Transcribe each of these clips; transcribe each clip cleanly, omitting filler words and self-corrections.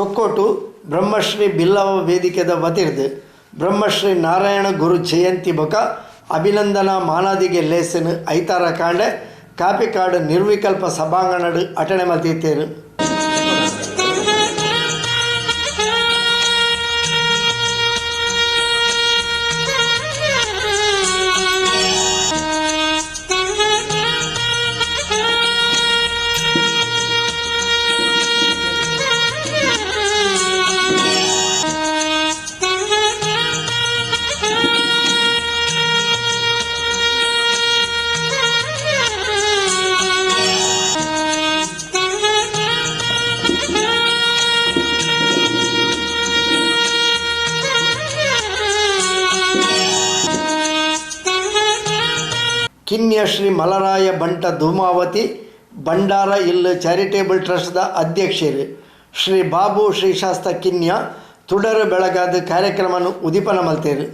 ತೊಕ್ಕೊಟ್ಟು ಬ್ರಹ್ಮಶ್ರೀ ಬಿಲ್ಲವ ವೇದಿಕೆದ ವತಿರ್ದ್ ಬ್ರಹ್ಮಶ್ರೀ ನಾರಾಯಣ ಗುರು ಜಯಂತಿ ಬೊಕ ಅಭಿನಂದನಾ ಮಾನಾದಿಗೆ ಲೇಸನ್ ಐತಾರ ಕಾಂಡೆ ಕಾಪಿಕಾಡು ನಿರ್ವಿಕಲ್ಪ ಸಭಾಂಗಣಡ್ ಅಟಣೆ ಮಲ್ತಿತ್ತೆರ್. ಕಿನ್ಯ ಶ್ರೀ ಮಲರಾಯ ಬಂಟ ಧೂಮಾವತಿ ಭಂಡಾರ ಇಲ್ಲು ಚಾರಿಟೇಬಲ್ ಟ್ರಸ್ಟ್ದ ಅಧ್ಯಕ್ಷರು ಶ್ರೀ ಬಾಬು ಶ್ರೀಶಾಸ್ತ ಕಿನ್ಯ ತುಡರು ಬೆಳಗಾದ ಕಾರ್ಯಕ್ರಮವನ್ನು ಉದೀಪನ ಮಲ್ತೇರು.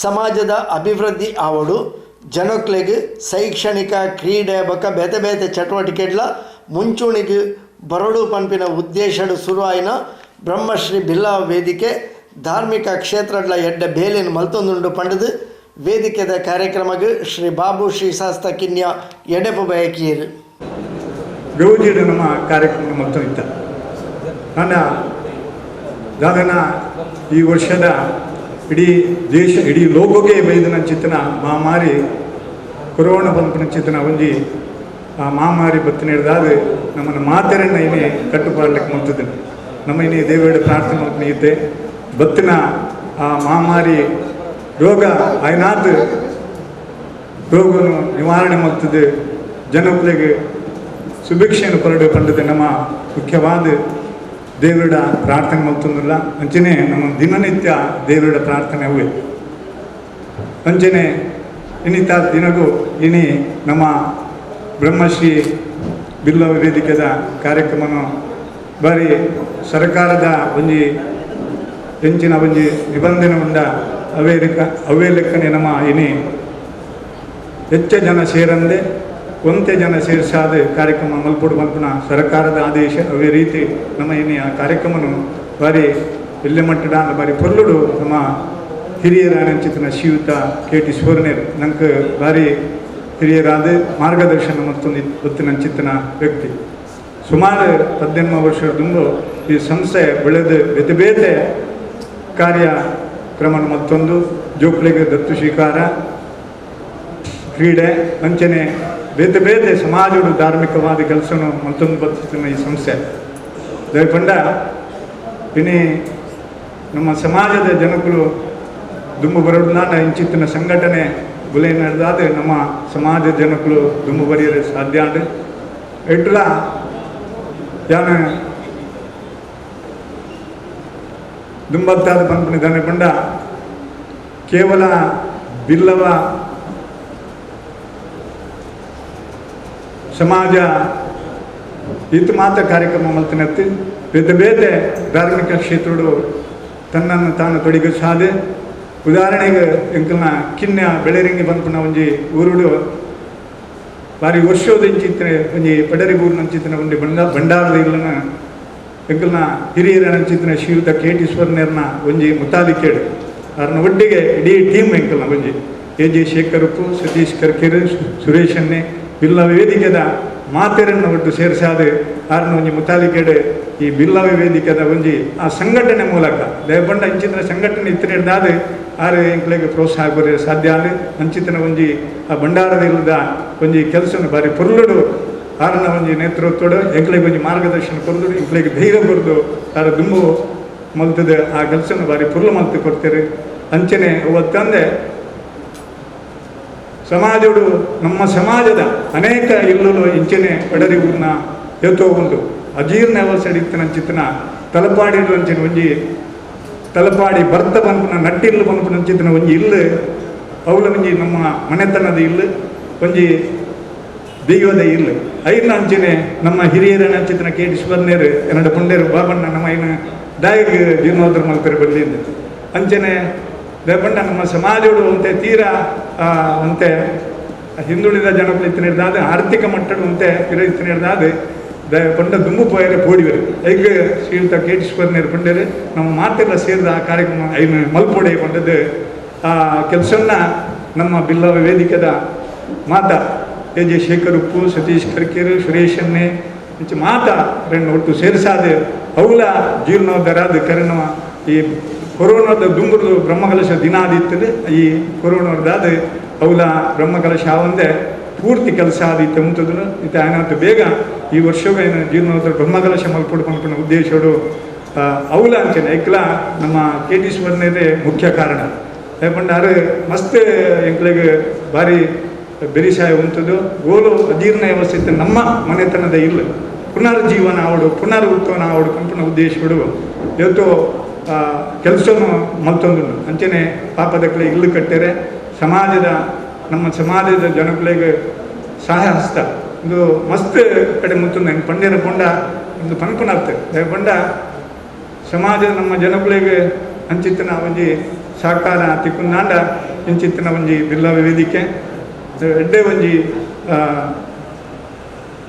ಸಮಾಜದ ಅಭಿವೃದ್ಧಿ ಆವಡು ಜನಕ್ಲೆಗ್ ಶೈಕ್ಷಣಿಕ ಕ್ರೀಡೆ ಬೊಕ ಬೇತೆ ಬೇತೆ ಚಟುವಟಿಕೆಡ್ಲ ಮುಂಚೂಣಿಗೆ ಬರಡು ಪನ್ಪಿನ ಉದ್ದೇಶಡ್ ಸುರುವಾಯಿನ ಬ್ರಹ್ಮಶ್ರೀ ಬಿಲ್ಲವ ವೇದಿಕೆ ಧಾರ್ಮಿಕ ಕ್ಷೇತ್ರಡ್ಲ ಎಡ್ಡೆ ಬೇಲೆನ್ ಮಲ್ತೊಂದುಂಡು ಪಂಡುದು ವೇದಿಕೆದ ಕಾರ್ಯಕ್ರಮಗ್ ಶ್ರೀ ಬಾಬು ಶ್ರೀಶಾಸ್ತ ಕಿನ್ಯ ಎಡೆಪು ಬಯಕಿಯರು. ಗೌಜಿಡು ನಮ್ಮ ಕಾರ್ಯಕ್ರಮ ಮಲ್ತೊಂದಿತ್ತ ನನ್ನ ದಾದನ ಈ ವರ್ಷದ ಇಡೀ ದೇಶ ಇಡೀ ಲೋಕಕ್ಕೆ ಬೈದನಂಚಿತ್ತನ ಮಹಾಮಾರಿ ಕೊರೋನಾ ಬಂಪನಂಚಿತ್ತನ ಒಂಜಿ ಆ ಮಹಾಮಾರಿ ಬತ್ತಿನ ನಮ್ಮನ್ನು ಮಾತೆರನ್ನ ಇನ್ನೇ ಕಟ್ಟುಪಾಡ್ಲಿಕ್ಕೆ ಮಲ್ತದೆ. ನಮ್ಮ ಇನ್ನೇ ದೇವರ ಪ್ರಾರ್ಥನೆ ಮಲ್ಪನೆ ಇತ್ತೆ ಬತ್ತಿನ ಆ ಮಹಾಮಾರಿ ರೋಗ ಆಯ್ನಾತ್ ರೋಗವನ್ನು ನಿವಾರಣೆ ಮಲ್ತದೆ, ಜನಗಳಿಗೆ ಸುಭಿಕ್ಷೆಯನ್ನು ಕೊರಡು ಪಂಡದೆ ನಮ್ಮ ಮುಖ್ಯವಾದ ದೇವರ ಪ್ರಾರ್ಥನೆ ಮಲ್ತೊಂದಿಲ್ಲ. ಅಂಚನೆ ನಮ್ಮ ದಿನನಿತ್ಯ ದೇವರ ಪ್ರಾರ್ಥನೆ ಅವೇ. ಅಂಚನೆ ಇನ್ನಿತ ದಿನಗೂ ಇನಿ ನಮ್ಮ ಬ್ರಹ್ಮಶ್ರೀ ಬಿಲ್ಲವ ವೇದಿಕೆದ ಕಾರ್ಯಕ್ರಮವನ್ನು ಬಾರಿ ಸರ್ಕಾರದ ಒಂಜಿ ಎಂಚಿನ ಒಂಜಿ ನಿಬಂಧನೆ ಉಂಡ ಅವೇ ಅವೇ ಲೆಕ್ಕನೆ ನಮ್ಮ ಇನಿ ಹೆಚ್ಚ ಜನ ಸೇರಂದೆ ಒಂತೆ ಜನ ಸೇರಿಸಾದ ಕಾರ್ಯಕ್ರಮ ಮಲ್ಪೊಡು ಮಲ್ಪುನ ಸರ್ಕಾರದ ಆದೇಶ. ಅವೇ ರೀತಿ ನಮ್ಮ ಇನಿ ಆ ಕಾರ್ಯಕ್ರಮನು ಬಾರಿ ಎಲ್ಲೆ ಮಟ್ಟದ ಬಾರಿ ಪೊರ್ಲುಡು ನಮ್ಮ ಹಿರಿಯರ ಅಂಚಿತನ ಶ್ರೀಯುತ ಕೆ ಟಿ ಸುವರ್ಣೇರ್ ನಂಗೆ ಬಾರಿ ಹಿರಿಯರಾದ ಮಾರ್ಗದರ್ಶನ ಮತ್ತೊಂದು ಗೊತ್ತಿನಂಚಿತನ ವ್ಯಕ್ತಿ. ಸುಮಾರು 18 ವರ್ಷದ ದುಂಬು ಈ ಸಂಸ್ಥೆ ಬೆಳೆದು ಬೇತೆ ಬೇತೆ ಕಾರ್ಯಕ್ರಮ ಮತ್ತೊಂದು ಜೋಕ್ಲಿಗೆ ದತ್ತು ಸ್ವೀಕಾರ, ಕ್ರೀಡೆ, ಅಂಚನೆ ಬೇತೆ ಬೇತೆ ಸಮಾಜಡು ಧಾರ್ಮಿಕವಾದ ಕೆಲಸನು ಮತ್ತೊಂದು ಬತ್ತಿನ ಈ ಸಂಸ್ಥೆ. ದಯಪಂಡ ಇನಿ ನಮ್ಮ ಸಮಾಜದ ಜನಗಳು ದುಂಬು ಬರೋದು ಇಂಚಿತ್ತಿನ ಸಂಘಟನೆ ಗುಲೆ ನಡೆದಾದ ನಮ್ಮ ಸಮಾಜದ ಜನಗಳು ದುಂಬು ಬರೆಯಲು ಸಾಧ್ಯ ಉಂಡು. ಎಟ್ಲ ಯಾನ ದುಂಬತ್ತಾದ ಪನ್ಪುನ ಪಂಡ ಕೇವಲ ಬಿಲ್ಲವ ಸಮಾಜ ಇದು ಮಾತ್ರ ಕಾರ್ಯಕ್ರಮ ಮಲ್ತಿನತ್ತು ಬೇತೆ ಬೇತೆ ಧಾರ್ಮಿಕ ಕ್ಷೇತ್ರಡು ತನ್ನನ್ನು ತಾನು ತೊಡಗಿಸಾದೆ. ಉದಾಹರಣೆಗೆ ಎಂಕಲ್ನ ಕಿನ್ಯ ಬೆಳೆರಿಂಗಿ ಬಂದ್ಪುನ ಒಂಜಿ ಊರುಡು ಬಾರಿ ವರ್ಷದ ಇಂಚಿತ್ತನೆ ಒಂಜಿ ಪಡರಿ ಊರಿನಂಚಿತ್ತನ ಒಂಜಿ ಭಂಡಾರದ ಇಲ್ಲನ ಎಂಕಲ್ನ ಹಿರಿಯರ ನಂಚಿತ್ತನ ಶ್ರೀಯುತ ಕೆ ಟಿ ಸುವರ್ಣರ್ನ ಒಂಜಿ ಮುತಾಲಿಕೇಡು ಅವ್ರನ್ನ ಒಟ್ಟಿಗೆ ಇಡೀ ಟೀಮ್ ಎಂಕಲ್ನ ಒಂಜಿ ಎ ಜೆ ಶೇಖರಪ್ಪು, ಸತೀಶ್ ಕರ್ಕೆರೆ, ಸುರೇಶನ್ನೇ ಬಿಲ್ಲವ ವೇದಿಕೆದ ಮಾತೆರನ್ನು ಒಟ್ಟು ಸೇರಿಸಾದ ಆರ್ನ ಒಂಜಿ ಮುತಾಲಿಕೆಡೆ ಈ ಬಿಲ್ಲವ ವೇದಿಕೆದ ಒಂಜಿ ಆ ಸಂಘಟನೆ ಮೂಲಕ ದಯಪಂಡ ಇಂಚಿನ ಸಂಘಟನೆ ಇತ್ತಿನ ಆರು ಎಂಕ್ಲೆಗ್ ಪ್ರೋತ್ಸಾಹ ಕೊರ್ರೆ ಸಾಧ್ಯ ಆಂಡ್. ಅಂಚಿತನ ಒಂಜಿ ಆ ಭಂಡಾರದ ಇಲ್ಲದ ಒಂಜಿ ಕೆಲಸನ ಬಾರಿ ಪೊರ್ಲುಡು ಆರನ ಒಂಜಿ ನೇತೃತ್ವಡು ಎಂಕ್ಲೆಗ್ ಒಂಜಿ ಮಾರ್ಗದರ್ಶನ ಕೊರ್ದು ಎಂಕ್ಲೆಗ್ ಧೈರ್ಯ ಕೊರ್ದು ಆರ ದುಂಬು ಮಲ್ತದ ಆ ಕೆಲಸನ ಬಾರಿ ಪೊರ್ಲು ಮಲ್ತು ಕೊಡ್ತೇವೆ. ಅಂಚನೆ ಅವತ್ತಂದೆ ಸಮಾಜಡು ನಮ್ಮ ಸಮಾಜದ ಅನೇಕ ಇಲ್ಲುಲು ಇಂಚನೆ ಒಡರಿ ಊರ್ನ ಏತೋ ಉಂಟು ಅಜೀರ್ಣ ಅವಸ್ಥೆ ಇತ್ತಿನ ಅಂಚಿತನ ತಲಪಾಡಿ ಅಂಚಿನ ಒಂಜಿ ತಲಪಾಡಿ ಬರ್ತ ಪನ್ಪುನ ನಟ್ಟಿಲ್ಲು ಪನ್ಪುನ ಅಂಚಿತನ ಒಂಜಿ ಇಲ್ಲು ಅವುಲ ಒಂಜಿ ನಮ್ಮ ಮನೆತನದ ಇಲ್ಲು ಒಂಜಿ ದೈವದ ಇಲ್ಲು ಐನ ಅಂಚನೆ ನಮ್ಮ ಹಿರಿಯರನ ಅಂಚಿತನ ಕೇಟಿ ಸುವರ್ಣೇರು ಎನ್ನಡ ಪುಂಡೇರು ಬಾಬಣ್ಣ ನಮ್ಮ ಐನ ದಾಯಿಗೆ ಜೀರ್ಣೋದ್ಧಾರ ಮಲ್ಪೆರೆ ಬಲ್ಲಿಂದ ಅಂಚನೆ ದೇಪಂಡ ನಮ್ಮ ಸಮಾಜಡು ಅಂತೆ ತೀರಾ ಅಂತೆ ಹಿಂದುಳಿದ ಜನಗಳು ಇತ್ತಿನಿಡ್ದಾದ ಆರ್ಥಿಕ ಮಟ್ಟಡು ಅಂತೆ ಪಿರ ಇತ್ತಿನಿಡ್ದಾದ ಪಂಡ ದುಂಬು ಪೋಯರೆ ಪೋಡಿವರು ಐಕ್ ಶ್ರೀಯುತ ಕೇಟಿ ಸುವರ್ಣೇರು ಪಂಡೇರು ನಮ್ಮ ಮಾತೆಲ್ಲ ಸೇರಿದ ಆ ಕಾರ್ಯಕ್ರಮ ಐನು ಮಲ್ಪೊಡೆ ಪಂಡದ್ದು ಆ ಕೆಲಸನ್ನ ನಮ್ಮ ಬಿಲ್ಲವ ವೇದಿಕೆದ ಮಾತಾ ಎ ಜೆ ಶೇಖರ್ ಉಪ್ಪು, ಸತೀಶ್ ಕರ್ಕೇರು, ಸುರೇಶ್ ಅನ್ನೆ ಇಂಚ ಮಾತಾ ರೆಂಡು ಒಟ್ಟು ಸೇರಿಸಾದ ಅವುಲ ಜೀರ್ಣೋದ್ಧಾರ ಕರೆನ ಈ ಕೊರೋನಾದ ದುಂಬುರ್ದು ಬ್ರಹ್ಮಕಲಶ ದಿನ ಆದಿತ್ತದೆ. ಈ ಕೊರೋನಾದಾದ ಅವುಲ ಬ್ರಹ್ಮಕಲಶ ಆವಂದೆ ಪೂರ್ತಿ ಕೆಲಸ ಆದಿತ್ತೆ ಉಂಟುದು ಇತ್ತೆ ಆಯ್ನಾತು ಬೇಗ ಈ ವರ್ಷವೇ ಏನು ಜೀರ್ಣೋದ್ಧಾರ ಬ್ರಹ್ಮಕಲಶ ಮಲ್ಪೊಡು ಪನ್ಪುನ ಉದ್ದೇಶಡು ಅವುಲ ಅಂಚನೆ ಐಕ್ಲ ನಮ್ಮ ಕೆ ಟಿ ಸುವರ್ಣದೇ ಮುಖ್ಯ ಕಾರಣ. ಯಾಕಂದ್ರೆ ಮಸ್ತ್ ಎಂಕ್ಲೆಗ್ ಭಾರಿ ಬೆರಿಸಾಯ ಉಂಟುದು ಗೋಲು ಅಜೀರ್ಣ ವ್ಯವಸ್ಥೆ ನಮ್ಮ ಮನೆತನದ ಇಲ್ಲ ಪುನರ್ಜೀವನ ಆವಡು ಪುನರ್ ಉತ್ಥಾನ ಆವಡು ಪನ್ಪುನ ಉದ್ದೇಶಡು ಇವತ್ತು ಕೆಲಸನು ಮಲ್ತೊಂದುಂಡು. ಅಂಚನೆ ಪಾಪದಕ್ಲೆ ಇಲ್ಲು ಕಟ್ಟೆರೆ ಸಮಾಜದ ನಮ್ಮ ಸಮಾಜದ ಜನಗಳಿಗೆ ಸಹಾಯ ಹಸ್ತ ಒಂದು ಮಸ್ತ್ ಕಡೆ ಮುತ್ತುಂದು ಪಂಡ್ಯನ ಪೊಂಡ ಒಂದು ಪನ್ಪುನಾರ್ಥ ಪಂಡ ಸಮಾಜದ ನಮ್ಮ ಜನಗಳಿಗೆ ಅಂಚಿತ್ತನ ಒಂಜಿ ಸಹಕಾರ ತಿಕ್ಕುಂದಾಂಡ ಇಂಚಿತ್ತನ ಒಂಜಿ ಬಿಲ್ಲವ ವೇದಿಕೆ ಎಡ್ಡೆ ಒಂಜಿ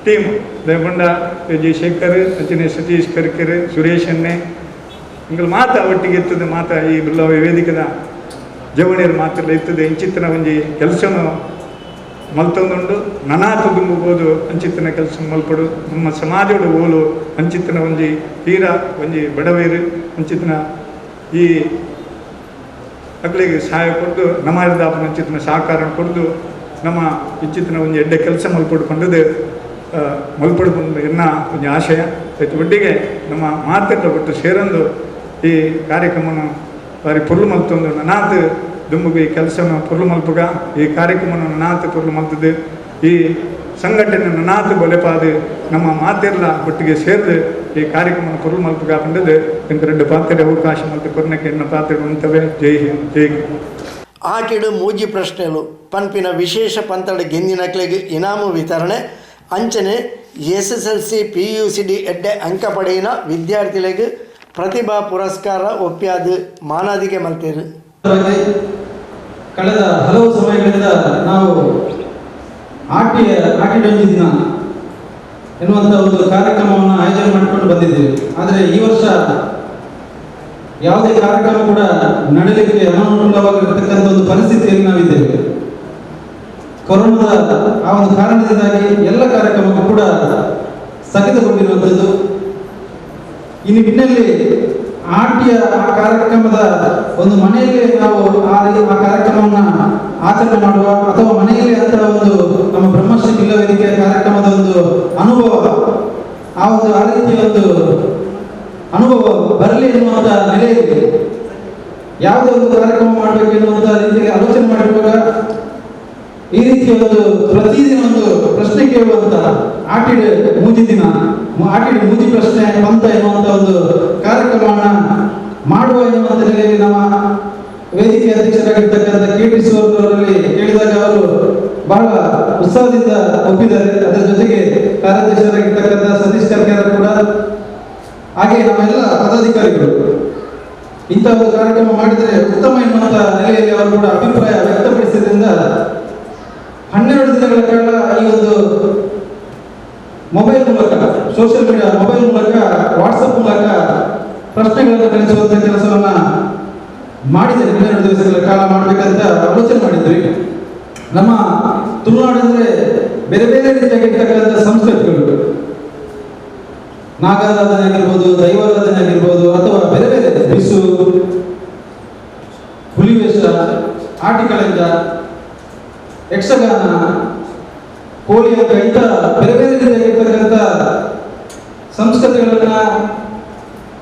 ಟೀಮ್ ದೇಪಂಡ ಜಿ ಶೇಖರ್ ಅಂಚನೆ ಸತೀಶ್ ಕರ್ಕೆರೆ ಸುರೇಶ್ ಅನ್ನೆ ಇಂಗಲ್ ಮಾತ ಒಟ್ಟಿಗೆ ಇರ್ತದೆ ಮಾತ ಈ ಬಿಲ್ಲವ ವೇದಿಕೆದ ಜವಣಿಯರು ಮಾತ್ರ ಇರ್ತದೆ ಇಂಚಿತ್ತನ ಒಂಜಿ ಕೆಲಸನು ಮಲ್ತೊಂದುಂಡು ನನಾತು ದುಂಬುಬೋದು ಅಂಚಿತ್ತನ ಕೆಲಸ ಮಲ್ಪಡು ನಮ್ಮ ಸಮಾಜಡು ಓಲು ಅಂಚಿತ್ತನ ಒಂಜಿ ತೀರಾ ಒಂಜಿ ಬಡವೇರು ಅಂಚಿತ್ತನ ಈ ಅಕ್ಲೆಗ್ ಸಹಾಯ ಕೊರ್ದು ನಮಾರದಾಪನ ಅಂಚಿತ್ತನ ಸಹಕಾರ ಕೊರ್ದು ನಮ್ಮ ಇಂಚಿತ್ತನ ಒಂಜಿ ಎಡ್ಡೆ ಕೆಲಸ ಮಲ್ಪಡು ಪಂಡದು ಮಲ್ಪಡು ಪಂಡ ಎನ್ನ ಒಂಜಿ ಆಶಯ. ಆಯ್ತು ಒಟ್ಟಿಗೆ ನಮ್ಮ ಮಾತೆಲ್ಲ ಒಟ್ಟು ಸೇರೊಂದು ಈ ಕಾರ್ಯಕ್ರಮನ ಬಾರಿ ಪೊರ್ಲು ಮಲ್ತೊಂದು ನನಾತ್ ದುಂಬುಗು ಈ ಕೆಲಸನ ಪೊರ್ಲು ಮಲ್ಪುಗ ಈ ಕಾರ್ಯಕ್ರಮನ ನನಾತ್ ಪೊರ್ಲು ಮಲ್ತದೆ ಈ ಸಂಘಟನೆ ನನಾತ್ ಬೊಲೆಪಾದು ನಮ್ಮ ಮಾತೆಲ್ಲ ಒಟ್ಟಿಗೆ ಸೇರ್ದು ಈ ಕಾರ್ಯಕ್ರಮನ ಪೊರ್ಲು ಮಲ್ಪುಗ ಪಂಡದು ಎಂಕ್ ರೆಡ್ಡು ಪಾತ್ರೆ ಅವಕಾಶ ಮಲ್ತು ಕೊರ್ನಕ್ಕೆ ಎನ್ನ ಪಾತ್ರೆ ಉಂತವೆ. ಜೈ ಹಿಂದ್, ಜೈ. ಆಟಿಡು ಮೂಜಿ ಪ್ರಶ್ನೆಲು ಪನ್ಪಿನ ವಿಶೇಷ ಪಂತಡ ಗೆಂದಿನಕ್ಲೆಗ್ ಇನಾಮು ವಿತರಣೆ ಅಂಚನೆ S S L C P U C D ಎಡ್ಡೆ ಅಂಕ ಪಡೆಯಿನ ವಿದ್ಯಾರ್ಥಿಲೆಗ್ ಪ್ರತಿಭಾ ಪುರಸ್ಕಾರ ಒಪ್ಪ್ಯಾದ್ ಮಾನಾದಿಗೆ ಮಲ್ತೇರು. ಕಳೆದ ಹಲವು ಸಮಯಗಳಿಂದ ನಾವು ಆಟಿಡೊಂಜಿ ದಿನ ಎನ್ನುವಂಥ ಒಂದು ಕಾರ್ಯಕ್ರಮವನ್ನು ಆಯೋಜನೆ ಮಾಡಿಕೊಂಡು ಬಂದಿದ್ದೇವೆ. ಆದರೆ ಈ ವರ್ಷ ಯಾವುದೇ ಕಾರ್ಯಕ್ರಮ ಕೂಡ ನಡೆಯಲಿಕ್ಕೆ ಅನಾನುಕೂಲವಾಗಿರತಕ್ಕಂಥ ಒಂದು ಪರಿಸ್ಥಿತಿಯಲ್ಲಿ ನಾವಿದ್ದೇವೆ. ಕೊರೋನಾದ ಆ ಒಂದು ಕಾರಣದಿಂದಾಗಿ ಎಲ್ಲ ಕಾರ್ಯಕ್ರಮಕ್ಕೂ ಕೂಡ ಸ್ಥಗಿತಗೊಂಡಿರುವಂಥದ್ದು. ಈ ನಿಟ್ಟಿನಲ್ಲಿ ಆಟಿಯ ಆ ಕಾರ್ಯಕ್ರಮದ ಒಂದು ಮನೆಯಲ್ಲಿ ನಾವು ಆ ಕಾರ್ಯಕ್ರಮವನ್ನು ಆಚರಣೆ ಮಾಡುವ ಅಥವಾ ಮನೆಯಲ್ಲಿ ಅಂತಹ ಒಂದು ನಮ್ಮ ಬ್ರಹ್ಮಶ್ರೀ ಬಿಲ್ಲವ ವೇದಿಕೆಯ ಕಾರ್ಯಕ್ರಮದ ಒಂದು ಅನುಭವ, ಆ ಒಂದು ಆ ರೀತಿಯ ಒಂದು ಅನುಭವ ಬರಲಿ ಎನ್ನುವಂಥ ನೆಲೆಯಲ್ಲಿ ಯಾವುದೇ ಒಂದು ಕಾರ್ಯಕ್ರಮ ಮಾಡಬೇಕು ಎನ್ನುವಂಥ ರೀತಿಯಲ್ಲಿ ಆಲೋಚನೆ ಮಾಡಿರುವಾಗ ಈ ರೀತಿಯ ಒಂದು ಪ್ರತಿದಿನ ಒಂದು ಪ್ರಶ್ನೆ ಕೇಳುವಂತ ಆಟಿಡ ಮೂಜಿ ದಿನ ಆಟಿಡ ಮೂಜಿ ಪ್ರಶ್ನೆ ಪಂತ ಎನ್ನುವಂತ ಒಂದು ಕಾರ್ಯಕ್ರಮವನ್ನ ಮಾಡುವ ಎನ್ನುವಂತ ನೆಲೆಯಲ್ಲಿ ನಮ್ಮ ವೇದಿಕೆ ಅಧ್ಯಕ್ಷರಾಗಿರ್ತಕ್ಕಂಥ ಕೆ ಟಿ ಸುವರ್ಣವರಲ್ಲಿ ಕೇಳಿದಾಗ ಅವರು ಬಹಳ ಉತ್ಸಾಹದಿಂದ ಒಪ್ಪಿದ್ದಾರೆ. ಅದರ ಜೊತೆಗೆ ಕಾರ್ಯಾಧ್ಯಕ್ಷರಾಗಿರ್ತಕ್ಕಂಥ ಸತೀಶ್ ಕರ್ಕೇರ ಕೂಡ, ಹಾಗೆ ನಮ್ಮೆಲ್ಲ ಪದಾಧಿಕಾರಿಗಳು ಇಂಥ ಒಂದು ಕಾರ್ಯಕ್ರಮ ಮಾಡಿದರೆ ಉತ್ತಮ ಎನ್ನುವಂತ ನೆಲೆಯಲ್ಲಿ ಅವರು ಕೂಡ ಅಭಿಪ್ರಾಯ ವ್ಯಕ್ತಪಡಿಸಿದ್ರಿಂದ 12 ದಿನಗಳ ಕಾಲ ಈ ಒಂದು ಮೊಬೈಲ್ ಮೂಲಕ, social media mobile ಮೂಲಕ, ವಾಟ್ಸಪ್ ಮೂಲಕ ಪ್ರಶ್ನೆಗಳನ್ನು ಕಳಿಸುವಂತ ಕೆಲಸವನ್ನ ಮಾಡಿದ್ದೇನೆ. 12 ದಿವಸಗಳ ಕಾಲ ಮಾಡಬೇಕಂತ ಆಲೋಚನೆ ಮಾಡಿದ್ವಿ. ನಮ್ಮ ತುಳುನಾಡು ಅಂದ್ರೆ ಬೇರೆ ಬೇರೆ ರೀತಿಯಾಗಿರ್ತಕ್ಕಂಥ ಸಂಸ್ಕೃತಿಗಳು, ನಾಗಾರಾಧನೆ ಆಗಿರ್ಬೋದು, ದೈವಾರಾಧನೆ ಆಗಿರ್ಬೋದು, ಅಥವಾ ಬೇರೆ ಬೇರೆ ಬಿಸು, ಹುಲಿವೇಷ, ಆಟಿಕಳೆಂಜ, ಯಕ್ಷಗಾನ, ಕೋಳಿ ಅಂಕ, ಇಂಥ ಬೇರೆ ಬೇರೆ ರೀತಿಯಾಗಿರ್ತಕ್ಕಂಥ ಸಂಸ್ಕೃತಿಗಳನ್ನು,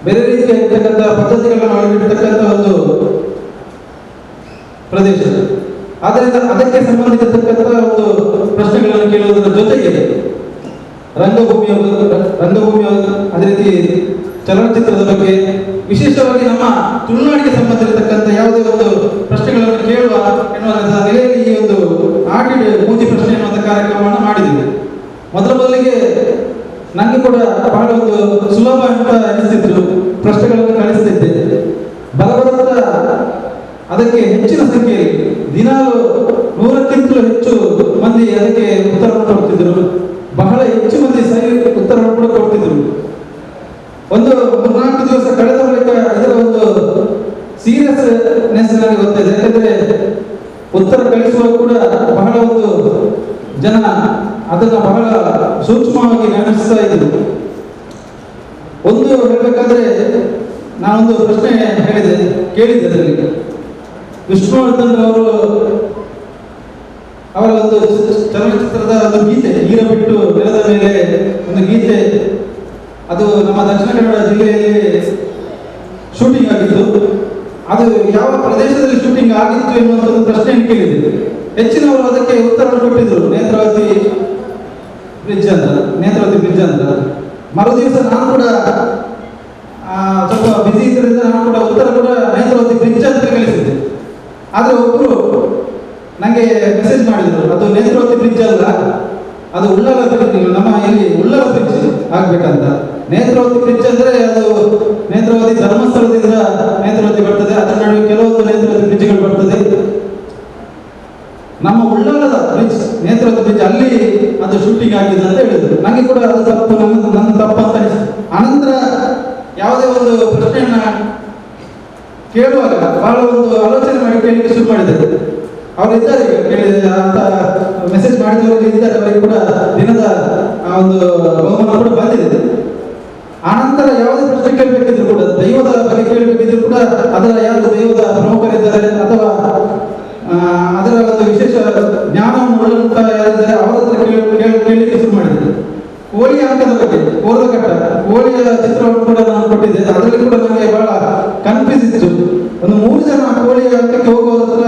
ಬೇರೆ ರೀತಿಯಾಗಿರ್ತಕ್ಕಂಥ ಪದ್ಧತಿಗಳನ್ನು ಒಳಗಿರ್ತಕ್ಕಂಥ ಒಂದು ಪ್ರದೇಶ. ಆದ್ದರಿಂದ ಅದಕ್ಕೆ ಸಂಬಂಧಿಸಿರ್ತಕ್ಕಂಥ ಒಂದು ಪ್ರಶ್ನೆಗಳನ್ನು ಕೇಳುವುದರ ಜೊತೆಗೆ ರಂಗಭೂಮಿಯ ಅದೇ ರೀತಿ ಚಲನಚಿತ್ರದ ಬಗ್ಗೆ, ವಿಶೇಷವಾಗಿ ನಮ್ಮ ತುಳುನಾಡಿಗೆ ಸಂಬಂಧಿಸಿರ್ತಕ್ಕಂಥ ಯಾವುದೇ ಒಂದು ಪ್ರಶ್ನೆಗಳನ್ನು ಕೇಳುವ ಎನ್ನುವ ನೆಲೆಯಲ್ಲಿ ಈ ಒಂದು ಆಟಿಡ್ ಮೂತಿ ಪ್ರಶ್ನೆ ಎನ್ನುವಂಥ ಕಾರ್ಯಕ್ರಮವನ್ನು ಮಾಡಿದ್ದೀವಿ. ಮೊದಲಿಗೆ ನನಗೆ ಕೂಡ ಬಹಳ ಒಂದು ಸುಲಭ ಅಂತ ಅನಿಸ್ತಿತ್ತು, ಪ್ರಶ್ನೆಗಳನ್ನು ಕಳಿಸ್ತಿದ್ದೆ. ಬಲಬಲದ ಅದಕ್ಕೆ ಹೆಚ್ಚಿನ ಸಂಖ್ಯೆಯಲ್ಲಿ ದಿನಾಲು 100ಕ್ಕಿಂತಲೂ ಹೆಚ್ಚು ಮಂದಿ ಅದಕ್ಕೆ ಉತ್ತರವನ್ನು ಕೊಡ್ತಿದ್ರು. ಬಹಳ ಹೆಚ್ಚು ಮಂದಿ ಸರಿ ಉತ್ತರವನ್ನು ಕೂಡ ಕೊಡ್ತಿದ್ರು. ಒಂದು 3-4 ದಿವಸ ಕಳೆದ ಬಳಿಕ ಇದರ ಒಂದು ಸೀರಿಯಸ್ನೆಸ್ ನನಗೆ ಗೊತ್ತಾಗಿದೆ. ಯಾಕಂದ್ರೆ ಉತ್ತರ ಕಳಿಸುವ ಕೂಡ ಬಹಳ ಒಂದು ಜನ ಅದನ್ನು ಬಹಳ ಸೂಕ್ಷ್ಮವಾಗಿ ಗಮನಿಸ್ತಾ ಇದ್ರು. ಒಂದು ಹೇಳಬೇಕಾದ್ರೆ ನಾನೊಂದು ಪ್ರಶ್ನೆ ಕೇಳಿದ್ದೆ. ಅದರಲ್ಲಿ ವಿಷ್ಣುವರ್ಧನ್ ಅವರು ಅವರ ಒಂದು ಚಲನಚಿತ್ರದ ಒಂದು ಗೀತೆ, ಈರ ಬಿಟ್ಟು ನೆಲದ ಮೇಲೆ ಒಂದು ಗೀತೆ, ಅದು ನಮ್ಮ ದಕ್ಷಿಣ ಕನ್ನಡ ಜಿಲ್ಲೆಯಲ್ಲಿ ಶೂಟಿಂಗ್ ಆಗಿತ್ತು. ಅದು ಯಾವ ಪ್ರದೇಶದಲ್ಲಿ ಶೂಟಿಂಗ್ ಆಗಿತ್ತು ಎನ್ನುವಂಥ ಒಂದು ಪ್ರಶ್ನೆಯನ್ನು ಕೇಳಿದೆ. ಹೆಚ್ಚಿನವರು ಅದಕ್ಕೆ ಉತ್ತರವನ್ನು ಕೊಟ್ಟಿದ್ರು, ನೇತ್ರಾವತಿ ಬ್ರಿಡ್ಜ್ ಅಂತ, ನೇತ್ರಾವತಿ ಬ್ರಿಡ್ಜ್ ಅಂತ. ಮರುದಿವಸ ನಾನು ಕೂಡ ಸ್ವಲ್ಪ ಬ್ಯುಸಿ ಇದ್ದರಿಂದ ನಾನು ಕೂಡ ಉತ್ತರ ಕೂಡ ನೇತ್ರಾವತಿ ಬ್ರಿಡ್ಜ್ ಅಂತ ಕಳಿಸಿದ್ದೆ. ಆದರೆ ಒಬ್ಬರು ನನಗೆ ಮೆಸೇಜ್ ಮಾಡಿದರು, ಅದು ನೇತ್ರಾವತಿ ಬ್ರಿಡ್ಜ್ ಅಲ್ಲ, ಅದು ಉಳ್ಳಾಲ ಬ್ರಿಡ್ಜ್, ನಮ್ಮ ಇಲ್ಲಿ ಉಳ್ಳಾಲ ಬ್ರಿಡ್ಜ್ ಆಗ್ಬೇಕಂತ. ನೇತ್ರಾವತಿ ಬ್ರಿಡ್ಜ್ ಅಂದರೆ ಅದು ನೇತ್ರಾವತಿ ಧರ್ಮಸ್ಥಳದಿಂದ ನೇತ್ರಾವತಿ ಬರ್ತದೆ, ಅದರ ನಡುವೆ ಕೆಲವೊಂದು ನೇತ್ರಾವತಿ ಬ್ರಿಡ್ಜ್ಗಳು ಬರ್ತದೆ. ನಮ್ಮ ಉಳ್ಳಾಲದ ಬ್ರಿಡ್ಜ್, ನೇತ್ರಾವತಿ ಬ್ರಿಡ್ಜ್, ಅಲ್ಲಿ ಅದು ಶೂಟಿಂಗ್ ಆಗಿದೆ ಅಂತ ಹೇಳಿದ್ರು. ನನಗೆ ಕೂಡ ಅದು ತಪ್ಪು, ನನ್ನ ತಪ್ಪು ಅಂತ ಅನಿಸ್ತು. ಅನಂತರ ಯಾವುದೇ ಒಂದು ಪ್ರಶ್ನೆಯನ್ನ ಕೇಳುವಾಗ ಬಹಳ ಒಂದು ಆಲೋಚನೆ ಮಾಡಿ ಕೇಳಲಿಕ್ಕೆ ಶುರು ಮಾಡಿದೆ. ಅವರು ಇದ್ದಾರೆ, ಈಗ ಕೇಳಿದ ಅಂತ ಮೆಸೇಜ್ ಮಾಡಿದವರಿಗೆ ಇದ್ದಾರೆ, ಅವರಿಗೆ ಕೂಡ ದಿನದ ಆ ಒಂದು ಬಹುಮಾನ ಕೂಡ ಬಂದಿದೆ. ಆನಂತರ ಯಾವುದೇ ಪ್ರಶ್ನೆ ಕೇಳಬೇಕಿದ್ರು ಕೂಡ, ದೈವದ ಬಗ್ಗೆ ಕೇಳಬೇಕಿದ್ರು ಕೂಡ, ಅದರ ಯಾರು ದೈವದ ಪ್ರಮುಖರಿದ್ದಾರೆ ಅಥವಾ ಅದರ ಒಂದು ವಿಶೇಷ ಜ್ಞಾನವನ್ನು ಉಳ್ಳಂತ ಯಾರಿದ್ದಾರೆ ಅವರ ಹತ್ರ ಕೇಳಲಿಕ್ಕೆ ಶುರು ಮಾಡಿದೆ. ಕೋಳಿ ಅಂಕದ ಬಗ್ಗೆ, ಕೋರದ ಕಟ್ಟ ಕೋಳಿಯ ಚಿತ್ರವನ್ನು ಕೂಡ ನಾನು ಕೊಟ್ಟಿದ್ದೆ. ಅದರಲ್ಲಿ ಕೂಡ ನನಗೆ ಬಹಳ ಕನ್ಫ್ಯೂಸ್ ಇತ್ತು. ಒಂದು 3 ಜನ ಕೋಳಿಯ ಅಂಕಕ್ಕೆ ಹೋಗುವವರ ಹತ್ರ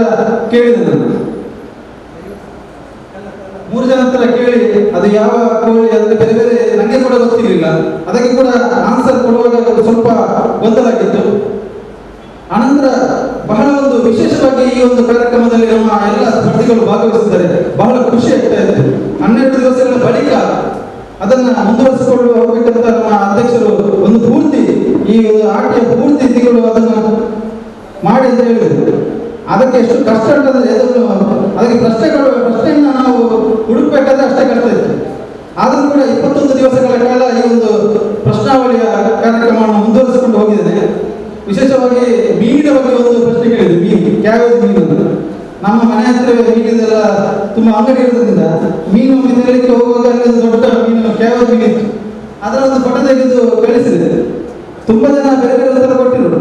ಕೇಳಿದೆ ನಾನು. 3 ಜನ ಹತ್ರ ಕೇಳಿ ಅದು ಯಾವ ಕೋಳಿ, ಅದಕ್ಕೆ ಬೇರೆ ಬೇರೆ ನನಗೆ ಕೂಡ ಗೊತ್ತಿರಲಿಲ್ಲ. ಅದಕ್ಕೆ ಕೂಡ ಆನ್ಸರ್ ಕೊಡುವಾಗ ಸ್ವಲ್ಪ ಗೊಂದಲ ಆಗಿತ್ತು. ಅನಂತರ ಬಹಳ ಒಂದು ವಿಶೇಷವಾಗಿ ಈ ಒಂದು ಕಾರ್ಯಕ್ರಮದಲ್ಲಿ ನಮ್ಮ ಎಲ್ಲ ಸ್ಪರ್ಧಿಗಳು ಭಾಗವಹಿಸಿದ್ದಾರೆ. ಬಹಳ ಖುಷಿ ಆಗ್ತಾ ಇತ್ತು. 12 ದಿವಸಗಳ ಬಳಿಕ ಅದನ್ನ ಮುಂದುವರಿಸಿಕೊಂಡು ಹೋಗ್ಬೇಕಂತ ನಮ್ಮ ಅಧ್ಯಕ್ಷರು ಒಂದು ಪೂರ್ತಿ ಈ ಒಂದು ಆಟಿಯ ಪೂರ್ತಿ ತಿಂಗಳು ಅದನ್ನು ಮಾಡಿ ಅಂತ ಹೇಳಿದರು. ಅದಕ್ಕೆ ಎಷ್ಟು ಕಷ್ಟ ಅಂತಂದ್ರೆ, ಅದನ್ನು ಅದಕ್ಕೆ ಪ್ರಶ್ನೆಯನ್ನು ನಾವು ಹುಡುಕ್ಬೇಕಾದ್ರೆ ಅಷ್ಟೇ ಕಷ್ಟ ಇತ್ತು. ಆದರೂ ಕೂಡ 21 ದಿವಸಗಳ ಕಾಲ ಈ ಒಂದು ಪ್ರಶ್ನಾವಳಿಯ ಕಾರ್ಯಕ್ರಮವನ್ನು ಮುಂದುವರಿಸಿಕೊಂಡು ಹೋಗಿದ್ದೇನೆ. ವಿಶೇಷವಾಗಿ ಮೀನಿನ ಬಗ್ಗೆ ಒಂದು ಪ್ರಶ್ನೆ ಕೇಳಿದೆ, ಮೀನು, ಕ್ಯಾಬೇಜ್ ಮೀನು ಅಂತ. ನಮ್ಮ ಮನೆ ಹತ್ರ ಮೀನಿದೆಲ್ಲ ತುಂಬ ಅಂಗಡಿ ಇರೋದ್ರಿಂದ ಮೀನು ತಿನ್ನಲಿಕ್ಕೆ ಹೋಗುವಾಗ ಅಲ್ಲಿ ಒಂದು ದೊಡ್ಡ ಮೀನು, ಕ್ಯಾಬೇಜ್ ಮೀನು ಇತ್ತು. ಅದರ ಒಂದು ಫೋಟೋ ತೆಗೆದು ಕಳಿಸಿದೆ. ತುಂಬ ಜನ ಬೇರೆ ಬೇರೆ ಉತ್ತರ ಕೊಟ್ಟಿದ್ರು.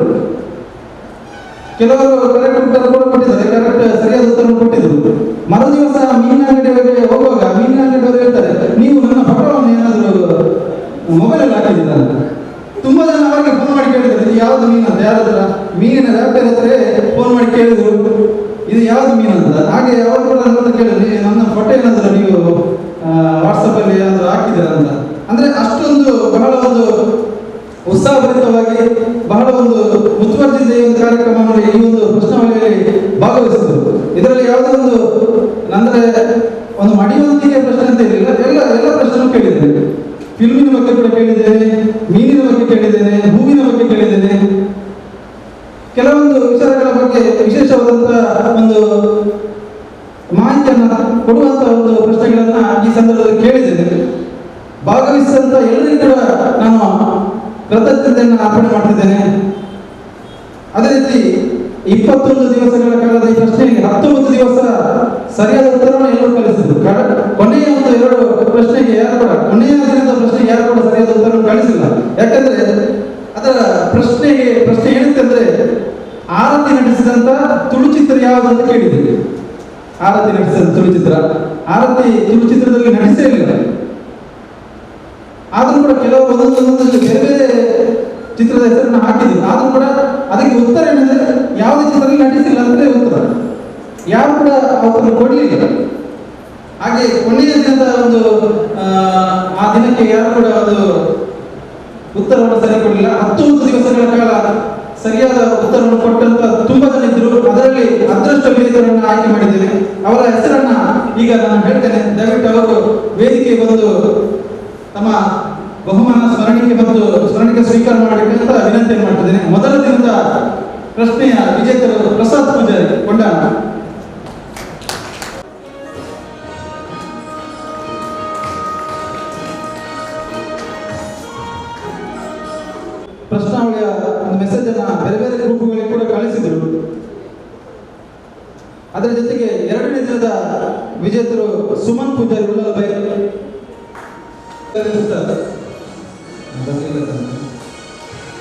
ಕೆಲವರು ಕರೆಕ್ಟ್ ಉತ್ತರ ಕೂಡ ಕೊಟ್ಟಿದ್ದಾರೆ, ಕರೆಕ್ಟ್ ಸರಿಯಾದ ಉತ್ತರ ಕೊಟ್ಟಿದ್ರು. ಮರುದಿವಸ ಮೀನಿನ ಅಂಗಡಿಯವರಿಗೆ ಹೋಗುವಾಗ ಮೀನಿನ ಅಂಗಡಿಯವರು ಹೇಳ್ತಾರೆ, ನೀವು ನನ್ನ ಫೋಟೋವನ್ನು ಏನಾದರೂ ಮೊಬೈಲಲ್ಲಿ ಹಾಕಿದ್ದೀರಾ ಅಂತ. ತುಂಬ ಜನ ಅವರಿಗೆ ಫೋನ್ ಮಾಡಿ ಕೇಳಿದ್ರು, ಇದು ಯಾವುದು ಮೀನು ಅಂತ. ಯಾರ ಹತ್ರ, ಮೀನಿನ ವ್ಯಾಪಾರಿ ಹತ್ರ ಫೋನ್ ಮಾಡಿ ಕೇಳಿದ್ರು, ಇದು ಯಾವುದು ಮೀನು ಅಂತ. ಹಾಗೆ ಅವರು ಕೂಡ ನನ್ನ ಹತ್ರ ಕೇಳಿದ್ರು, ನನ್ನ ಫೋಟೋ ಏನಾದರೂ ನೀವು ವಾಟ್ಸಪ್ಪಲ್ಲಿ ಏನಾದರೂ ಹಾಕಿದ್ದೀರಾ ಅಂತ. ಅಂದರೆ ಅಷ್ಟೊಂದು ಬಹಳ ಒಂದು ಉತ್ಸಾಹಭರಿತವಾಗಿ ಬಹಳ ಒಂದು ಮುತುವರ್ಜಿಯಿಂದ ಈ ಒಂದು ಕಾರ್ಯಕ್ರಮವನ್ನು, ಈ ಒಂದು ಪ್ರಶ್ನಾವಳಿಯಲ್ಲಿ ಭಾಗವಹಿಸಿದ್ರು. ಇದರಲ್ಲಿ ಯಾವುದೇ ಒಂದು ಅಂದರೆ ಒಂದು ಮಡಿವಂತಿಕೆ ಪ್ರಶ್ನೆ ಅಂತ ಇರಲಿಲ್ಲ. ಎಲ್ಲ ಎಲ್ಲ ಪ್ರಶ್ನೆ ಕೇಳಿದ್ದೇನೆ. ಫಿಲ್ಮಿನ ಬಗ್ಗೆ ಕೂಡ ಕೇಳಿದ್ದೇನೆ, ಮೀನಿನ ಬಗ್ಗೆ ಕೇಳಿದ್ದೇನೆ, ಹೂವಿನ ಬಗ್ಗೆ ಕೇಳಿದ್ದೇನೆ. ಕೆಲವೊಂದು ವಿಚಾರಗಳ ಬಗ್ಗೆ ವಿಶೇಷವಾದಂತಹ ಒಂದು ಮಾಹಿತಿಯನ್ನು ಕೊಡುವಂತಹ ಒಂದು ಪ್ರಶ್ನೆಗಳನ್ನ ಈ ಸಂದರ್ಭದಲ್ಲಿ ಕೇಳಿದ್ದೇನೆ. ಭಾಗವಹಿಸಿದಂತ ಎಲ್ಲರಿಗೂ ಕೂಡ ನಾನು ಕೃತಜ್ಞತೆಯನ್ನು ಅರ್ಪಣೆ ಮಾಡ್ತಿದ್ದೇನೆ. ಅದೇ ರೀತಿ 21 ದಿವಸಗಳ ಕಾಲದ ಈ ಪ್ರಶ್ನೆಗೆ 19 ದಿವಸ ಸರಿಯಾದ ಉತ್ತರವನ್ನು ಎಲ್ಲರೂ ಕಳಿಸಿದ್ರು. ಕೊನೆಯ ಒಂದು 2 ಪ್ರಶ್ನೆಗೆ ಯಾರು ಕೂಡ, ಕೊನೆಯ ದಿನದ ಪ್ರಶ್ನೆಗೆ ಯಾರು ಕೂಡ ಸರಿಯಾದ ಉತ್ತರವನ್ನು ಕಳಿಸಿಲ್ಲ. ಯಾಕಂದ್ರೆ ಅದರ ಪ್ರಶ್ನೆ ಏನಿತ್ತಂದ್ರೆ, ಆರತಿ ನಟಿಸಿದಂತ ತುಳು ಚಿತ್ರ ಯಾವುದು ಅಂತ ಕೇಳಿದ್ದೀವಿ. ಆರತಿ ನಟಿಸಿದ ತುಳು ಚಿತ್ರ, ಆರತಿ ತುಳು ಚಿತ್ರದಲ್ಲಿ ನಟಿಸೇ ಇಲ್ಲ. ಆದ್ರೂ ಕೂಡ ಕೆಲವು ಒಂದೊಂದೊಂದೊಂದು ಬೇರೆ ಬೇರೆ ಚಿತ್ರದ ಹೆಸರನ್ನು ಹಾಕಿದ್ರು. ಆದ್ರೂ ಕೂಡ ಅದಕ್ಕೆ ಉತ್ತರ ಏನಂದ್ರೆ ಯಾವುದೇ ಚಿತ್ರದಲ್ಲಿ ನಟಿಸಿಲ್ಲ ಅಂದ್ರೆ ಉತ್ತರ. ಯಾರು ಕೂಡ ಉತ್ತರ ಕೊಡಲಿಲ್ಲ. ಹಾಗೆ ಕೊನೆಯ ದಿನದ ಒಂದು ಆ ದಿನಕ್ಕೆ ಯಾರು ಕೂಡ ಒಂದು ಉತ್ತರವನ್ನು ಸರಿ ಕೊಡಲಿಲ್ಲ. 19 ದಿವಸಗಳ ಕಾಲ ಸರಿಯಾದ ಉತ್ತರವನ್ನು ಕೊಟ್ಟಂತ ತುಂಬಾ ಜನ ಇದ್ರು. ಅದರಲ್ಲಿ ಅದೃಷ್ಟ ವಿಜೇತರನ್ನು ಆಯ್ಕೆ ಮಾಡಿದ್ದೇವೆ. ಅವರ ಹೆಸರನ್ನ ಈಗ ನಾನು ಹೇಳ್ತೇನೆ. ದಯವಿಟ್ಟು ಅವರು ವೇದಿಕೆಗೆ ಬಂದು ತಮ್ಮ ಬಹುಮಾನ ಸ್ಮರಣಿಕೆ ಮತ್ತು ಸ್ಮರಣಿಕೆ ಸ್ವೀಕಾರ ಮಾಡಬೇಕು ಅಂತ ವಿನಂತಿ ಮಾಡ್ತಿದ್ದೇನೆ. ಮೊದಲ ದಿನದ ಪ್ರಶ್ನೆಯ ವಿಜೇತರು ಪ್ರಸಾದ್ ಪೂಜಾರಿ ಕೊಂಡಾಣ. ಪ್ರಶ್ನಾವಳಿಯ ಒಂದು ಮೆಸೇಜ್ ಅನ್ನ ಬೇರೆ ಬೇರೆ ಗ್ರೂಪ್ಗಳಿಗೆ ಕೂಡ ಕಳಿಸಿದರು. ಅದರ ಜೊತೆಗೆ ಎರಡನೇ ದಿನದ ವಿಜೇತರು ಸುಮನ್ ಪೂಜಾರಿ ಉಳ್ಳಾಲ.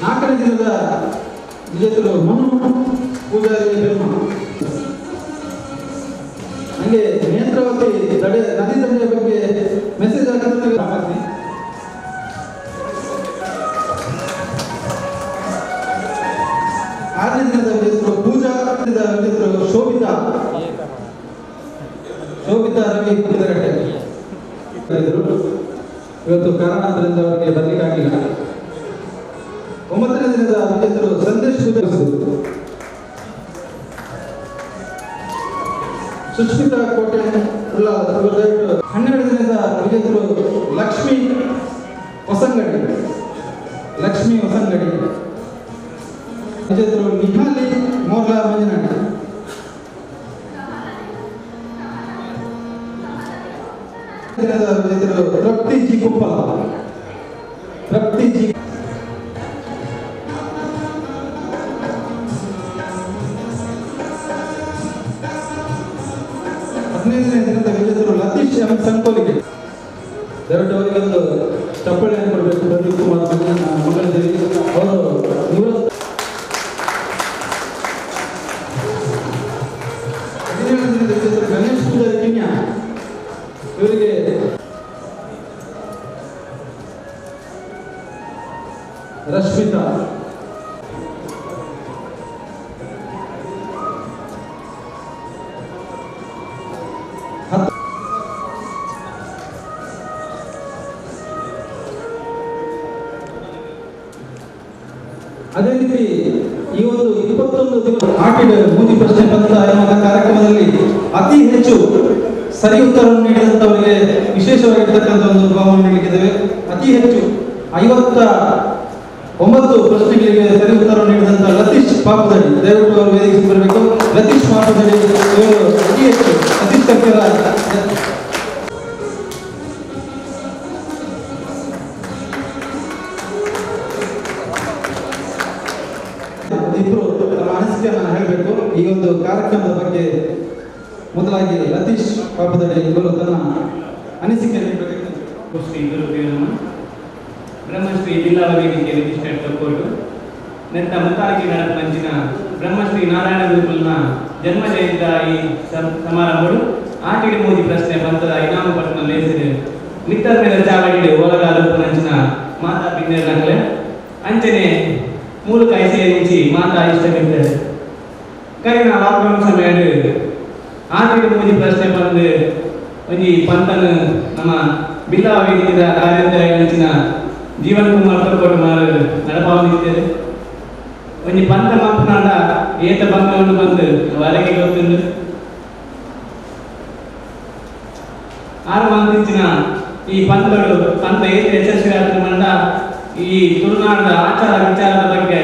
ನಾಲ್ಕನೇ ದಿನದ ವಿಜೇತರು ಮನು ಪೂಜಾರಿ ಬೆರ್ಮ. ಹಂಗೆ ನೇತ್ರಾವತಿ ದಡೆ ನದಿ ದಂಡೆಯ ಬಗ್ಗೆ ಮೆಸೇಜ್ ಹಾಕಿದ್ರೆ ಆರನೇ ದಿನದ ವಿಜೇತರು ಪೂಜಾ ವಿಜೇತರು ಶೋಭಿತಾ ಶೋಭಿತಾ ರವಿ ಕುದಿರಗಟ್ಟೆ. ಇವತ್ತು ಕಾರಣಾಂತರದಿಂದ ಅವರಿಗೆ ಬರಲಿಕ್ಕಾಗಿಲ್ಲ. 9ನೇ ದಿನದ ವಿಜೇತರು ಸಂದೇಶ್ ಸುಷ್ಮಿತಾ ಕೋಟೆ ಉಳ್ಳಾಲ. 12 ದಿನದ ವಿಜೇತರು ಲಕ್ಷ್ಮಿ ಹೊಸಂಗಡಿ ಲಕ್ಷ್ಮಿ ಹೊಸಂಗಡಿ. ವಿಜೇತರು ನಿಹಾಲಿ ಮೋರ್ಲಾ ಮಂಜನಾಡಿ. ದಿನದ ವಿಜೇತರು ತೃಪ್ತಿ ಜಿ ಕುಪ್ಪಲ ತೃಪ್ತಿ ಜಿ. 15ನೇ ದಿನದ ವಿಜೇತರು ಲತೀಶ್ ಎಂ ಸಂಕೋಲಿಗೆ. ದಯವಿಟ್ಟು ಅವರಿಗೆ ಒಂದು ಚಪ್ಪಳಿಯನ್ನು ಕೊಡಬೇಕು. ಪ್ರದೀಪ್ ಕುಮಾರ್ ಮಂಗಳದೇವಿ ಅವರು ನಿವೃತ್ತ. 17 ದಿನದ ವಿಜೇತರು ಗಣೇಶ್ ಪೂಜಾರಿ ಕಿನ್ಯಾ. ಇವರಿಗೆ ರಶ್ಮಿತಾ. ಅದೇ ರೀತಿ ಈ ಒಂದು 21 ದಿನ ಆಟಿಡ ಮೂದಿ ಪ್ರಶ್ನೆ ಪತ್ರ ಎನ್ನುವಂತಹ ಕಾರ್ಯಕ್ರಮದಲ್ಲಿ ಅತಿ ಹೆಚ್ಚು ಸರಿ ಉತ್ತರವನ್ನು ನೀಡಿದಂತವರಿಗೆ ವಿಶೇಷವಾಗಿರ್ತಕ್ಕಂಥ ಒಂದು ಬಹುಮಾನ ನೀಡಲಿಕ್ಕಿದ್ದೇವೆ. ಅತಿ ಹೆಚ್ಚು 59 ಪ್ರಶ್ನೆಗಳಿಗೆ ಸರಿ ಉತ್ತರವನ್ನು ನೀಡಿದಂತಹ ಲತೀಶ್ ಪಾಪದಡಿ, ದಯವಿಟ್ಟು ಅವರು ವೇದಿಕೆಗೆ ಬರಬೇಕು. ಲತೀಶ್ ಪಾಪದಡಿ ಇವರು ಅತಿ ಹೆಚ್ಚು ಲತೀಶ್ ಕರ್ಕರ. ಇಬ್ಬರು ತಮ್ಮ ಅನಿಸಿಕೆಯನ್ನು ಹೇಳಬೇಕು ಈ ಒಂದು ಕಾರ್ಯಕ್ರಮದ ಬಗ್ಗೆ. ಮೊದಲಾಗಿ ಲತೀಶ್ ಪಾಪದಡಿ ಇವರು ತನ್ನ ಅನಿಸಿಕೆ ನೀಡಬೇಕು. ಶ್ರೀ ಗುರುದೇವನ ಬ್ರಹ್ಮಶ್ರೀ ಬಿಲ್ಲಾವ ವೇದಿಕೆ ರಿಜಿಸ್ಟರ್ಡ್ ತಕ್ಕೋಟು ನೆತ್ತ ಮುತ್ತಾಳಿಕೆ ನಡಪಂಚಿನ ಬ್ರಹ್ಮಶ್ರೀ ನಾರಾಯಣ ಗುರುಕುಲ್ನ ಜನ್ಮ ಜಯಂತ ಈ ಸಮಾರಂಭಗಳು ಆಟಿಡಿ ಮೋದಿ ಪ್ರಶ್ನೆ ಪಂತದ ಇನಾಮು ಪಟ್ಟಣ ಲೇಸಿದೆ ಮಿತ್ತದ ಮೇಲೆ ಚಾವಡಿ ಓಲಗಾಲೂಪನಂಚಿನ ಮಾತಾ ಬಿನ್ನೆರ್ ನಕಲೆ ಅಂಚನೆ ಮೂಲಕ ಐಸಿಎಂಚಿ ಮಾತಾ ಇಷ್ಟ ಬಿದ್ದರೆ ಕರಿನ ಲಾಕ್ಡೌನ್ ಸಮಯ ಆಟಿಡಿ ಮೋದಿ ಪ್ರಶ್ನೆ ಬಂದು ಒಂಜಿ ಪಂತನ ನಮ್ಮ ಬಿಲ್ಲಾವ ವೇದಿಕೆದ ಕಾರ್ಯಂತರ ಜೀವನ್ ಕುಮಾರ್ ತಕ್ಕೋಟು ಮಾರು ನಡಪಾವನಿದ್ದೇವೆ. ಒಂಜಿ ಪಂತ ಮಾಪನಾಂಡ ಏತ ಬಂಗವನ್ನು ಬಂದು ವರಗೆ ಗೊತ್ತುಂಡು. 6 ಮಂದಿಂಚಿನ ಈ ಪಂತಗಳು ಪಂತ ಏತ ಯಶಸ್ವಿ ಆದ ಮಂಡ ಈ ತುಳುನಾಡದ ಆಚಾರ ವಿಚಾರದ ಬಗ್ಗೆ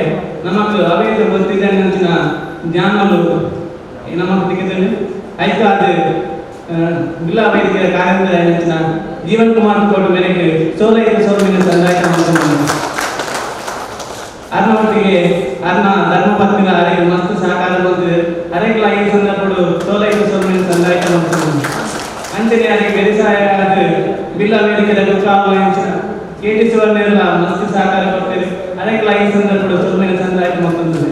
ನಮಕ್ ಅವೇತ ಗೊತ್ತಿದ್ದ ಅಂಚಿನ ಜ್ಞಾನಗಳು ನಮಕ್ ದಿಕ್ಕಿದ್ದೇನೆ. ಆಯ್ತು ಅದು ಬಿಲ್ಲಾ ವೇದಿಕೆಯ ಕಾರ್ಯಂತರ ಜೀವನ್ ಕುಮಾರ್ ಕೋಟು ಮೇರೆಗೆ ಸೋಲೈದು ಸೋಮಿನ ಸಂದಾಯ ಅರ್ನೊಟ್ಟಿಗೆ ಅರ್ನ ಧರ್ಮಪತ್ನಿನ ಅರೆಗೆ ಮಸ್ತ್ ಸಹಕಾರ ಬಂದಿದೆ. ಅರೆಗ್ಲ ಈ ಸಂದರ್ಭಗಳು ಸೋಲೈದು ಸೋಮಿನ ಸಂದಾಯ ಅಂಚನೆ ಅರೆಗೆ ಬೆರಿಸಾಯ ಬಿಲ್ಲಾ ವೇದಿಕೆಯ ಗುರುಕಾಲು ಕೆ ಟಿ ಸುವರ್ಣೆಲ್ಲ ಮಸ್ತ್ ಸಹಕಾರ ಕೊಡ್ತೇವೆ. ಅರೆಗ್ಲ ಈ ಸಂದರ್ಭಗಳು ಸೋಮಿನ ಸಂದಾಯ ಮತ್ತೊಂದಿದೆ.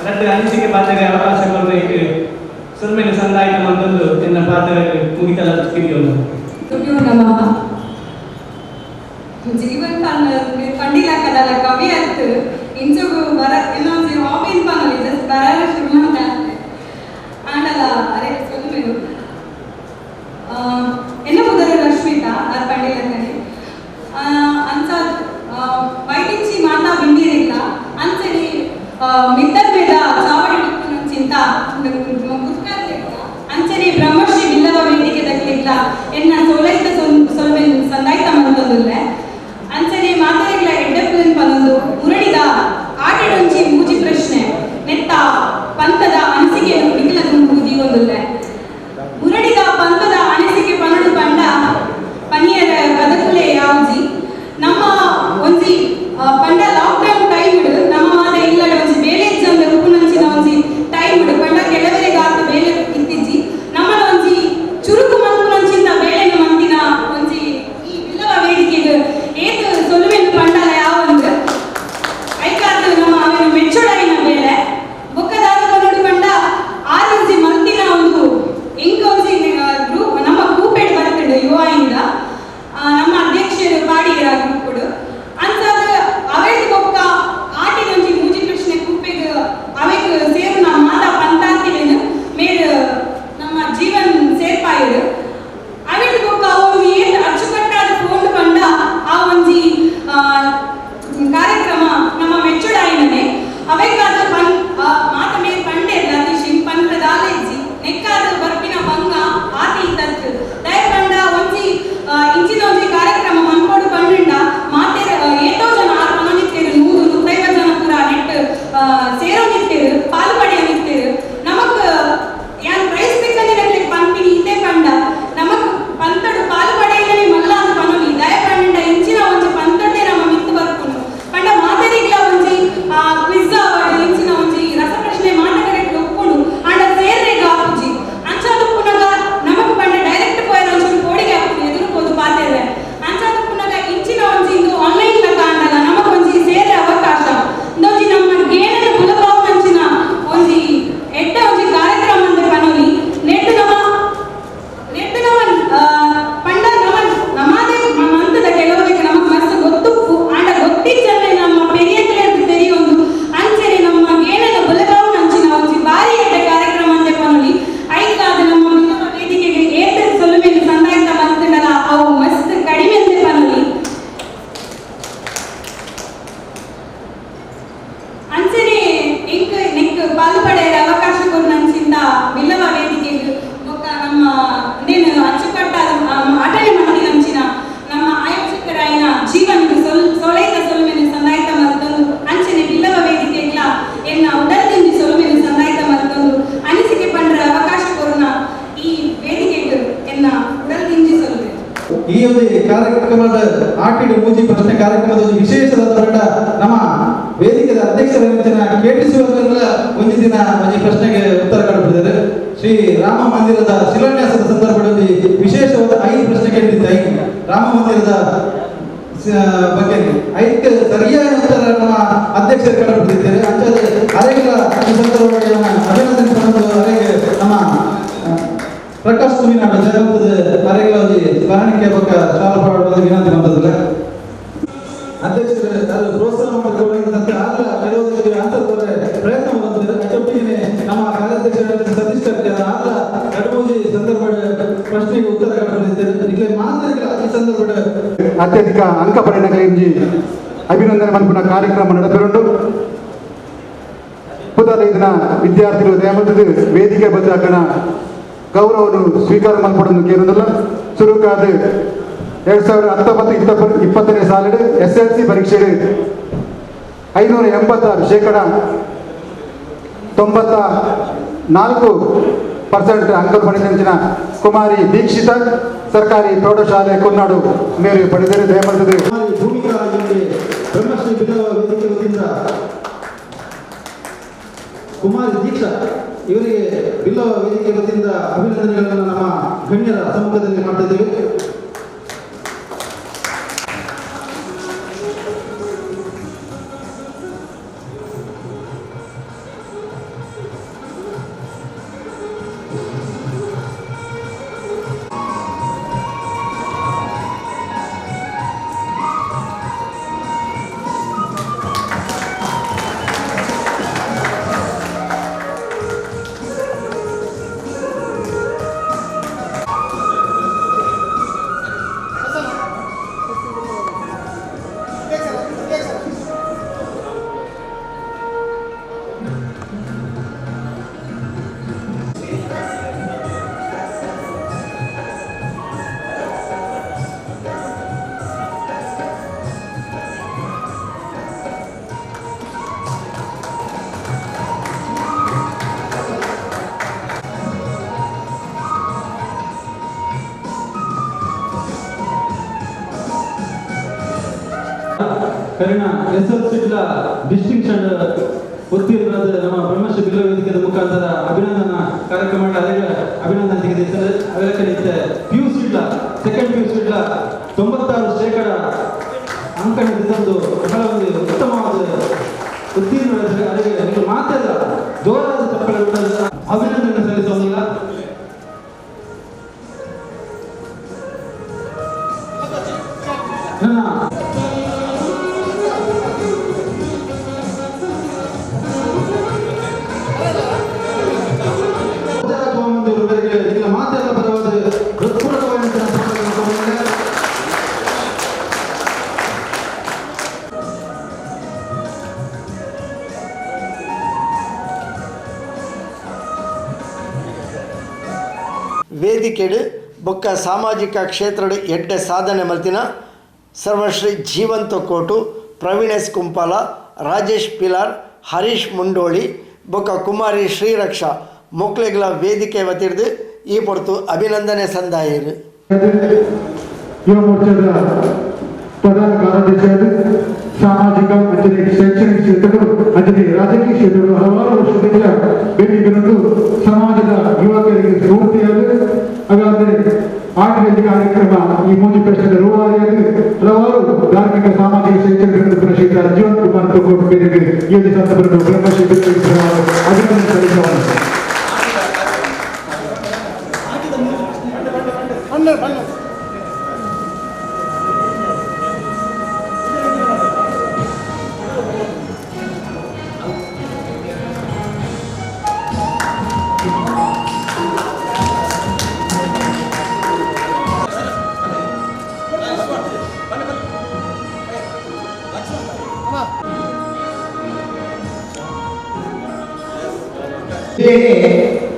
ರದ್ದು ಅಂಚನೆ ಪಾತ್ರೆ ಅವಕಾಶ ಕೊಡಬೇಕು ಸೊಲ್ಮೆನ ಸಂದಾಯಿತ ಮಂತೊಂದು ಎನ್ನ ಪಾತ್ರ ಮುಗಿತಲ ಕಿರಿಯೊಂದು. ನಮಃ. ಜೀವನ್ ಪಂಡಿಲ ಕದಲ ಕವಿ ಅತ್ತು ಇಂಚುಗು ಬರ ಇನ್ನೊಂದು ಹಾಬಿನ್ ಪನ್ನಲಿ ಜಸ್ಟ್ ಬರಲ್ಲ ಶುರು ಮಾಡ್ತಾರೆ ಆಂಡಲ ಅರೆ ಸೊಲ್ಮೆನು. ಎನ್ನ ಮುದರ ರಶ್ಮಿತಾ ಆರ್ ಪಂಡಿಲಕನೆ ಅಂಚ ವೈಟಿಂಚಿ ಮಾತಾ ಬಿಂಡಿರಿಲ್ಲ ಅಂಚನೆ ಮಿತ್ತರ್ ಮೇದ ಚಾವಡಿ ಟಿಪ್ಪುನಂಚಿಂತ ಅಂಚನೆ ಬ್ರಹ್ಮಶ್ರೀ ಬಿಲ್ಲವ ವೇದಿಕೆ ದಕ್ಲಿಲ್ಲ ಎನ್ನ ಸೋಲೈತ ಸೊಲ್ಮೆನ್ ಸಂದಾಯ್ತ ಮಂತೊಂದುಲ್ಲೆ ಅಂಚನೆ ಮಾತರಿಗ್ಲ ಎಡ್ಡೆಪ್ಪುನ್ ಪನೊಂದು ಮುರಡಿದ ಆಟಡೊಂಜಿ ಮೂಜಿ ಪ್ರಶ್ನೆ ನೆತ್ತ ಪಂತದ ಅನಿಸಿಕೆಯನ್ನು ನಿಖಿಲ ದುಂಬು ದೀವೊಂದುಲ್ಲೆ. ಮುರಡಿದ ಪಂತದ ಅನಿಸಿಕೆ ಪನಡು ಪಂಡ ಪನಿಯರ ಬದುಕುಲೆ ಯಾವ್ಜಿ ನಮ್ಮ ಒಂಜಿ ಪಂಡ ಲಾಕ್ಡೌನ್ ಟೈಮ್ ನಮ್ಮ ಮಾತ ಇಲ್ಲಡ ಒಂಜಿ ಬೇಲೆ ಇಜ್ಜಂದ ಉಪ್ಪುನಂಚಿನ ಒಂಜಿ ಟೈಮ್ ಪಂಡ ಕೆಲವರಿಗೆ ಆತ ಬೇಲೆ ಇತ್ತಿಜ್ಜಿ ನಮ್ಮನ ಒಂಜಿ ಚುರುಕು ಮನ್ಪುನಂಚಿನ ಬೇಳೆನ ಮಂತಿನ ಒಂಜಿ ಈ ಬಿಲ್ಲವ ವೇದಿಕೆಗೆ ಏತ್ ಸೊಲುವೆನು ಪಂಡಲ ಯಾವೊಂದು ಐಕಾದ ನಮ್ಮ ಅವೆನು ಮೆಚ್ಚುಡಾಯಿನ ಬೇಳೆ ಬೊಕ್ಕದಾದ ಪನಡು ಪಂಡ ಆರೊಂಜಿ ಮಂತಿನ ಒಂದು ಇಂಕ ಒಂಜಿ ಗ್ರೂಪ್ ನಮ್ಮ ಗ್ರೂಪ್ ಬರ್ತದೆ ಯುವ ಇಂದ ನಮ್ಮ ಅಧ್ಯಕ್ಷರು ಪಾಡಿಯರ ಗ್ರೂಪ್ ಅಂಚಾದ ಅವೇದ ಬೊಕ್ಕ ಆಟಿನೊಂಜಿ ಮೂಜಿ ಕೃಷ್ಣ ಕುಪ್ಪೆಗ್ ಅವೆಗ್ ಸೇರು ನಮ್ಮ ಮಾತಾ ಪಂತಾರ್ತಿಲೇನು ಮೇರ್ ನಮ್ಮ ಜೀವನ್ ಸೇರ್ಪಾಯರು. ಅವೇದ ಬೊಕ್ಕ ಅವು ಏತ್ ಅಚ್ಚುಕಟ್ಟಾದ ಫೋನ್ ಪಂಡ ಆ ಒಂಜಿ ಕಾರ್ಯಕ್ರಮ ನಮ್ಮ ಮೆಚ್ಚುಡಾಯಿನನೆ ಅವೆಕಾದ ಪನ್ ಮಾತ ಮೇರ್ ಪಂಡೆ ಲತೀಶಿನ್ ಪಂತ್ರದಾಲೆಜ್ಜಿ ನೆಕ್ಕಾದ ಬರ್ಪಿನ ಬಂಗ ಆತಿ ತತ್ ದಯ ಪಂಡ ಒಂಜಿ ಇಂಚಿನ ಒಂಜಿ ಕಾರ್ಯಕ್ರಮ ಮನ್ಕೋಡು ಪಂಡ ಮಾತೆ ಏತೋ ಜನ ಆರು ಪನೊಂದಿತ್ತೇರು 100 150 ಜನ ಪೂರ ನೆಟ್ ಸೇರೋನಿತ್ತೇರು ಪಾಲು ಪಡೆಯೋನಿತ್ತೇರು. ನಮಕ್ ಯಾನ್ ಪ್ರೈಸ್ ತಿಕ್ಕಂದಿರಕ್ಲೆ ಪನ್ಪಿನಿ ಇತ್ತೆ ಪಂಡ ನಮಕ್ ಪಂತಡು ಪಾಲು ಪಡೆಯಲನೆ ಮಲ್ಲ ಅಂತ ಪನೊಲಿ ದಯ ಪಂಡ ಇಂಚಿನ ಒಂಜಿ ಪಂತಡ್ದೆ ನಮ್ಮ ಮಿತ್ತು ಬರ್ಪುನು ಪಂಡ ಮಾತೆರಿಗ್ಲ ಒಂಜಿ ಕ್ವಿಜ್ ಅವಾರ್ಡ್ ಇಂಚಿನ ಒಂಜಿ ರಸಪ್ರಶ್ನೆ ಮಾತಕರೆಟ್ ಒಪ್ಪುನು ಆಂಡ ಸೇರ್ರೆಗ್ ಆಪುಜಿ ಅಂಚಾದ ಪುನಗ ನಮಕ್ ಪಂಡ ಡೈರೆಕ್ಟ್ ಪೋಯರ ಒಂಚೂರು ಕೋಡಿಗೆ ಆಪುಜಿ ಎದುರು ಪೋದು ಪಾತೆರ್ರೆ ಅಂಚಾದ ಪುನಗ ಇಂಚಿನ ಒಂಜಿ ಇಂದು ಆನ್ಲೈನ್ ಲಕ ಆಂಡಲ ನಮಕ್ ಒಂಜಿ ಸೇರ್ರೆ ಅವಕಾಶ ಇಂದೊಂಜಿ ನಮ್ಮ ಗೇನನ ಬುಲಪಾವುನಂಚಿನ ಒಂಜಿ ಎಡ್ಡ ಒಂಜಿ ಕಾರ್ಯಕ್ರಮ ಅಂದೆ ಪನೊಲಿ ನೆಟ್ಟು ನಮ್ಮ ನೆಟ್ಟು ನಮ್ಮ ಪಂಡ ನಮ್ಮ ನಮಾದೇ ಮಂತದ ಕೆಲವರಿಗೆ ನಮಕ್ ಮಸ್ತ್ ಗೊತ್ತುಪ್ಪು ಆಂಡ ಗೊತ್ತಿಜ್ಜಂದೆ ನಮ್ಮ ಪೆರಿಯಕ್ಲೆರ್ದ್ ತೆರಿಯೊಂದು ಅಂಚನೆ ನಮ್ಮ ಗೇನನ ಬುಲಪಾವುನಂಚಿನ ಒಂಜಿ ಬಾರಿ ಎಡ್ಡೆ ಕಾರ್ಯಕ್ರಮ ಅಂದೆ ಪನೊಲಿ ಐಕಾದ ನಮ್ಮ ನಮ್ಮ ವೇದಿಕೆಗೆ ಏತ್ ಸೊಲುಮೆನ್ ಸಂದಾಯ್ತ ಮಂತುಂಡಲ ಅವು ಮಸ್ತ್ ಕಡಿಮೆ ಅಂದೆ ಪನೊಲಿ. ಅಂಚನೆ ಎಂಕ್ ನೆಕ್ ಪಾಲು ಪಡೆಯರ ಅವಕಾಶ ಕೊರ್ನಂಚಿಂದ ಬಿಲ್ಲವ ವೇದಿಕೆಗೆ ಬೊಕ್ಕ ನಮ್ಮ ನೇನು ಅಚ್ಚುಕಟ್ಟಾದ ಅಟನೆ ಮಂತಿನಂಚಿನ ನಮ್ಮ ಆಯೋಜಕರಾಯಿನ ಜೀವನಿಗೆ ಸೊಲೈತ ಸೊಲುಮೆನ್ ಸಂದಾಯ್ತ ಮಲ್ತೊಂದು ಅಂಚನೆ ಬಿಲ್ಲವ ವೇದಿಕೆಗ್ಲ ಎನ್ನ ಉಡಲ್ದಿಂಜಿ ಸೊಲುಮೆನ್ ಸಂದಾಯ್ತ ಮಲ್ತೊಂದು ಅನಿಸಿಕೆ ಪಂಡ್ರ ಅವಕಾಶ ಕೊರ್ನ ಈ ವೇದಿಕೆಗೆ ಎನ್ನ ಉಡಲ್ದಿಂಜಿ ಸೊಲುಮೆ. ಈ ಒಂದು ಕಾರ್ಯಕ್ರಮದ ಆಟಿಡಿ ಮೂಜಿ ಪ್ರಶ್ನೆ ಕಾರ್ಯಕ್ರಮದ ಒಂದು ವಿಶೇಷವಾದ ಪಂಡ ನಮ್ಮ ವೇದಿಕೆದ ಅಧ್ಯಕ್ಷರ ಕೆಟಿಸಿ ಒಂಜಿ ದಿನ ಒಂಜಿ ಪ್ರಶ್ನೆಗೆ ಉತ್ತರ ಕಂಡುಹಿಡಿದರೆ ಶ್ರೀ ರಾಮ ಮಂದಿರದ ಶಿಲಾನ್ಯಾಸದ ಸಂದರ್ಭದಲ್ಲಿ ವಿಶೇಷವಾದ 5 ಪ್ರಶ್ನೆ ಕೇಳಿದ್ದೆ. 5 ರಾಮ ಮಂದಿರದ ಬಗ್ಗೆ 5 ಸರಿಯಾದ ಉತ್ತರ ನಮ್ಮ ಅಧ್ಯಕ್ಷರು ಕಂಡುಹಿಡಿದಿದ್ದಾರೆ. ಅಂಚಾದ ಅರೆಗಳ ಈ ಸಂದರ್ಭದಲ್ಲಿ ಅಭಿನಂದನೆ ಪಡೆದು ಅರೆಗೆ ನಮ್ಮ ಪ್ರಕಾಶ್ ತುಮಿನಾಡು ಜಗತ್ತದ ಅರೆಗಳ ಒಂಜಿ ಸ್ಮರಣಿಕೆ ಬೊಕ್ಕ ಶಾಲು ಪಾಡುವ ವಿನಂತಿ ಮಾಡ್ತದಲ್ಲ. ಅಧ್ಯಕ್ಷರು ಅದು ಪ್ರೋತ್ಸಾಹ ಮಾಡಿಕೊಳ್ಳುವಂತ ಆಗ ಕೆಲವೊಂದು ಅಂತರ್ದವರೆ ಪ್ರಯತ್ನ ಬಂದಿದೆ. ಅಚ್ಚೊಟ್ಟಿಗೆ ನಮ್ಮ ಕಾರ್ಯಾಧ್ಯಕ್ಷರಾದ ಸತೀಶ್ ಕರ್ಕೆ ಆಗ ಕಡುಮೂಜಿ ಸಂದರ್ಭ ಪ್ರಶ್ನೆಗೆ ಉತ್ತರ ಕಂಡುಹಿಡಿದಿದ್ದಾರೆ. ಮಾತ್ರ ಈ ಸಂದರ್ಭ ಅತ್ಯಧಿಕ ಅಂಕ ಪಡೆಯಲಿ ಅಭಿನಂದನೆ ಮನ್ಪುನ ಕಾರ್ಯಕ್ರಮ ನಡೆದಿರುಂಡು. ಪುದಲ ವಿದ್ಯಾರ್ಥಿಗಳು ದಯಮಂತದ ವೇದಿಕೆ ಬದ್ದಾಕಣ ಗೌರವವನ್ನು ಸ್ವೀಕಾರ ಮಲ್ಪಡನ್ನು ಕೇರುವುದಿಲ್ಲ. ಸುರುಕಾದ 2019-20 20ನೇ ಸಾಲಿಡು SLC ಪರೀಕ್ಷೆ 586 94% ಅಂಕ ಪಡೆದಂಚಿನ ಕುಮಾರಿ ದೀಕ್ಷಿತ ಸರ್ಕಾರಿ ಪ್ರೌಢಶಾಲೆ ಕೊನ್ನಾಡು ಮೇರೆ ಪಡೆದರೆ ದಯಮಾಡಿದರೆ. ಭೂಮಿಕಾ ಬ್ರಹ್ಮಶ್ರೀ ಬಿಲ್ಲವ ವೇದಿಕೆ ವತಿಯಿಂದ ಕುಮಾರಿ ದೀಕ್ಷಾ ಇವರಿಗೆ ಬಿಲ್ಲವ ವೇದಿಕೆ ವತಿಯಿಂದ ಅಭಿನಂದನೆಗಳನ್ನು ನಮ್ಮ ಗಣ್ಯರ ಸಮ್ಮುಖದಲ್ಲಿ ಮಾಡ್ತಾ ಇದ್ದೇವೆ. ಕರಿನ ಎಸ್ ಎಲ್ ಸಿಡ್ಲ ಡಿಸ್ಟಿಂಕ್ಷನ್ ಉತ್ತೀರ್ಣರಾದ ನಮ್ಮ ಬ್ರಹ್ಮಶ್ರೀ ಬಿಲ್ಲವ ವೇದಿಕೆಯ ಮುಖಾಂತರ ಅಭಿನಂದನಾ ಕಾರ್ಯಕ್ರಮ ಅಭಿನಂದನೆ ತೆಗೆದಿದ್ದಾರೆ. ಅವೆಲ್ಲ ಪಿ ಯು ಸಿಡ್ಲ second P U ಸಿಡ್ಲ 96% ಅಂಕಣ ತಂದು ಬಹಳ ಒಂದು ಉತ್ತಮವಾದ ಉತ್ತೀರ್ಣರಾದ ಅದಕ್ಕೆ ನಿಮ್ಮ ಮಾತೆಲ್ಲ ಜೋರಾದ ಚಪ್ಪಳೆ ಅಭಿನಂದನೆ ಸಲ್ಲಿಸೋದಿಲ್ಲ. ನನ್ನ ಮಾತೆಲ್ಲ ಪರವಾದ ಹೃತ್ಪೂರ್ವಕವಾದಂತಹ ವೇದಿಕೆಡು ಬೊಕ್ಕ ಸಾಮಾಜಿಕ ಕ್ಷೇತ್ರಡು ಎಡ್ಡೆ ಸಾಧನೆ ಮಲ್ತಿನ ಸರ್ವಶ್ರೀ ಜೀವಂತ ಕೋಟು, ಪ್ರವೀಣ್ ಎಸ್ ಕುಂಪಾಲ, ರಾಜೇಶ್ ಪಿಲಾರ್, ಹರೀಶ್ ಮುಂಡೋಳಿ ಬೊಕ್ಕ ಕುಮಾರಿ ಶ್ರೀರಕ್ಷಾ ಮೊಕ್ಲೆಗಳ ವೇದಿಕೆ ವತಿರ್ದು ಈ ಪೊರ್ತು ಅಭಿನಂದನೆ ಸಂದಾಯರು. ಯುವ ಮೋರ್ಚಾದ ಪ್ರಧಾನ ಕಾರ್ಯದರ್ಶಿಯಾದ ಸಾಮಾಜಿಕ ಅಂಜನೆ ಶೈಕ್ಷಣಿಕ ಕ್ಷೇತ್ರಗಳು ಅಂಜನೆ ರಾಜಕೀಯ ಕ್ಷೇತ್ರಗಳು ಹಲವಾರು ವರ್ಷದಿಂದ ಬೇಡಿಕೊಂಡು ಸಮಾಜದ ಯುವಕರಿಗೆ ಸ್ಫೂರ್ತಿಯಾದ ಹಾಗಾದರೆ ಆಟದಲ್ಲಿ ಕಾರ್ಯಕ್ರಮ ಈ ಮೂಜಿ ಪ್ರಶ್ನೆದ ರೂವಾರಿಯಾಗಿ ಹಲವಾರು ಧಾರ್ಮಿಕ ಸಾಮಾಜಿಕ ಶೈಕ್ಷಣಿಕ ಶ್ರೀ ಜೀವನ್ ಕುಮಾರ್ ತಗೋಟು ಬೇರೆ ಈ ಸಂದರ್ಭದಲ್ಲಿ ಬ್ರಹ್ಮಶ್ರೀ ಅಭಿನಂದನೆ ಸಲ್ಲಿಸುವರು.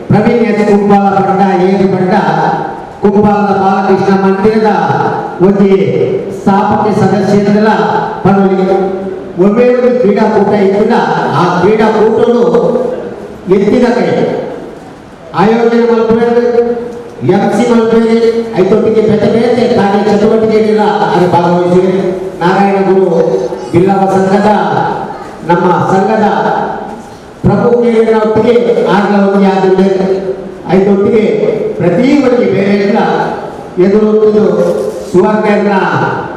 ಪ್ರವೀಣ್ ಎಸ್ ಕುಂಬಾಲ ಪಂಡ ಏರು ಪಂಡ ಕುಂಬಾಲದ ಬಾಲಕೃಷ್ಣ ಮಂದಿರದ ಒಂದು ಸ್ಥಾಪಕ ಸದಸ್ಯರ ಪನೊಲಿ ಒಮ್ಮೆ ಒಂದು ಕ್ರೀಡಾಕೂಟ ಇದ್ದ ಆ ಕ್ರೀಡಾಕೂಟನು ಎತ್ತಿನ ಕೈ ಆಯೋಜನೆ ಮಲ್ಪೇರು ಎಂ ಸಿ ಮಲ್ಪೇರಿ ಐತೊಟ್ಟಿಗೆ ಬೇತೆ ಬೇತೆ ಕಾರ್ಯ ಚಟುವಟಿಕೆಗಳ ಅದು ಭಾಗವಹಿಸಿವೆ. ನಾರಾಯಣ ಗುರು ಬಿಲ್ಲವ ಸಂಘದ ನಮ್ಮ ಸಂಘದ ಪ್ರಮುಖರೊಟ್ಟಿಗೆ ಆಗಲೊಂದು ಆಗಿದೆ. ಐದೊಟ್ಟಿಗೆ ಪ್ರತಿ ಒಂದು ಬೇರೆ ಎದುರು ಸುವರ್ಣ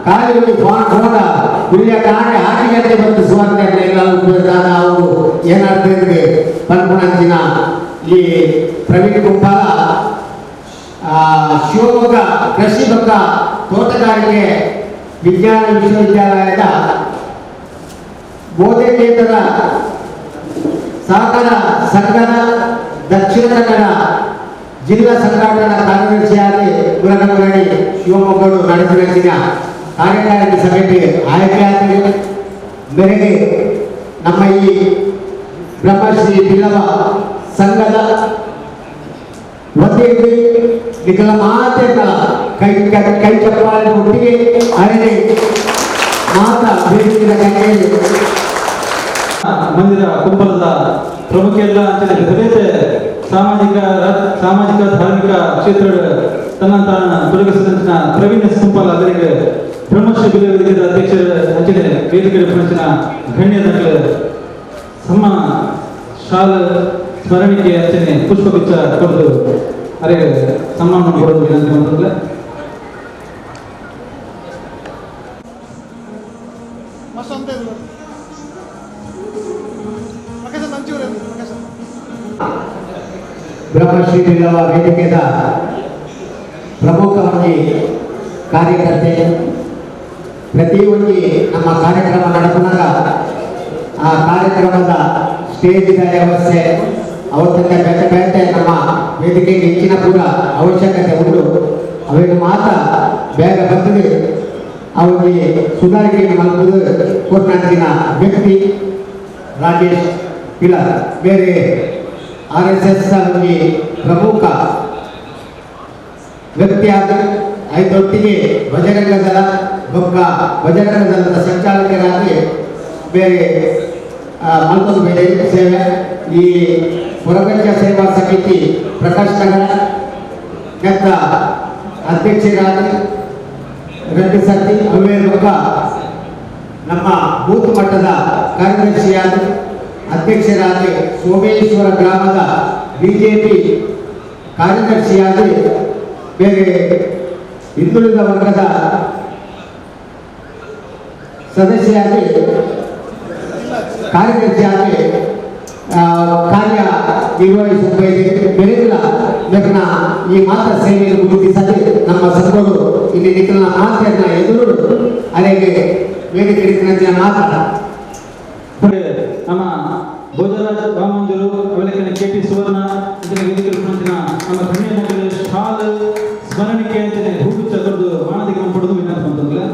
ಕಾಲಿನಲ್ಲಿ ಫೋನ್ ಹೋದ ಹುಲಿಯ ಕಾಣೆ ಆಟಿಗಂಟೆ ಬಂದು ಸುವರ್ಣ ಎಲ್ಲ ಅವರು ಏನಾಗ್ತದೆ ಪನ್ಪುಣಂಚಿನ ಈ ಪ್ರವೀಣ್ ಕುಂಬಾಲ ಶಿವಮೊಗ್ಗ ಕೃಷಿ ಬಕ್ಕ ತೋಟಗಾರಿಕೆ ವಿಜ್ಞಾನ ವಿಶ್ವವಿದ್ಯಾಲಯದ ಬೋಧಕೇತರ ಸಹಕಾರ ಸಂಘದ ದಕ್ಷಿಣ ಕನ್ನಡ ಜಿಲ್ಲಾ ಸಂಘಟನಾ ಕಾರ್ಯದರ್ಶಿಯಾಗಿ ಗುರನಗರಡಿ ಶಿವಮೊಗ್ಗಡು ನಡೆಸಿದ ಕಾರ್ಯಕಾರಿಣಿ ಸಮಿತಿ ಆಯ್ಕೆಯಾಗಿದೆ. ಮೇರೆಗೆ ನಮ್ಮ ಈ ಬ್ರಹ್ಮಶ್ರೀ ಬಿಲ್ಲವ ಸಂಘದ ವತಿಯಲ್ಲಿ ನಿಖಲ ಮಾತೆಗಳ ಕೈ ಕೈ ಚಪ್ಪಾಳೆ ಒಟ್ಟಿಗೆ ಅರಳಿ ಮಾತಾ ಬೇಡಿಕೆಯ ಕೈಯಲ್ಲಿ ಮಂದಿರ ಕುಂಬಲದ ಪ್ರಮುಖ ಎಲ್ಲ ಅಂಚನೆ ಸಾಮಾಜಿಕ ಸಾಮಾಜಿಕ ಧಾರ್ಮಿಕ ಕ್ಷೇತ್ರ ತನ್ನ ತಾನ ತೊಡಗಿಸಿದಂಚಿನ ಪ್ರವೀಣ್ ಎಸ್ ಕುಂಪಾಲ ಅವರಿಗೆ ಬ್ರಹ್ಮಶ್ರೀ ಬಿಲ್ಲವ ವೇದಿಕೆಯ ಅಧ್ಯಕ್ಷರ ಅಂಚನೆ ವೇದಿಕೆ ಪಂಚಿನ ಗಣ್ಯದ ಸಮ್ಮಾನ ಶಾಲ ಸ್ಮರಣಿಕೆ ಅಂಚನೆ ಪುಷ್ಪಗುಚ್ಛ ಕೊಡದು ಅವರಿಗೆ ಸನ್ಮಾನ ಕೊಡೋದು ವಿನಂತಿ ಮಾಡ್ತಾರೆ. ಬ್ರಹ್ಮಶ್ರೀ ಬಿಲ್ಲವ ವೇದಿಕೆಯ ಪ್ರಮುಖವಾಗಿ ಕಾರ್ಯಕರ್ತೆ ಪ್ರತಿಯೊಂದು ನಮ್ಮ ಕಾರ್ಯಕ್ರಮ ನಡೆದಾಗ ಆ ಕಾರ್ಯಕ್ರಮದ ಸ್ಟೇಜಿನ ವ್ಯವಸ್ಥೆ ಅವತ್ತಿನ ಬೇತೆ ಬೇತೆ ನಮ್ಮ ವೇದಿಕೆಗೆ ಹೆಚ್ಚಿನ ಕೂಡ ಅವಶ್ಯಕತೆ ಉಂಟು. ಅವೇನು ಮಾತ್ರ ಬೇಗ ಬಂದರೆ ಅವರಿಗೆ ಸುಧಾರಿಕೆ ಮಾಡುವುದು ಕೊಟ್ನಾಟಿನ ವ್ಯಕ್ತಿ ರಾಜೇಶ್ ಪಿಲಾರ್ ಬೇರೆ R S S ಅಲ್ಲಿ ಪ್ರಮುಖ ವ್ಯಕ್ತಿಯಾದ ಐದೊಟ್ಟಿಗೆ ಬಜರಂಗ ದಳ ಬೊಕ್ಕ ಬಜರಂಗ ದಳದ ಸಂಚಾಲಕರಾಗಿ ಬೇರೆ ಮಲ್ಪದ ಬೇರೆ ಸೇವೆ ಈ ಹೊರಗಂಜ ಸೇವಾ ಸಮಿತಿ ಪ್ರಕಾಶ್ ನಗರ ಕೆತ್ತ ಅಧ್ಯಕ್ಷರಾಗಿ 2 ಸರ್ತಿ ಅವೇ ಬೊಕ್ಕ ನಮ್ಮ ಬೂತ್ ಮಟ್ಟದ ಕಾರ್ಯದರ್ಶಿಯಾದ ಅಧ್ಯಕ್ಷರಾದ ಸೋಮೇಶ್ವರ ಗ್ರಾಮದ ಬಿಜೆಪಿ ಕಾರ್ಯದರ್ಶಿಯಾಗಿ ಬೇರೆ ಹಿಂದುಳಿದ ವರ್ಗದ ಸದಸ್ಯರಾಗಿ ಕಾರ್ಯದರ್ಶಿಯಾಗಿ ಕಾರ್ಯ ನಿರ್ವಹಿಸುತ್ತಾ ಇದ್ದೇವೆ. ಬೆಳೆದಿಲ್ಲ ಇದನ್ನ ಈ ಮಾತ್ರ ಸೇವೆಯನ್ನು ಗುರುತಿಸದೆ ನಮ್ಮ ಸಂಘಗಳು ಇಲ್ಲಿ ನಿಖಿಲನ ಮಾತೆಯನ್ನ ಎದುರು ಅಲ್ಲಿಗೆ ವೇದಿಕೆ ಮಾತ್ರ ನಮ್ಮ ಭೋಜರಾಜ್ ರಾಮಂಜರು ಅವಲಕ್ಕನ ಕೆ ಪಿ ಸುವರ್ಣ ಅಂಚನೆ ವೇದಿಕೆ ನಮ್ಮ ಗಣ್ಯ ಶಾಲ್ ಸ್ಮರಣಿಕೆ ಅಂಚನೆ ಹೂಗುಚ್ಚ ಕೊಡದು ಮಾನದಿಗೆ ಪಡೆದು ವಿನಂತಿ ಅಂತಂದ್ರೆ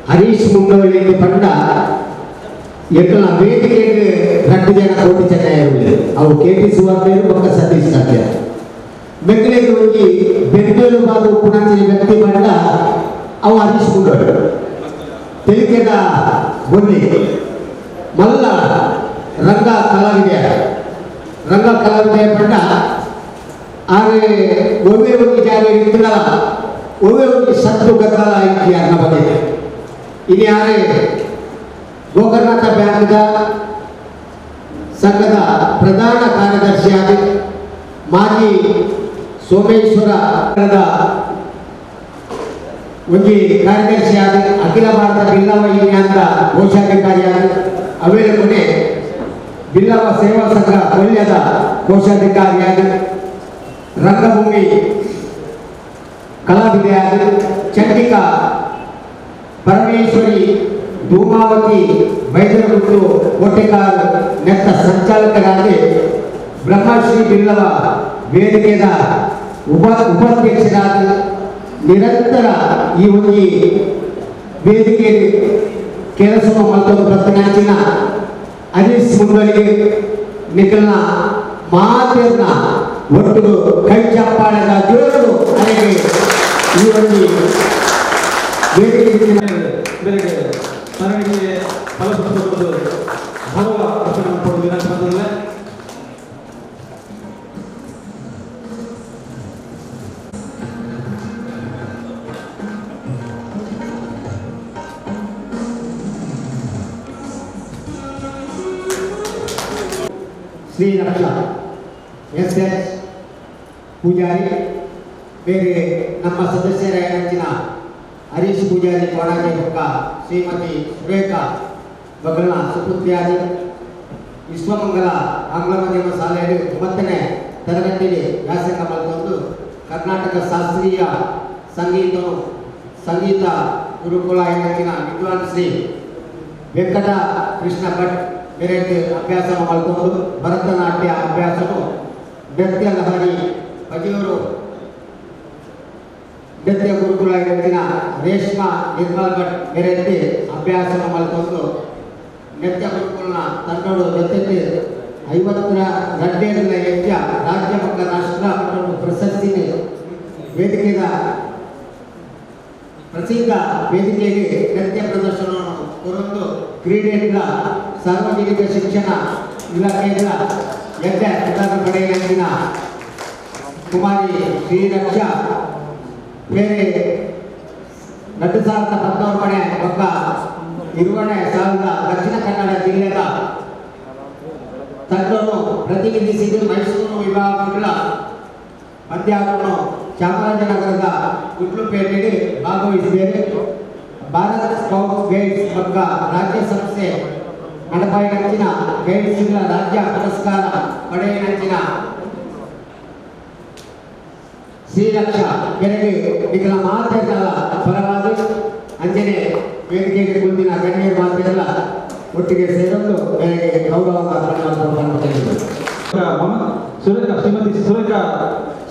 ಹರೀಶ್ ಮುಂಡವಳ್ಳಿ ಪಂಡ ಎಕ್ಕಲ ವೇದಿಕೆಗೆ ರಡ್ಡು ಜನ ಕೋಟಿ ಚೆನ್ನಯ್ಯ ಅವು ಕೆ ಪಿ ಸುವರ್ಣರು ಬೊಕ್ಕ ಸತೀಶ್ ಸತ್ಯ ಬೆಂಗಳೂರಿಗೆ ಹೋಗಿ ಬೆಂಗಳೂರು ಬಾದು ಪುಣಂಚಿನ ವ್ಯಕ್ತಿ ಪಂಡ ಅವು ಹರೀಶ್ ಮುಂಡವಳ್ಳಿ ತೆಲಿಕೆದ ಬೊಲ್ಲಿ ಮಲ್ಲ ರಂಗ ಕಲಾವಿದೆಯ ರಂಗ ಕಲಾವಿದೆಯ ಪಂಡ ಆರೆ ಒವ್ವೇ ಒಂದು ಜಾಗ ಇರ್ತದಲ್ಲ ಒವ್ವೇ ಒಂದು ಸತ್ತು ಗದ್ದಲ ಇತ್ತು ಅನ್ನೋ ಬಗ್ಗೆ ಇನ್ನು ಯಾರೇ ಗೋಕರ್ಣನಾಥ ಬ್ಯಾಂಕ್ದ ಸಂಘದ ಪ್ರಧಾನ ಕಾರ್ಯದರ್ಶಿಯಾಗಿ ಮಾಜಿ ಸೋಮೇಶ್ವರದ ಒಂದು ಕಾರ್ಯದರ್ಶಿಯಾಗಿ ಅಖಿಲ ಭಾರತ ಬಿಲ್ಲವ ಯೂನಿಯನ್ದ ಕೋಶಾಧಿಕಾರಿಯಾಗಿ ಅವೇಳ ಕೊನೆ ಬಿಲ್ಲವ ಸೇವಾ ಸಂಘ ಕೊಲ್ಯದ ಕೋಶಾಧಿಕಾರಿಯಾಗಿ ರಂಗಭೂಮಿ ಕಲಾವಿದೆಯಾಗಿ ಚಂಡಿಕಾ ಪರಮೇಶ್ವರಿ ಧೂಮಾವತಿ ವೈದ್ಯರಗುತ್ತು ಕೋಟೆಕಾರ್ ನೆತ್ತ ಸಂಚಾಲಕರಾಗಿ ಬ್ರಹ್ಮಶ್ರೀ ಬಿಲ್ಲವ ವೇದಿಕೆಯ ಉಪಾಧ್ಯಕ್ಷರಾಗಿ ನಿರಂತರ ಈ ಒಂದು ವೇದಿಕೆ ಕೆಲಸ ಮತ್ತೊಂದು ಪ್ರತಿನಾಚಿನ ಹರೀಶ್ ಮುಂಡಳಿಗೆ ನಿಖಲ್ನ ಮಾತೆಯನ್ನ ಒಟ್ಟು ಕೈ ಚಪ್ಪಾಳೆದ ಜೋರು ಅಲ್ಲಿಗೆ ಈ ಒಂದು ವೇದಿಕೆ ಬೇರೆ ಸ್ಮರಣಿಕೆ ಫಲಪುಷ್ಪಗಳು ಗೌರವ ಅರ್ಪಣೆ ಮಾಡಿಕೊಡೋದು ವಿನಂತಿ ಅಂತಂದ್ರೆ ಶ್ರೀ ರಕ್ಷಾ ಎಸ್ ಎಸ್ ಪೂಜಾರಿ ಬೇರೆ ನಮ್ಮ ಸದಸ್ಯರ ನೆಚ್ಚಿನ ಹರೀಶ್ ಪೂಜಾರಿ ಕೋಣಾಜೆ ಬೊಕ್ಕ ಶ್ರೀಮತಿ ಸುರೇಖಾ ಬಗಲ್ನ ಸುಪುತ್ರಿಯಾದಿ ವಿಶ್ವಮಂಗಲ ಆಂಗ್ಲ ಮಾಧ್ಯಮ ಶಾಲೆಯಲ್ಲಿ 9ನೇ ತರಗತಿಯಲ್ಲಿ ವ್ಯಾಸಂಗ ಮಾಡಿಕೊಂಡು ಕರ್ನಾಟಕ ಶಾಸ್ತ್ರೀಯ ಸಂಗೀತ ಗುರುಕುಲ ನೆಚ್ಚಿನ ವಿದ್ವಾನ್ ಶ್ರೀ ವೆಂಕಟ ಕೃಷ್ಣ ಭಟ್ ಬೇರೆ ಅಭ್ಯಾಸ ಮಾಡಿಕೊಂಡು ಭರತನಾಟ್ಯ ಅಭ್ಯಾಸವು ನೃತ್ಯ ಲಹರಿ ಬದಿಯೂರು ನೃತ್ಯ ಗುರುಕುಲ ನೆಚ್ಚಿನ ರೇಷ್ಮಾ ನಿರ್ಮಲ್ ಭಟ್ ಬೇರೆ ಅಭ್ಯಾಸ ಮಾಡಿಕೊಂಡು ನೃತ್ಯ ಗುರುಕುಲನ ತಂಡೋಡು ಜೊತೆಗೆ 52 ಯಜ್ಞ ರಾಜ್ಯ ಮತ್ತು ರಾಷ್ಟ್ರ ಮಟ್ಟದ ಪ್ರಶಸ್ತಿ ವೇದಿಕೆಯ ಪ್ರಸಿದ್ಧ ವೇದಿಕೆಗೆ ನೃತ್ಯ ಪ್ರದರ್ಶನವನ್ನು ಕೊರೊಂದು ಕ್ರೀಡೆಗಳ ಸಾರ್ವಜನಿಕ ಶಿಕ್ಷಣ ಇಲಾಖೆಯ ಯಜ್ಞ ಪಡೆಯಲಿನ ಕುಮಾರಿ ಶ್ರೀರಕ್ಷಾ ಬೇರೆ 2019 ಬೊಕ್ಕ 20ನೇ ಸಾಲದ ದಕ್ಷಿಣ ಕನ್ನಡ ಜಿಲ್ಲೆಯ ತಂಡವನ್ನು ಪ್ರತಿನಿಧಿಸಿದ ಮೈಸೂರು ವಿಭಾಗಗಳ ಪಂದ್ಯವನ್ನು ಚಾಮರಾಜನಗರದ ಗುಂಡ್ಲುಪೇಟೆಗೆ ಭಾಗವಹಿಸಿದ್ದೇವೆ. ಭಾರತ್ ಸ್ಕೌಟ್ಸ್ ಗೈಡ್ಸ್ ಬೊಕ್ಕ ರಾಜ್ಯ ಸಂಸ್ಥೆ ನಡಪಾಯಿನಂಚಿನ ಗೈಡ್ಸ್ಗಳ ರಾಜ್ಯ ಪುರಸ್ಕಾರ ಪಡೆಯಿನಂಚಿನ ಶ್ರೀರಕ್ಷಾ ಬೆರಗೆ ನಿಖಲ ಮಾತೆಲ್ಲ ಪರವಾಗಿ ಅಂಜನೆ ವೇದಿಕೆಗೆ ಮುಂದಿನ ಗಣ್ಯರು ಮಾತೆಲ್ಲ ಒಟ್ಟಿಗೆ ಸೇರಲು ಬೆರಗೆ ಗೌರವ ಸುರೇಖಾ ಶ್ರೀಮತಿ ಸುರೇಖಾ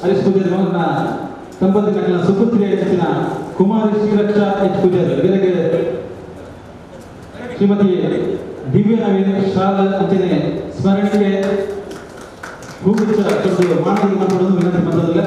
ಹರೀಶ್ ಪೂಜಾರಿ ಮಗನ ದಂಪತಿ ನಕಲಿನ ಸುಪುತ್ರಿಯ ಹೆಚ್ಚಿನ ಕುಮಾರಿ ಶ್ರೀರಕ್ಷಾ ಎಚ್ ಪೂಜಾರಿ ಬೆರಗೆ ಶ್ರೀಮತಿ ದಿವ್ಯ ನವೀನ್ ಶಾಲ ಅಂಚನೆ ಸ್ಮರಣಿಕೆ ಹೂಗುಚ್ಚ ಕೊಟ್ಟು ಮಾನವಿಗೆ ಮಾಡಿಕೊಡೋದು ವಿನಂತಿ ಮಾಡ್ತದಲ್ಲ.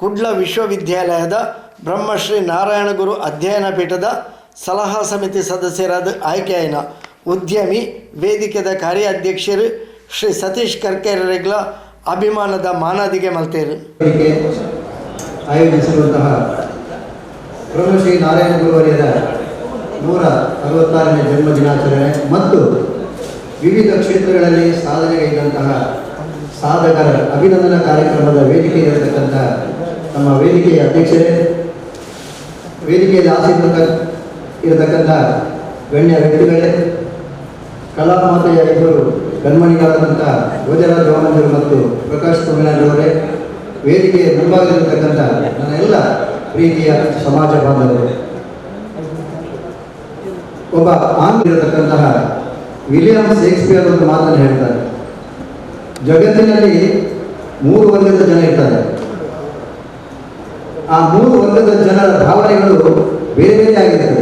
Kudla ವಿಶ್ವವಿದ್ಯಾಲಯದ ಬ್ರಹ್ಮಶ್ರೀ ನಾರಾಯಣಗುರು ಅಧ್ಯಯನ ಪೀಠದ ಸಲಹಾ ಸಮಿತಿ ಸದಸ್ಯರಾದ ಆಯ್ಕೆಯಾಯಿನ ಉದ್ಯಮಿ ವೇದಿಕೆದ ಕಾರ್ಯಾಧ್ಯಕ್ಷರು ಶ್ರೀ ಸತೀಶ್ ಕರ್ಕೇರರೆಗ್ಲ ಅಭಿಮಾನದ ಮಾನಾದಿಗೆ ಮಲ್ತೇರು. ಆಯೋಜಿಸಿರುವಂತಹ ಬ್ರಹ್ಮಶ್ರೀ ನಾರಾಯಣ ಗುರುವರ್ಯರ 166ನೇ ಜನ್ಮ ದಿನಾಚರಣೆ ಮತ್ತು ವಿವಿಧ ಕ್ಷೇತ್ರಗಳಲ್ಲಿ ಸಾಧನೆಗೈದಂತಹ ಸಾಧಕರ ಅಭಿನಂದನಾ ಕಾರ್ಯಕ್ರಮದ ವೇದಿಕೆಯಲ್ಲಿರತಕ್ಕಂಥ ನಮ್ಮ ವೇದಿಕೆಯ ಅಧ್ಯಕ್ಷರೇ, ವೇದಿಕೆಯಲ್ಲಿ ಆಸೀನ ಇರತಕ್ಕಂಥ ಗಣ್ಯ ವ್ಯಕ್ತಿಗಳೇ, ಕಲಾಮಾತೆಯ ಇಬ್ಬರು ಕಣ್ಮಣಿಗಳಾದಂಥ ಭೋಜರಾಜ್ ವಾಮಂಜರು ಮತ್ತು ಪ್ರಕಾಶ್ ತಮಿಳುನಾಡವರೇ, ವೇದಿಕೆಯ ಮುಂಭಾಗದಲ್ಲಿರ್ತಕ್ಕಂಥ ನನ್ನ ಎಲ್ಲ ಪ್ರೀತಿಯ ಸಮಾಜ ಬಾಂಧವರು, ಒಬ್ಬ ಆಂಗ್ಲಿರತಕ್ಕಂತಹ ವಿಲಿಯಂ ಶೇಕ್ಸ್ಪಿಯರ್ ಒಂದು ಮಾತನ್ನು ಹೇಳ್ತಾರೆ. ಜಗತ್ತಿನಲ್ಲಿ ಮೂರು ವರ್ಗದ ಜನ ಇರ್ತಾರೆ. ಆ ಮೂರು ವರ್ಗದ ಜನರ ಭಾವನೆಗಳು ಬೇರೆ ಬೇರೆ ಆಗಿರ್ತದೆ.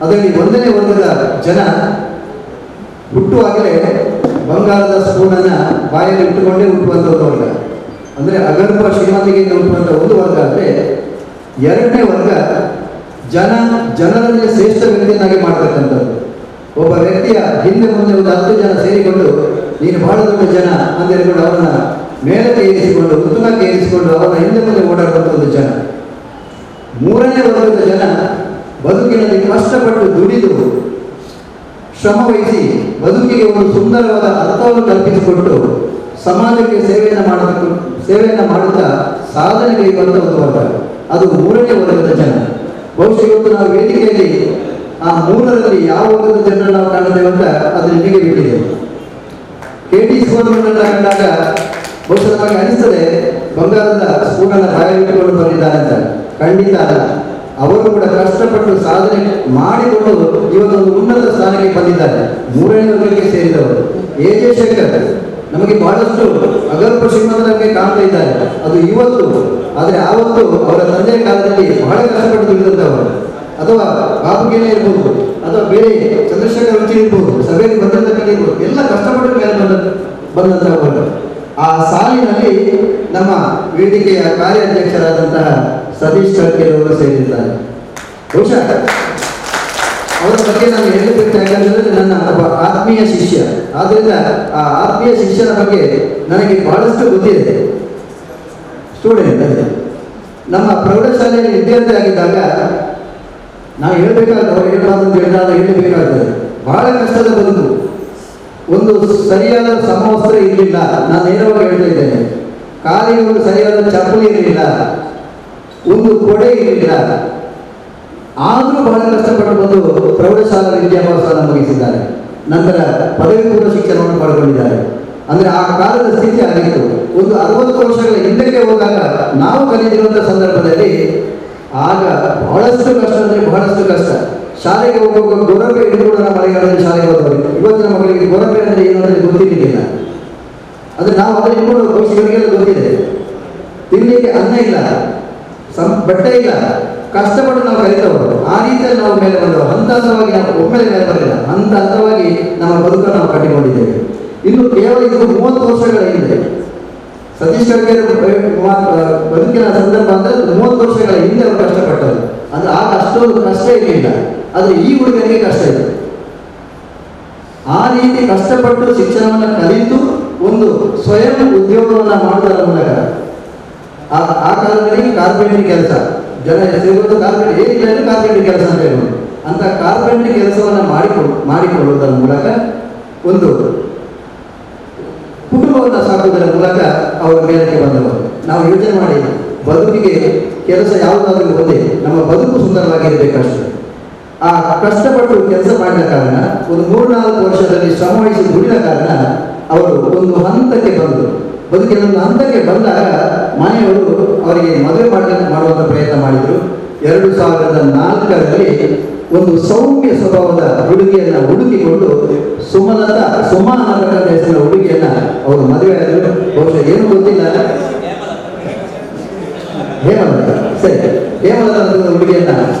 ಅದರಲ್ಲಿ ಒಂದನೇ ವರ್ಗದ ಜನ ಹುಟ್ಟುವಾಗಲೇ ಬಂಗಾರದ ಸ್ಪೂನನ್ನು ಬಾಯಲ್ಲಿ ಇಟ್ಟುಕೊಂಡೇ ಹುಟ್ಟುವಂಥ ಒಂದು ವರ್ಗ, ಅಂದರೆ ಅಗರ್ಭ ಶ್ರೀಮಂತಿಕೆಯಿಂದ ಹುಟ್ಟುವಂಥ ಒಂದು ವರ್ಗ. ಆದರೆ ಎರಡನೇ ವರ್ಗ ಜನ ಜನರನ್ನೇ ಶ್ರೇಷ್ಠ ವ್ಯಕ್ತಿಯನ್ನಾಗಿ ಮಾಡತಕ್ಕಂಥದ್ದು. ಒಬ್ಬ ವ್ಯಕ್ತಿಯ ಹಿಂದೆ ಮುಂದೆ ಒಂದು 10 ಜನ ಸೇರಿಕೊಂಡು ನೀನು ಬಹಳ ದೊಡ್ಡ ಜನ ಅಂತ ಹೇಳಿಕೊಂಡು ಅವರನ್ನ ಮೇಲಕ್ಕೆ ಏರಿಸಿಕೊಂಡು ಉತ್ತಮಕ್ಕೆ ಏರಿಸಿಕೊಂಡು ಅವರ ಹಿಂದೆ ಮುಂದೆ ಓಡಾಡುವಂಥ ಒಂದು ಜನ. ಮೂರನೇ ವರ್ಗದ ಜನ ಬದುಕಿನಲ್ಲಿ ಕಷ್ಟಪಟ್ಟು ದುಡಿದು ಶ್ರಮವಹಿಸಿ ಬದುಕಿಗೆ ಒಂದು ಸುಂದರವಾದ ಅರ್ಥವನ್ನು ಕಲ್ಪಿಸಿಕೊಟ್ಟು ಸಮಾಜಕ್ಕೆ ಸೇವೆಯನ್ನು ಮಾಡುತ್ತಾ ಸಾಧನೆಗೈಯುವಂಥ ಒಂದು ವರ್ಗ, ಅದು ಮೂರನೇ ವರ್ಗದ ಜನ. ಬಹುಶಃ ಇವತ್ತು ನಾವು ವೇದಿಕೆಯಲ್ಲಿ ಆ ಮೂರರಲ್ಲಿ ಯಾವ ವರ್ಗದ ಜನರನ್ನು ನಾವು ಕಾಣುತ್ತೇವೆ ಅಂತ ಅದು ನಿಮಗೆ ಬಿಟ್ಟಿದೆ. ಕೆ ಟಿ ಸುವರ್ಣರನ್ನ ಕಂಡಾಗ ಬಹುಶಃ ನಮಗೆ ಅನಿಸ್ತದೆ ಬಂಗಾರದ ಸ್ಪೂನನ್ನು ಬಾಯಲ್ಲಿಟ್ಟುಕೊಂಡು ಬಂದಿದ್ದಾರೆ ಅಂತ. ಖಂಡಿತ ಅಲ್ಲ, ಅವರು ಕೂಡ ಕಷ್ಟಪಟ್ಟು ಸಾಧನೆ ಮಾಡಿಕೊಂಡು ಇವತ್ತೊಂದು ಉನ್ನತ ಸ್ಥಾನಕ್ಕೆ ಬಂದಿದ್ದಾರೆ. ಮೂರನೇ ವರ್ಗಕ್ಕೆ ಸೇರಿದವರು. ಎ ಜೆ ಶಂಕರ್ ನಮಗೆ ಬಹಳಷ್ಟು ಅಗರ್ಭ ಶ್ರೀಮಂತರಾಗಿ ಕಾಣ್ತಾ ಇದ್ದಾರೆ, ಅದು ಇವತ್ತು. ಆದರೆ ಆವತ್ತು ಅವರ ತಂದೆಯ ಕಾಲದಲ್ಲಿ ಬಹಳ ಕಷ್ಟಪಟ್ಟು ದುಡಿದಂಥವರು. ಅಥವಾ ಬಾಬುಗೇನೆ ಇರ್ಬೋದು, ಅಥವಾ ಬೇರೆ ಚಂದ್ರಶೇಖರ್ ರುಚಿ ಇರ್ಬೋದು, ಸಭೆಯಲ್ಲಿ ಬಂದಿರತಕ್ಕಂಥ ಇರ್ಬೋದು, ಎಲ್ಲ ಕಷ್ಟಪಟ್ಟು ಮೇಲೆ ಬಂದಂಥವರು. ಆ ಸಾಲಿನಲ್ಲಿ ನಮ್ಮ ವೇದಿಕೆಯ ಕಾರ್ಯಾಧ್ಯಕ್ಷರಾದಂತಹ ಸತೀಶ್ ಕರ್ಕೇರವರು ಸೇರಿದ್ದಾರೆ. ಬಹುಶಃ ಅವರ ಬಗ್ಗೆ ನಾನು ಹೇಳಬೇಕು, ಯಾಕಂತಂದರೆ ನನ್ನ ಒಬ್ಬ ಆತ್ಮೀಯ ಶಿಷ್ಯ. ಆದ್ದರಿಂದ ಆ ಆತ್ಮೀಯ ಶಿಷ್ಯನ ಬಗ್ಗೆ ನನಗೆ ಬಹಳಷ್ಟು ಗೊತ್ತಿದೆ. ಸ್ಟೂಡೆಂಟ್ ಅದೇ ನಮ್ಮ ಪ್ರೌಢಶಾಲೆಯಲ್ಲಿ ವಿದ್ಯಾರ್ಥಿ ಆಗಿದ್ದಾಗ ನಾವು ಹೇಳಬೇಕಾಗ್ತದೆ, ಅವ್ರು ಹೇಳಬಾರ್ದು ಅಂತ ಹೇಳಿದ್ರೆ ಹೇಳಬೇಕಾಗ್ತದೆ. ಬಹಳ ಕಷ್ಟದ ಬದುಕು, ಒಂದು ಸರಿಯಾದ ಸಮವಸ್ತ್ರ ಇರಲಿಲ್ಲ. ನಾನು ನೇರವಾಗಿ ಹೇಳ್ತಾ ಇದ್ದೇನೆ. ಕಾಲಿಗೆ ಒಂದು ಸರಿಯಾದ ಚಪ್ಪಲಿ ಇರಲಿಲ್ಲ, ಒಂದು ಕೊಡೆ ಇರಲಿಲ್ಲ. ಆದರೂ ಬಹಳ ಕಷ್ಟಪಟ್ಟು ಬಂದು ಪ್ರೌಢಶಾಲಾ ವಿದ್ಯಾಭ್ಯಾಸವನ್ನು ಮುಗಿಸಿದ್ದಾರೆ. ನಂತರ ಪದವಿ ಪೂರ್ವ ಶಿಕ್ಷಣವನ್ನು ಪಡ್ಕೊಂಡಿದ್ದಾರೆ. ಅಂದರೆ ಆ ಕಾಲದ ಸ್ಥಿತಿ ಆಗಿತ್ತು. ಒಂದು 60 ವರ್ಷಗಳ ಹಿಂದಕ್ಕೆ ಹೋದಾಗ ನಾವು ಕಲಿತಿರುವಂಥ ಸಂದರ್ಭದಲ್ಲಿ ಆಗ ಬಹಳಷ್ಟು ಕಷ್ಟ, ಅಂದರೆ ಬಹಳಷ್ಟು ಕಷ್ಟ. ಶಾಲೆಗೆ ಹೋಗುವಾಗ ಗೊರಬೆ ಹಿಡಿದು ಕೂಡ ಮಳೆಗಾಲದಲ್ಲಿ ಶಾಲೆಗೆ ಹೋದವರು. ಇವತ್ತಿನ ಮಕ್ಕಳಿಗೆ ಗೊರಬೆ ಅಂದರೆ ಏನು ಅಂದರೆ ಗೊತ್ತಿರಲಿಲ್ಲ. ಅಂದರೆ ನಾವು ಅದನ್ನು ಇಟ್ಕೊಂಡು ಬಹುಶಃ ಗೊತ್ತಿದೆ. ತಿನ್ನಲಿಕ್ಕೆ ಅನ್ನ ಇಲ್ಲ, ಬಟ್ಟೆ ಇಲ್ಲ, ಕಷ್ಟಪಟ್ಟು ನಾವು ಕಲಿತವರು. ಆ ರೀತಿಯಲ್ಲಿ ನಾವು ಮೇಲೆ ಬಂದವರು. ಹಂತ ಹಂತವಾಗಿ ನಾವು ಒಮ್ಮೆಲೆ ಮೇಲೆ ಬರಲಿಲ್ಲ, ಹಂತ ಹಂತವಾಗಿ ನಮ್ಮ ಬದುಕನ್ನು ನಾವು ಕಟ್ಟಿಕೊಂಡಿದ್ದೇವೆ. ಇನ್ನು ಕೇವಲ ಇದು 30 ವರ್ಷಗಳ ಹಿಂದೆ ಸತೀಶ್ ಕರ್ಕೇರ ಬದುಕಿನ ಸಂದರ್ಭ ಅಂದರೆ 30 ವರ್ಷಗಳ ಹಿಂದೆ ಅವರು ಕಷ್ಟಪಟ್ಟರು. ಅಂದರೆ ಆಗ ಅಷ್ಟೊಂದು ಕಷ್ಟ ಇರಲಿಲ್ಲ, ಆದರೆ ಈ ಹುಡುಗನಿಗೆ ಕಷ್ಟ ಇದೆ. ಆ ರೀತಿ ಕಷ್ಟಪಟ್ಟು ಶಿಕ್ಷಣವನ್ನು ಕಲಿತು ಒಂದು ಸ್ವಯಂ ಉದ್ಯೋಗವನ್ನು ಮಾಡುವುದರ ಮೂಲಕ ಆ ಕಾಲದಲ್ಲಿ ಕಾರ್ಪೆಂಟ್ರಿ ಕೆಲಸ, ಜನ ಸಿಗುವಂಥ ಕಾರ್ಪೆಂಟ್ರಿ ಏನಿಲ್ಲ ಅಂದರೆ ಕಾರ್ಪೆಂಟ್ರಿ ಕೆಲಸ ಅಂತ ಹೇಳ್ಬೋದು. ಅಂತ ಕಾರ್ಪೆಂಟ್ರಿ ಕೆಲಸವನ್ನು ಮಾಡಿಕೊಳ್ಳುವುದರ ಮೂಲಕ ಒಂದು ಕುಟುಂಬವನ್ನು ಸಾಕುವುದರ ಮೂಲಕ ಅವರ ಮೇಲಕ್ಕೆ ಬಂದವರು. ನಾವು ಯೋಚನೆ ಮಾಡಿ, ಬದುಕಿಗೆ ಕೆಲಸ ಯಾವುದಾದ್ರೂ ಒಂದೇ, ನಮ್ಮ ಬದುಕು ಸುಂದರವಾಗಿರಬೇಕಷ್ಟೇ. ಆ ಕಷ್ಟಪಟ್ಟು ಕೆಲಸ ಮಾಡಿದ ಕಾರಣ, ಒಂದು 3-4 ವರ್ಷದಲ್ಲಿ ಶ್ರಮವಹಿಸಿ ದುಡಿದ ಕಾರಣ ಅವರು ಒಂದು ಹಂತಕ್ಕೆ ಬಂದರು. ಬದುಕಿನ ಒಂದು ಹಂತಕ್ಕೆ ಬಂದಾಗ ಮನೆಯವರು ಅವರಿಗೆ ಮದುವೆ ಮಾಡುವಂಥ ಪ್ರಯತ್ನ ಮಾಡಿದರು. 2004ರಲ್ಲಿ ಒಂದು ಸೌಮ್ಯ ಸ್ವಭಾವದ ಹುಡುಗಿಯನ್ನು ಹುಡುಕಿಕೊಂಡು ಸುಮಲತಾ, ಸುಮಾ ಅನ್ನತಕ್ಕಂಥ ಹೆಸರಿನ ಹುಡುಗಿಯನ್ನ ಅವರು ಮದುವೆ ಆದರು. ಬಹುಶಃ ಏನು ಗೊತ್ತಿಲ್ಲ, ಹೇಮಲತಾ, ಸರಿ, ಹೇಮಲತಾ ಅಂತ ಹುಡುಗಿಯನ್ನ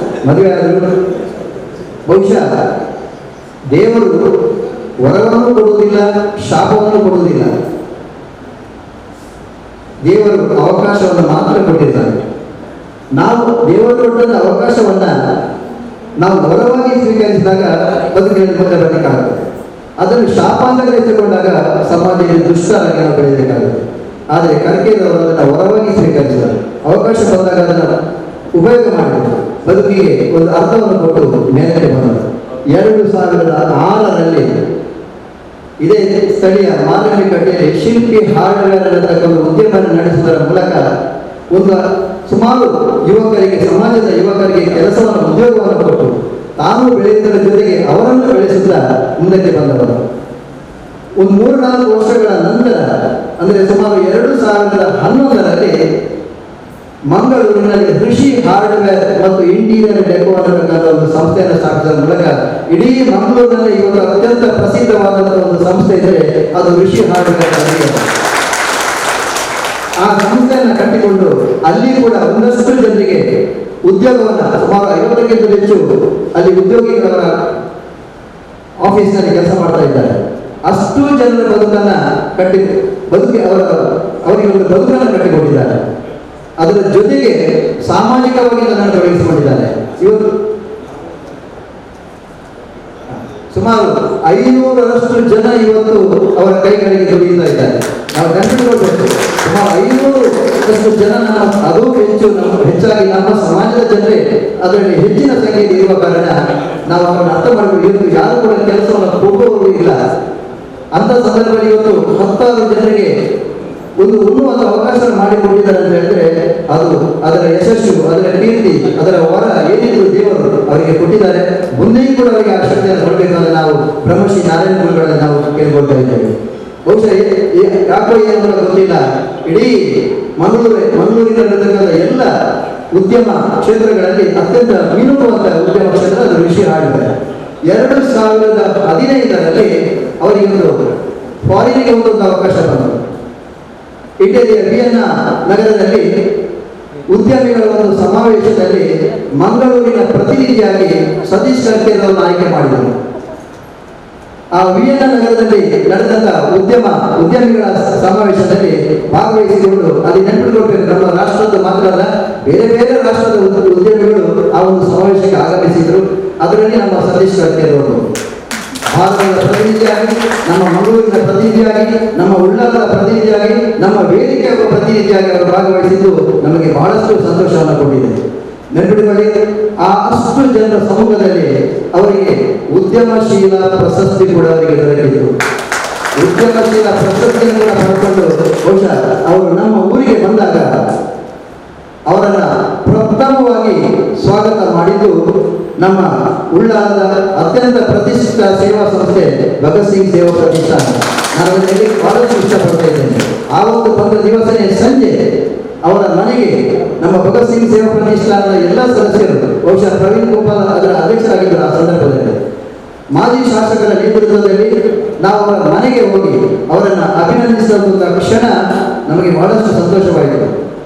ಮದುವೆ ಆದರು. ಬಹುಶಃ ದೇವರು ವರವನ್ನು ಕೊಡುವುದಿಲ್ಲ, ಶಾಪವನ್ನು ಕೊಡುವುದಿಲ್ಲ. ದೇವರು ಅವಕಾಶವನ್ನು ಮಾತ್ರ ಕೊಟ್ಟಿದ್ದಾನೆ. ನಾವು ದೇವರು ಕೊಟ್ಟಂಥ ಅವಕಾಶವನ್ನು ನಾವು ವರವಾಗಿ ಸ್ವೀಕರಿಸಿದಾಗ ಬದುಕಿನಲ್ಲಿ ಮುಂದೆ ಬರಲಿಕ್ಕಾಗುತ್ತೆ. ಅದನ್ನು ಶಾಪ ಅಂತ ಗ್ರಹಿಸಿಕೊಂಡಾಗ ಸಮಾಜದಲ್ಲಿ ದುಷ್ಟರಾಗಿ ನಾವು ಬೆಳೆಯಬೇಕಾಗುತ್ತೆ. ಆದರೆ ಕರ್ಕೆರವರು ಅದನ್ನು ವರವಾಗಿ ಸ್ವೀಕರಿಸಿದರು. ಅವಕಾಶ ಬಂದಾಗ ಅದನ್ನು ಉಪಯೋಗ ಮಾಡಿದರು, ಬದುಕಿಗೆ ಒಂದು ಅರ್ಥವನ್ನು ಕೊಟ್ಟು ಮೇಲಕ್ಕೆ ಬಂದರು. 2006ರಲ್ಲಿ ಇದೇ ಸ್ಥಳೀಯ ಮಾರ್ನಹಳ್ಳಿಕಟ್ಟೆಯಲ್ಲಿ ಶಿಲ್ಪಿ ಹಾರ್ಡ್ವೇರ್ ಅನ್ನತಕ್ಕ ಒಂದು ಉದ್ಯಮವನ್ನು ನಡೆಸುವುದರ ಮೂಲಕ ಒಂದು ಸುಮಾರು ಯುವಕರಿಗೆ, ಸಮಾಜದ ಯುವಕರಿಗೆ ಕೆಲಸವನ್ನು, ಉದ್ಯೋಗವನ್ನು ಕೊಟ್ಟು ತಾನು ಬೆಳೆಯುವುದರ ಜೊತೆಗೆ ಅವರನ್ನು ಬೆಳೆಸುತ್ತಾ ಮುಂದಕ್ಕೆ ಬಂದವರು. ಒಂದು 3-4 ವರ್ಷಗಳ ನಂತರ, ಅಂದರೆ ಸುಮಾರು 2011ರಲ್ಲಿ ಮಂಗಳೂರಿನಲ್ಲಿ ಋಷಿ ಹಾರ್ಡ್ವೇರ್ ಮತ್ತು ಇಂಟೀರಿಯರ್ ಡೆಕೋ ಅನ್ನತಕ್ಕಂಥ ಒಂದು ಸಂಸ್ಥೆಯನ್ನು ಸ್ಥಾಪಿಸುವ ಮೂಲಕ ಇಡೀ ಮಂಗಳೂರಿನಲ್ಲಿ ಇವತ್ತು ಅತ್ಯಂತ ಪ್ರಸಿದ್ಧವಾದಂತಹ ಒಂದು ಸಂಸ್ಥೆ ಇದ್ದರೆ ಅದು ಋಷಿ ಹಾರ್ಡ್ವೇರ್. ಆ ಸಂಸ್ಥೆಯನ್ನು ಕಟ್ಟಿಕೊಂಡು ಅಲ್ಲಿ ಕೂಡ ಒಂದಷ್ಟು ಜನರಿಗೆ ಉದ್ಯೋಗವನ್ನು, ಸುಮಾರು 50ಕ್ಕಿಂತ ಹೆಚ್ಚು ಅಲ್ಲಿ ಉದ್ಯೋಗಿಗಳವರ ಆಫೀಸ್ನಲ್ಲಿ ಕೆಲಸ ಮಾಡ್ತಾ ಇದ್ದಾರೆ. ಅಷ್ಟು ಜನರ ಬದುಕನ್ನು ಕಟ್ಟಿ ಬದುಕಿ ಅವರಿಗೆ ಒಂದು ಬದುಕನ್ನು ಕಟ್ಟಿಕೊಂಡಿದ್ದಾರೆ. ಅದರ ಜೊತೆಗೆ ಸಾಮಾಜಿಕವಾಗಿ ತನ್ನನ್ನು ತೊಡಗಿಸಿಕೊಂಡಿದ್ದಾರೆ. ಇವತ್ತು ಸುಮಾರು 500ರಷ್ಟು ಜನ ಇವತ್ತು ಅವರ ಕೈಗಳಿಗೆ ದುಡಿಯುತ್ತಾ ಇದ್ದಾರೆ. ನಾವು ನೆನಪಿಟ್ಕೊಳ್ಬೇಕು, ಸುಮಾರು 500ರಷ್ಟು ಜನ, ಅದು ಹೆಚ್ಚು ಹೆಚ್ಚಾಗಿ ನಮ್ಮ ಸಮಾಜದ ಜನರೇ ಅದರಲ್ಲಿ ಹೆಚ್ಚಿನ ಸಂಖ್ಯೆಯಲ್ಲಿ ಇರುವ ಕಾರಣ ನಾವು ಅವರನ್ನು ಅರ್ಥ ಮಾಡಿಕೊಂಡು ಇವತ್ತು ಯಾರು ಕೂಡ ಕೆಲಸವನ್ನು ಕೊಡುವವರು ಇಲ್ಲ. ಅಂತ ಸಂದರ್ಭದಲ್ಲಿ ಇವತ್ತು 10,000 ಜನರಿಗೆ ಒಂದು ಉಣ್ಣುವಂತ ಅವಕಾಶ ಮಾಡಿಕೊಟ್ಟಿದ್ದಾರೆ ಅಂತ ಹೇಳಿದ್ರೆ ಅದು ಅದರ ಯಶಸ್ಸು, ಅದರ ಕೀರ್ತಿ, ಅದರ ವರ ಏನಿದ್ರು ದೇವರು ಅವರಿಗೆ ಕೊಟ್ಟಿದ್ದಾರೆ. ಮುಂದೆಯೂ ಕೂಡ ಅವರಿಗೆ ಆ ಶಕ್ತಿಯನ್ನು ಕೊಡಬೇಕಾದ್ರೆ ನಾವು ಬ್ರಹ್ಮಶ್ರೀ ನಾರಾಯಣ ಗುರುಗಳನ್ನು ನಾವು ಕೇಳ್ಕೊಳ್ತಾ ಇದ್ದೇವೆ. ಬಹುಶಃ ಯಾಕೋ ಏನು ಗೊತ್ತಿಲ್ಲ, ಇಡೀ ಮಂಗಳೂರಿನಲ್ಲಿರತಕ್ಕಂಥ ಎಲ್ಲ ಉದ್ಯಮ ಕ್ಷೇತ್ರಗಳಲ್ಲಿ ಅತ್ಯಂತ ಮಿನುಗುವಂತ ಉದ್ಯಮ ಕ್ಷೇತ್ರ ಅದು ಋಷಿ ಹಾರ್ಡ್ವೇರ್. 2015ರಲ್ಲಿ ಅವರಿಗೊಂದು ಫಾರಿನ್ಗೆ ಒಂದೊಂದು ಅವಕಾಶ ಬಂತು. ಇಟಲಿಯ ವಿಯೆನ್ನಾ ನಗರದಲ್ಲಿ ಉದ್ಯಮಿಗಳ ಒಂದು ಸಮಾವೇಶದಲ್ಲಿ ಮಂಗಳೂರಿನ ಪ್ರತಿನಿಧಿಯಾಗಿ ಸತೀಶ್ ಕರ್ಕೆರವರನ್ನು ಆಯ್ಕೆ ಮಾಡಿದರು. ಆ ವಿಯೆನ್ನಾ ನಗರದಲ್ಲಿ ನಡೆದಂತ ಉದ್ಯಮಿಗಳ ಸಮಾವೇಶದಲ್ಲಿ ಭಾಗವಹಿಸಿಕೊಂಡು, ಅಲ್ಲಿ ನೆನಪಿಟ್ಕೊಳ್ಬೇಕು, ನಮ್ಮ ರಾಷ್ಟ್ರದ್ದು ಮಾತ್ರ ಅಲ್ಲ, ಬೇರೆ ಬೇರೆ ರಾಷ್ಟ್ರದ ಉದ್ಯಮಿಗಳು ಆ ಒಂದು ಸಮಾವೇಶಕ್ಕೆ ಆಗಮಿಸಿದರು. ಅದರಲ್ಲಿ ನಮ್ಮ ಸತೀಶ್ ಕರ್ಕೆರವರು ಭಾರತದ ಪ್ರತಿನಿಧಿಯಾಗಿ, ನಮ್ಮ ಮಂಗಳೂರಿನ ಪ್ರತಿನಿಧಿಯಾಗಿ, ನಮ್ಮ ಉಳ್ಳಾಲದ ಪ್ರತಿನಿಧಿಯಾಗಿ, ನಮ್ಮ ವೇದಿಕೆಯ ಪ್ರತಿನಿಧಿಯಾಗಿ ಅವರು ಭಾಗವಹಿಸಿದ್ದು ನಮಗೆ ಬಹಳಷ್ಟು ಸಂತೋಷವನ್ನು ಕೊಟ್ಟಿದೆ. ನೆನಪಿಟ್ಟುಕೊಳ್ಳಿ, ಆ ಅಷ್ಟು ಜನರ ಸಮ್ಮುಖದಲ್ಲಿ ಅವರಿಗೆ ಉದ್ಯಮಶೀಲ ಪ್ರಶಸ್ತಿ ಕೂಡ ಅವರಿಗೆ ದೊರಕಿತು. ಉದ್ಯಮಶೀಲ ಪ್ರಶಸ್ತಿಯನ್ನು ಕೂಡ ಪಡ್ಕೊಂಡು ಬಹುಶಃ ಅವರು ನಮ್ಮ ಊರಿಗೆ ಬಂದಾಗ ಅವರನ್ನ ಪ್ರಥಮವಾಗಿ ಸ್ವಾಗತ ಮಾಡಿದ್ದು ನಮ್ಮ ಉಳ್ಳಾಲದ ಅತ್ಯಂತ ಪ್ರತಿಷ್ಠಿತ ಸೇವಾ ಸಂಸ್ಥೆ ಭಗತ್ ಸಿಂಗ್ ಸೇವಾ ಪ್ರತಿಷ್ಠಾನ. ನಾನು ಅದನ್ನು ಬಹಳಷ್ಟು ಇಷ್ಟಪಡ್ತಾ ಇದ್ದೇನೆ. ಆವತ್ತು ಬಂದ ದಿವಸನೇ ಸಂಜೆ ಅವರ ಮನೆಗೆ ನಮ್ಮ ಭಗತ್ ಸಿಂಗ್ ಸೇವಾ ಪ್ರತಿಷ್ಠಾನದ ಎಲ್ಲ ಸದಸ್ಯರು, ಬಹುಶಃ ಪ್ರವೀಣ್ ಗೋಪಾಲ್ ಅದರ ಅಧ್ಯಕ್ಷರಾಗಿದ್ದರು ಆ ಸಂದರ್ಭದಲ್ಲಿ, ಮಾಜಿ ಶಾಸಕರ ನೇತೃತ್ವದಲ್ಲಿ ನಾವು ಅವರ ಮನೆಗೆ ಹೋಗಿ ಅವರನ್ನು ಅಭಿನಂದಿಸುವಂತಹ ಕ್ಷಣ ನಮಗೆ ಬಹಳಷ್ಟು ಸಂತೋಷವಾಯಿತು.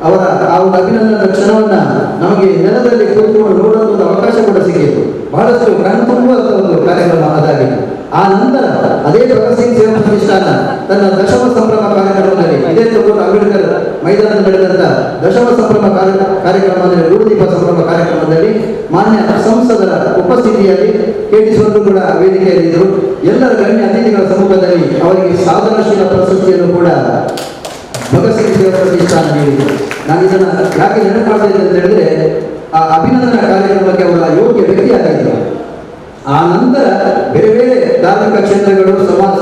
ಅವರ ಆ ಒಂದು ಅಭಿನಂದನಾ ಕ್ಷಣವನ್ನ ನಮಗೆ ನೆಲದಲ್ಲಿ ಕೂತ್ಕೊಂಡು ನೋಡುವಂತ ಒಂದು ಅವಕಾಶ ಕೂಡ ಸಿಕ್ಕಿತು. ಬಹಳಷ್ಟು ಕಣ್ತುಂಬುವಂತ ಒಂದು ಕಾರ್ಯಕ್ರಮ ಅದಾಗಿತ್ತು. ಆ ನಂತರ ಅದೇ ಭಗತ್ ಸಿಂಗ್ ಸೇವಾ ಪ್ರತಿಷ್ಠಾನ ತನ್ನ ದಶಮ ಸಂಭ್ರಮ ಕಾರ್ಯಕ್ರಮದಲ್ಲಿ, ಇದೇ ತಗೊಂಡು ಅಂಬೇಡ್ಕರ್ ಮೈದಾನದಲ್ಲಿ ನಡೆದಂತ ದಶಮ ಸಂಭ್ರಮ ಕಾರ್ಯಕ್ರಮದಲ್ಲಿ, ಗೂಡುದೀಪ ಸಂಭ್ರಮ ಕಾರ್ಯಕ್ರಮದಲ್ಲಿ ಮಾನ್ಯ ಸಂಸದರ ಉಪಸ್ಥಿತಿಯಲ್ಲಿ ಕೆ.ಟಿ. ಸುವರ್ಣ ಕೂಡ ವೇದಿಕೆಯಲ್ಲಿದ್ದರು. ಎಲ್ಲರ ಗಣ್ಯ ಅತಿಥಿಗಳ ಸಮ್ಮುಖದಲ್ಲಿ ಅವರಿಗೆ ಸಾಧನಶೀಲ ಪ್ರಶಸ್ತಿಯನ್ನು ಕೂಡ ಭಗತ್ ಸಿಂಗ್ ಸೇವಾ ಪ್ರತಿಷ್ಠಾನ ನೀಡಿತು. ನಾನು ಇದನ್ನ ಯಾಕೆ ನೆನಪು ಮಾಡ್ತಾ ಇದ್ದೆ ಅಂತ ಹೇಳಿದ್ರೆ, ಆ ಅಭಿನಂದನಾ ಕಾರ್ಯಕ್ರಮಕ್ಕೆ ಅವರ ಯೋಗ್ಯ ವ್ಯಕ್ತಿಯಾಗಿದ್ದರು. ಆ ನಂತರ ಬೇರೆ ಬೇರೆ ಧಾರ್ಮಿಕ ಕ್ಷೇತ್ರಗಳು,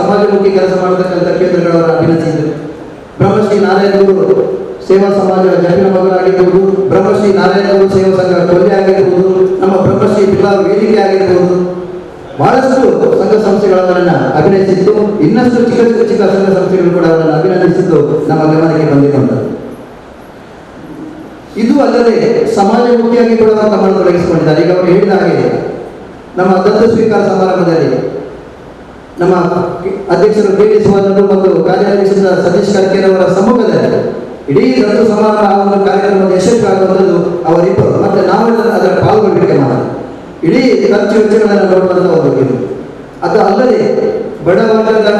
ಸಮಾಜಮುಖಿ ಕೆಲಸ ಮಾಡತಕ್ಕಂಥ ಕ್ಷೇತ್ರಗಳವರ ಅಭಿನಂದಿಸಿದರು. ಬ್ರಹ್ಮಶ್ರೀ ನಾರಾಯಣ ಗುರು ಸೇವಾ ಸಮಾಜ ಜಪಿನ ಮಗನಾಗಿರ್ಬೋದು, ಬ್ರಹ್ಮಶ್ರೀ ನಾರಾಯಣ ಗುರು ಸೇವಾ ಸಂಘ ಕೊಲ್ಲೆ ಆಗಿರ್ಬೋದು, ನಮ್ಮ ಬ್ರಹ್ಮಶ್ರೀ ಬಿಲ್ಲಾ ವೇದಿಕೆ ಆಗಿರ್ಬೋದು, ಬಹಳಷ್ಟು ಸಂಘ ಸಂಸ್ಥೆಗಳವರನ್ನ ಅಭಿನಯಿಸಿತ್ತು. ಇನ್ನಷ್ಟು ಚಿಕ್ಕ ಚಿಕ್ಕ ಚಿಕ್ಕ ಸಂಘ ಸಂಸ್ಥೆಗಳು ಕೂಡ ಅವರನ್ನು ಅಭಿನಂದಿಸಿದ್ದು ನಮ್ಮ ಗಮನಕ್ಕೆ ಬಂದಿರುವಂಥದ್ದು. ಇದು ಅಲ್ಲದೆ ಸಮಾಜಮುಖಿಯಾಗಿ ಕೂಡ ಅವರು ತಮ್ಮನ್ನು ತೊಡಗಿಸಿಕೊಂಡಿದ್ದಾರೆ. ಈಗ ಅವರು ಹೇಳಿದ ಹಾಗೆ ನಮ್ಮ ದತ್ತು ಸ್ವೀಕಾರ ಸಮಾರಂಭದಲ್ಲಿ ನಮ್ಮ ಅಧ್ಯಕ್ಷರು ಕೆ.ಟಿ. ಸುವರ್ಣರು ಮತ್ತು ಕಾರ್ಯಾಧ್ಯಕ್ಷ ಸತೀಶ್ ಕರ್ಕೆರವರ ಸಮ್ಮುಖದಲ್ಲಿ ಇಡೀ ದತ್ತು ಸಮಾರಂಭ ಆ ಒಂದು ಕಾರ್ಯಕ್ರಮದ ಯಶಸ್ವಿ ಆಗುವಂಥದ್ದು ಅವರಿಬ್ಬರು ಮತ್ತೆ ನಾವೆಲ್ಲ ಅದರ ಪಾಲ್ಗೊಳ್ಳಿಕೆ ಮಾತ್ರ. ಇಡೀ ಖರ್ಚು ವೆಚ್ಚಗಳನ್ನು ನೋಡುವಂಥ ಒಂದು ಇದು. ಅದು ಅಲ್ಲದೆ ಬಡವರ್ಗದ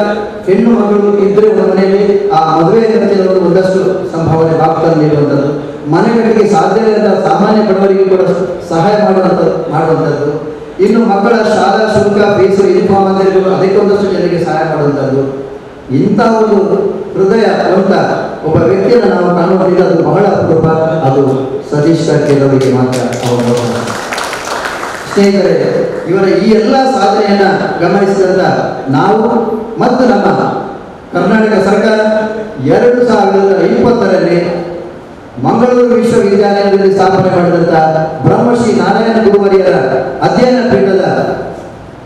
ಹೆಣ್ಣು ಮಕ್ಕಳು ಇದ್ದರೆ ಒಂದು ಮನೆಯಲ್ಲಿ ಆ ಮದುವೆ ಖರ್ಚಿನ ಒಂದಷ್ಟು ಸಂಭಾವನೆ ಬಾಬ್ತನ್ನು ನೀಡುವಂಥದ್ದು, ಮನೆಗಳಿಗೆ ಸಾಧ್ಯವಿಲ್ಲದ ಸಾಮಾನ್ಯ ಬಡವರಿಗೆ ಕೂಡ ಸಹಾಯ ಮಾಡುವಂಥದ್ದು, ಇನ್ನು ಮಕ್ಕಳ ಶಾಲಾ ಶುಲ್ಕ, ಫೀಸು, ಯೂನಿಫಾರ್ಮ್ ಅಂತ ಹೇಳ್ಕೊಂಡು ಅದಕ್ಕೆ ಒಂದಷ್ಟು ಜನರಿಗೆ ಸಹಾಯ ಮಾಡುವಂಥದ್ದು. ಇಂಥ ಒಂದು ಹೃದಯವಂತ ಒಬ್ಬ ವ್ಯಕ್ತಿಯನ್ನು ನಾವು ಕಾಣುವುದಿಲ್ಲ, ಅದು ಬಹಳ ಅಪರೂಪ. ಅದು ಸತೀಶ್ ಕರ್ಕೆರವರಿಗೆ ಮಾತ್ರ ಅವರು. ಸ್ನೇಹಿತರೆ, ಇವರ ಈ ಎಲ್ಲ ಸಾಧನೆಯನ್ನು ಗಮನಿಸಿದಂಥ ನಾವು ಮತ್ತು ನಮ್ಮ ಕರ್ನಾಟಕ ಸರ್ಕಾರ 2020ರಲ್ಲಿ ಮಂಗಳೂರು ವಿಶ್ವವಿದ್ಯಾಲಯದಲ್ಲಿ ಸ್ಥಾಪನೆ ಮಾಡಿದಂಥ ಬ್ರಹ್ಮಶ್ರೀ ನಾರಾಯಣ ಗುರುವರಿಯರ ಅಧ್ಯಯನ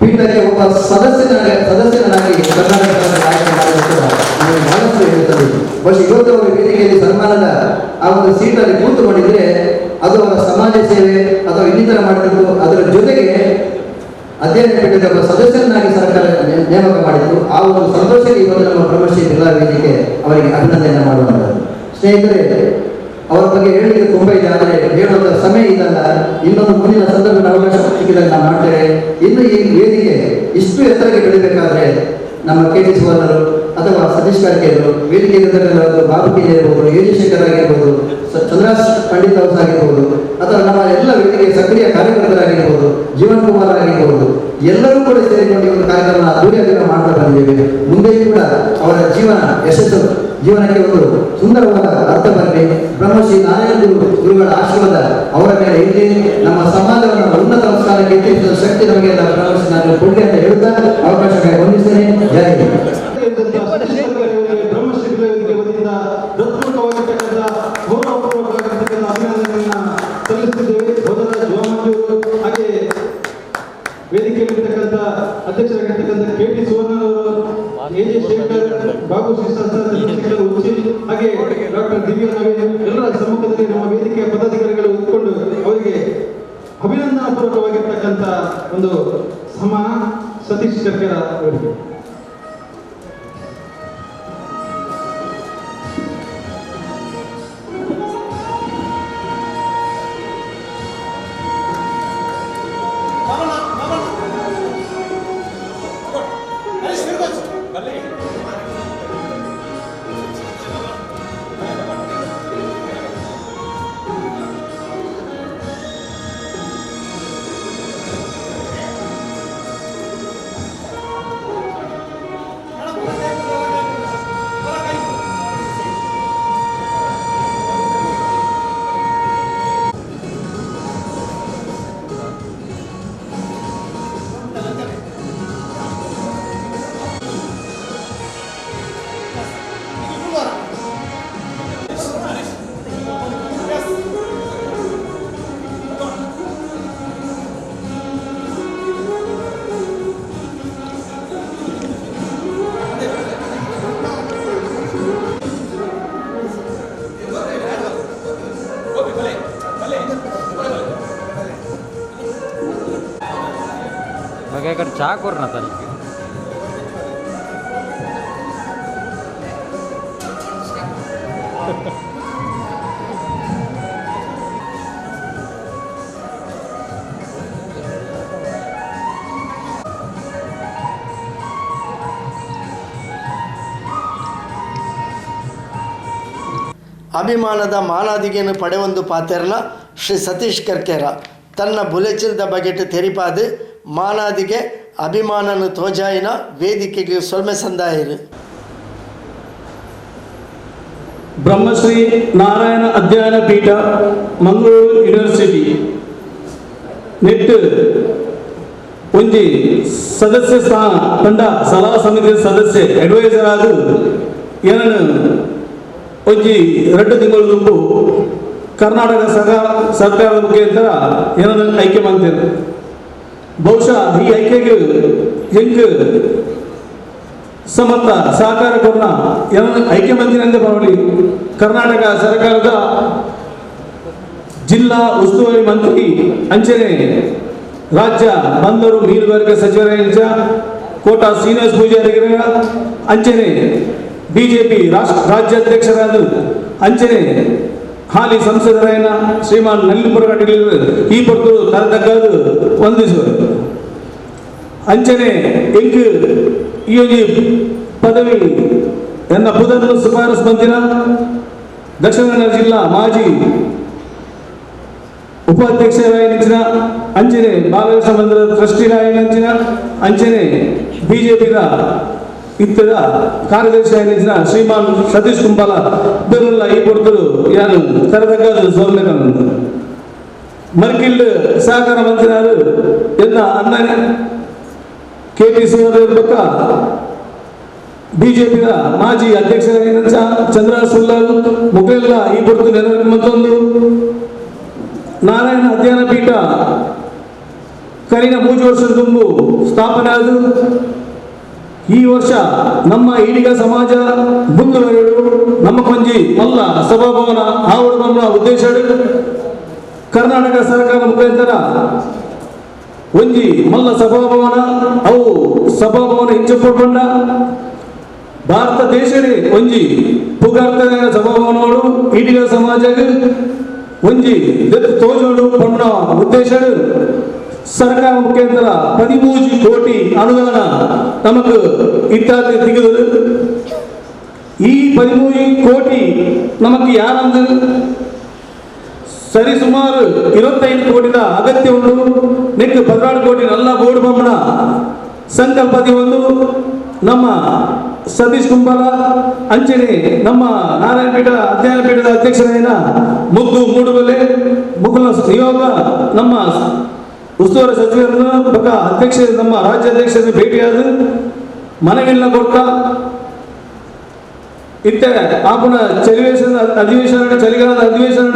ಪೀಠಕ್ಕೆ ಒಬ್ಬ ಸದಸ್ಯನಾಗಿ ಕರ್ನಾಟಕ ಸರ್ಕಾರ ಆಯ್ಕೆ ಮಾಡಿದ ಕೂಡ ನಮಗೆ ಬಹಳಷ್ಟು ಹೇಳುತ್ತದೆ. ಬಹುಶಃ ಇವತ್ತು ಅವರ ವೇದಿಕೆಯಲ್ಲಿ ಸನ್ಮಾನದ ಆ ಒಂದು ಸೀಟಲ್ಲಿ ಕೂತುಕೊಂಡಿದ್ರೆ ಅದು ಅವರ ಸಮಾಜ ಸೇವೆ ಅಥವಾ ಇನ್ನಿತರ ಮಾಡಿದ್ದು, ಅದರ ಜೊತೆಗೆ ಅಧ್ಯಯನ ಪೀಠದ ಒಬ್ಬ ಸದಸ್ಯರನ್ನಾಗಿ ಸರ್ಕಾರ ನೇಮಕ ಮಾಡಿತ್ತು. ಆ ಒಂದು ಸಂತೋಷಕ್ಕೆ ಇವತ್ತು ನಮ್ಮ ಬ್ರಹ್ಮಶ್ರೀ ಬಿಲ್ಲಾ ವೇದಿಕೆ ಅವರಿಗೆ ಅಭಿನಂದನೆ ಮಾಡುವಂಥದ್ದು. ಸ್ನೇಹಿತರೆ, ಅವರ ಬಗ್ಗೆ ಹೇಳಲಿಕ್ಕೆ ತುಂಬ ಇದೆ, ಆದರೆ ಹೇಳುವಂಥ ಸಮಯ ಇದಲ್ಲ. ಇನ್ನೊಂದು ಮುಂದಿನ ಸಂದರ್ಭದ ಅವಕಾಶ ಸಿಕ್ಕಿದಾಗ ನಾವು ಮಾಡ್ತೇವೆ. ಇನ್ನು ಈ ವೇದಿಕೆ ಇಷ್ಟು ಎತ್ತರಕ್ಕೆ ಬೆಳಿಬೇಕಾದ್ರೆ ನಮ್ಮ ಕೆ ಟಿ ಸುವರ್ಣರು ಅಥವಾ ಸತೀಶ್ ಕರ್ಕೆಯವರು, ವೇದಿಕೆ ಬಾಬು ಕೆ ಇರ್ಬೋದು, ಎ ಜಿ ಶೇಖರ್ ಆಗಿರ್ಬೋದು, ಚಂದ್ರಾಸ್ ಪಂಡಿತ್ ಹೌಸ್ ಆಗಿರ್ಬೋದು, ಅಥವಾ ನಮ್ಮ ಎಲ್ಲ ವೇದಿಕೆಯ ಸಕ್ರಿಯ ಕಾರ್ಯಕರ್ತರಾಗಿರ್ಬೋದು, ಜೀವನ್ ಕುಮಾರ್ ಆಗಿರ್ಬೋದು, ಎಲ್ಲರೂ ಕೂಡ ಸೇರಿಕೊಂಡು ಈ ಒಂದು ಕಾರ್ಯಕ್ರಮ ಅದ್ದೂರಿಯಾಗಿ ನಾವು ಮಾಡ್ತಾ ಬಂದಿದ್ದೇವೆ. ಮುಂದೆಯೂ ಕೂಡ ಅವರ ಜೀವನ ಯಶಸ್ಸು ಜೀವನಕ್ಕೆ ಒಂದು ಸುಂದರವಾದ ಅರ್ಥ ಬರಲಿ. ಬ್ರಹ್ಮಶ್ರೀ ನಾರಾಯಣ ಗುರುಗಳ ಆಶೀರ್ವಾದ ಅವರ ಮೇಲೆ ಇರಲಿ. ನಮ್ಮ ಸಮಾಜವನ್ನು ಉನ್ನತ ಸ್ಥಾನಕ್ಕೆ ಎತ್ತಿಸುವ ಶಕ್ತಿ ನಮಗೆಲ್ಲ ಬ್ರಹ್ಮಶ್ರೀ ನಾರಾಯಣ ಕೊಡಲಿ ಅಂತ ಹೇಳುತ್ತಾ ಅವಕಾಶಕ್ಕಾಗಿ ವಂದಿಸ್ತೇನೆ. ಜೈ ಹಿಂದ್. ಬ್ರಹ್ಮಶ್ರೀ ವೇದಿಕೆ ವತಿಯಿಂದ ಹೃತ್ಪೂರ್ವಕವಾಗಿರ್ತಕ್ಕಂಥ ಗೌರವಪೂರ್ವಕವಾಗಿರ್ತಕ್ಕಂಥ ಅಭಿನಂದನೆಯನ್ನ ಸಲ್ಲಿಸುತ್ತಿದ್ದೇವೆ. ಭೋಜರಾಜ್ ಜೋಮಂಜೂರು ಹಾಗೆ ವೇದಿಕೆಯಲ್ಲಿರ್ತಕ್ಕಂಥ ಅಧ್ಯಕ್ಷರಾಗಿರ್ತಕ್ಕಂಥ ಕೆ ಟಿ ಸುವರ್ಣರವರು, ಎ ಜೆ ಶೇಖರ್, ಬಾಬು ಚಂದ್ರಶೇಖರ್ ಉಚ್ಚಿಲ್ ಹಾಗೆ ಡಾಕ್ಟರ್ ದಿವ್ಯಾ ನವೀನ್ ಎಲ್ಲರ ಸಮ್ಮುಖದಲ್ಲಿ ನಮ್ಮ ವೇದಿಕೆಯ ಪದಾಧಿಕಾರಿಗಳು ಇದ್ಕೊಂಡು ಅವರಿಗೆ ಅಭಿನಂದನಾ ಪೂರ್ವಕವಾಗಿರ್ತಕ್ಕಂಥ ಒಂದು ಸನ್ಮಾನ ಸತೀಶ್ ಕರ್ಕೆರ ಅವರಿಗೆ. ಚಾ ಕೊರ್ನ ತನಗೆ. ಅಭಿಮಾನದ ಮಾನಾದಿಗೆಯನ್ನು ಪಡೆವೊಂದು ಪಾತೆರ್ನ ಶ್ರೀ ಸತೀಶ್ ಕರ್ಕೇರ ತನ್ನ ಬುಲೆಚಿಲ್ದ ಬಗೆಟ್ ತೆರಿಪಾದು ಮಾನಾದಿಗೆ ಅಭಿಮಾನನು ತೋಜಾಯಿನ ವೇದಿಕೆಗೆ ಸೊಲ್ಮೆ ಸಂದಾಯರು. ಬ್ರಹ್ಮಶ್ರೀ ನಾರಾಯಣ ಅಧ್ಯಯನ ಪೀಠ ಮಂಗಳೂರು ಯೂನಿವರ್ಸಿಟಿ ನೆಟ್ ಒಂಜಿ ಸದಸ್ಯ ಸ್ಥಾನ ತಂಡ ಸಲಹಾ ಸಮಿತಿಯ ಸದಸ್ಯ ಅಡ್ವೈಸರ್ ಆದ ಏನನ್ನು ಒಂಜಿ 2 ತಿಂಗಳು ದುಂಬು ಕರ್ನಾಟಕ ಸರ್ಕಾರದ ಮುಖಾಂತರ ಏನನ್ನು ಆಯ್ಕೆ ಮಾಡ್ತೇನೆ. ಬಹುಶಃ ಈ ಆಯ್ಕೆಗೆ ಹೆಂಗೆ ಸಮರ್ಥ ಸಹಕಾರ ಕೊಡೋಣ ಏನನ್ನು ಆಯ್ಕೆ ಮಂತ್ರಿ ಪರವಾಗಿ ಕರ್ನಾಟಕ ಸರ್ಕಾರದ ಜಿಲ್ಲಾ ಉಸ್ತುವಾರಿ ಮಂತ್ರಿ ಅಂಚನೆ ರಾಜ್ಯ ಬಂದರು ಮೀನುಗಾರಿಕೆ ಸಚಿವರಾದ ಕೋಟಾ ಶ್ರೀನಿವಾಸ ಪೂಜಾರಿ ಅಂಚನೆ ಬಿಜೆಪಿ ರಾಜ್ಯಾಧ್ಯಕ್ಷರಾದ ಅಂಚನೆ ಹಾಲಿ ಸಂಸದರಾಯನ ಶ್ರೀಮಾನ್ ನಲ್ಲಿಪುರ ಈ ಪೊರ್ತು ತರತಕ್ಕದ್ದು ವಂದಿಸುವರು. ಅಂಚನೆ ಎಂಕ್ ಈ ಒಂಜಿ ಪದವಿ ಎನ್ನ ಪುದನ್ನು ಶಿಫಾರಸು ಮಂದಿರ ದಕ್ಷಿಣ ಕನ್ನಡ ಜಿಲ್ಲಾ ಮಾಜಿ ಉಪಾಧ್ಯಕ್ಷರಾಯಿನ ಅಂಚನೆ ಬಾಲಕೃಷ್ಣ ಮಂದಿರದ ಟ್ರಸ್ಟಿರಾಯಿನ ಅಂಚನೆ ಬಿಜೆಪಿದ ಇತ್ತದ ಕಾರ್ಯದರ್ಶಿ ಆಗಿನ ಶ್ರೀಮಾನ್ ಸತೀಶ್ ಕುಂಬಾಲ ಬೆರುಲ್ಲ ಈ ಕೊಡ್ತರು ಯಾನು ಕರೆದಕ್ಕಾದ ಸೌಮ್ಯ ಮರ್ಕಿಲ್ ಸಹಕಾರ ಮಂತ್ರಿಯಾರು ಎನ್ನ ಅಣ್ಣನೇ ಕೆ ಪಿ ಸುವರ್ಣ ಬಕ್ಕ ಬಿಜೆಪಿಯ ಮಾಜಿ ಅಧ್ಯಕ್ಷರಾಗಿನ ಚಂದ್ರ ಸುಲ್ಲಾಲ್ ಮುಖೆಲ್ಲ ಈ ಪೊರ್ತು ನೆನಪು ಮತ್ತೊಂದು ನಾರಾಯಣ ಅಧ್ಯಯನ ಪೀಠ ಕರಿನ 3 ವರ್ಷದ ತುಂಬು ಸ್ಥಾಪನೆ ಆದ ಈ ವರ್ಷ ನಮ್ಮ ಈಡಿಗ ಸಮಾಜ ಮುಂದುವರೆಯಲು ನಮ್ಮ ಕೊಂಜಿ ಮಲ್ಲ ಸಭಾಭವನ ಆವಡಬನ್ನ ಉದ್ದೇಶ ಕರ್ನಾಟಕ ಸರ್ಕಾರ ಮುಖಾಂತರ ಒಂಜಿ ಮಲ್ಲ ಸಭಾಭವನ ಅವು ಸಭಾಭವನ ಇಂಚಪೊಂಡ ಭಾರತ ದೇಶನೇ ಒಂಜಿ ಪುಗಾರ್ತದ ಸಭಾಭವನೋಡು ಈಡಿಗ ಸಮಾಜ ಒಂಜಿ ತೋಜೋಡು ಪಣ್ಣ ಉದ್ದೇಶ ಸರ್ಕಾರ ಮುಖಾಂತರ 13 ಕೋಟಿ ಅನುದಾನ ನಮಕ್ ಇತ್ಯಾದಿ ತೆಗೆದು ಈ 13 ಕೋಟಿ ನಮಕ್ ಯಾರಂದು ಸರಿ ಸುಮಾರು 25 ಕೋಟಿದ ಅಗತ್ಯ ಉಂಟು. ನೆಕ್ 14 ಕೋಟಿ ನಲ್ಲ ಬೋರ್ಡ್ ಬೊಮ್ಮನ ಸಂಕಲ್ಪದಿ ಒಂದು ನಮ್ಮ ಸತೀಶ್ ಕುಂಬಾಲ ಅಂಚನೆ ನಮ್ಮ ನಾರಾಯಣ ಪೀಠ ಅಧ್ಯಯನ ಪೀಠದ ಅಧ್ಯಕ್ಷರಾದ ಮುದ್ದು ಮೂಡುಬಲೆ ಮುಕುಲ ನಿಯೋಗ ನಮ್ಮ ಉಸ್ತುವಾರಿ ಸಚಿವರನ್ನು ಬಕ ಅಧ್ಯಕ್ಷ ನಮ್ಮ ರಾಜ್ಯಾಧ್ಯಕ್ಷರನ್ನು ಭೇಟಿಯಾದ ಮನವಿಲ್ಲ ಕೊಟ್ಟ ಇತ್ತೆ ಆಪುನ ಚಲಿವೇಶನ ಅಧಿವೇಶನ ಚಳಿಗಾಲದ ಅಧಿವೇಶನ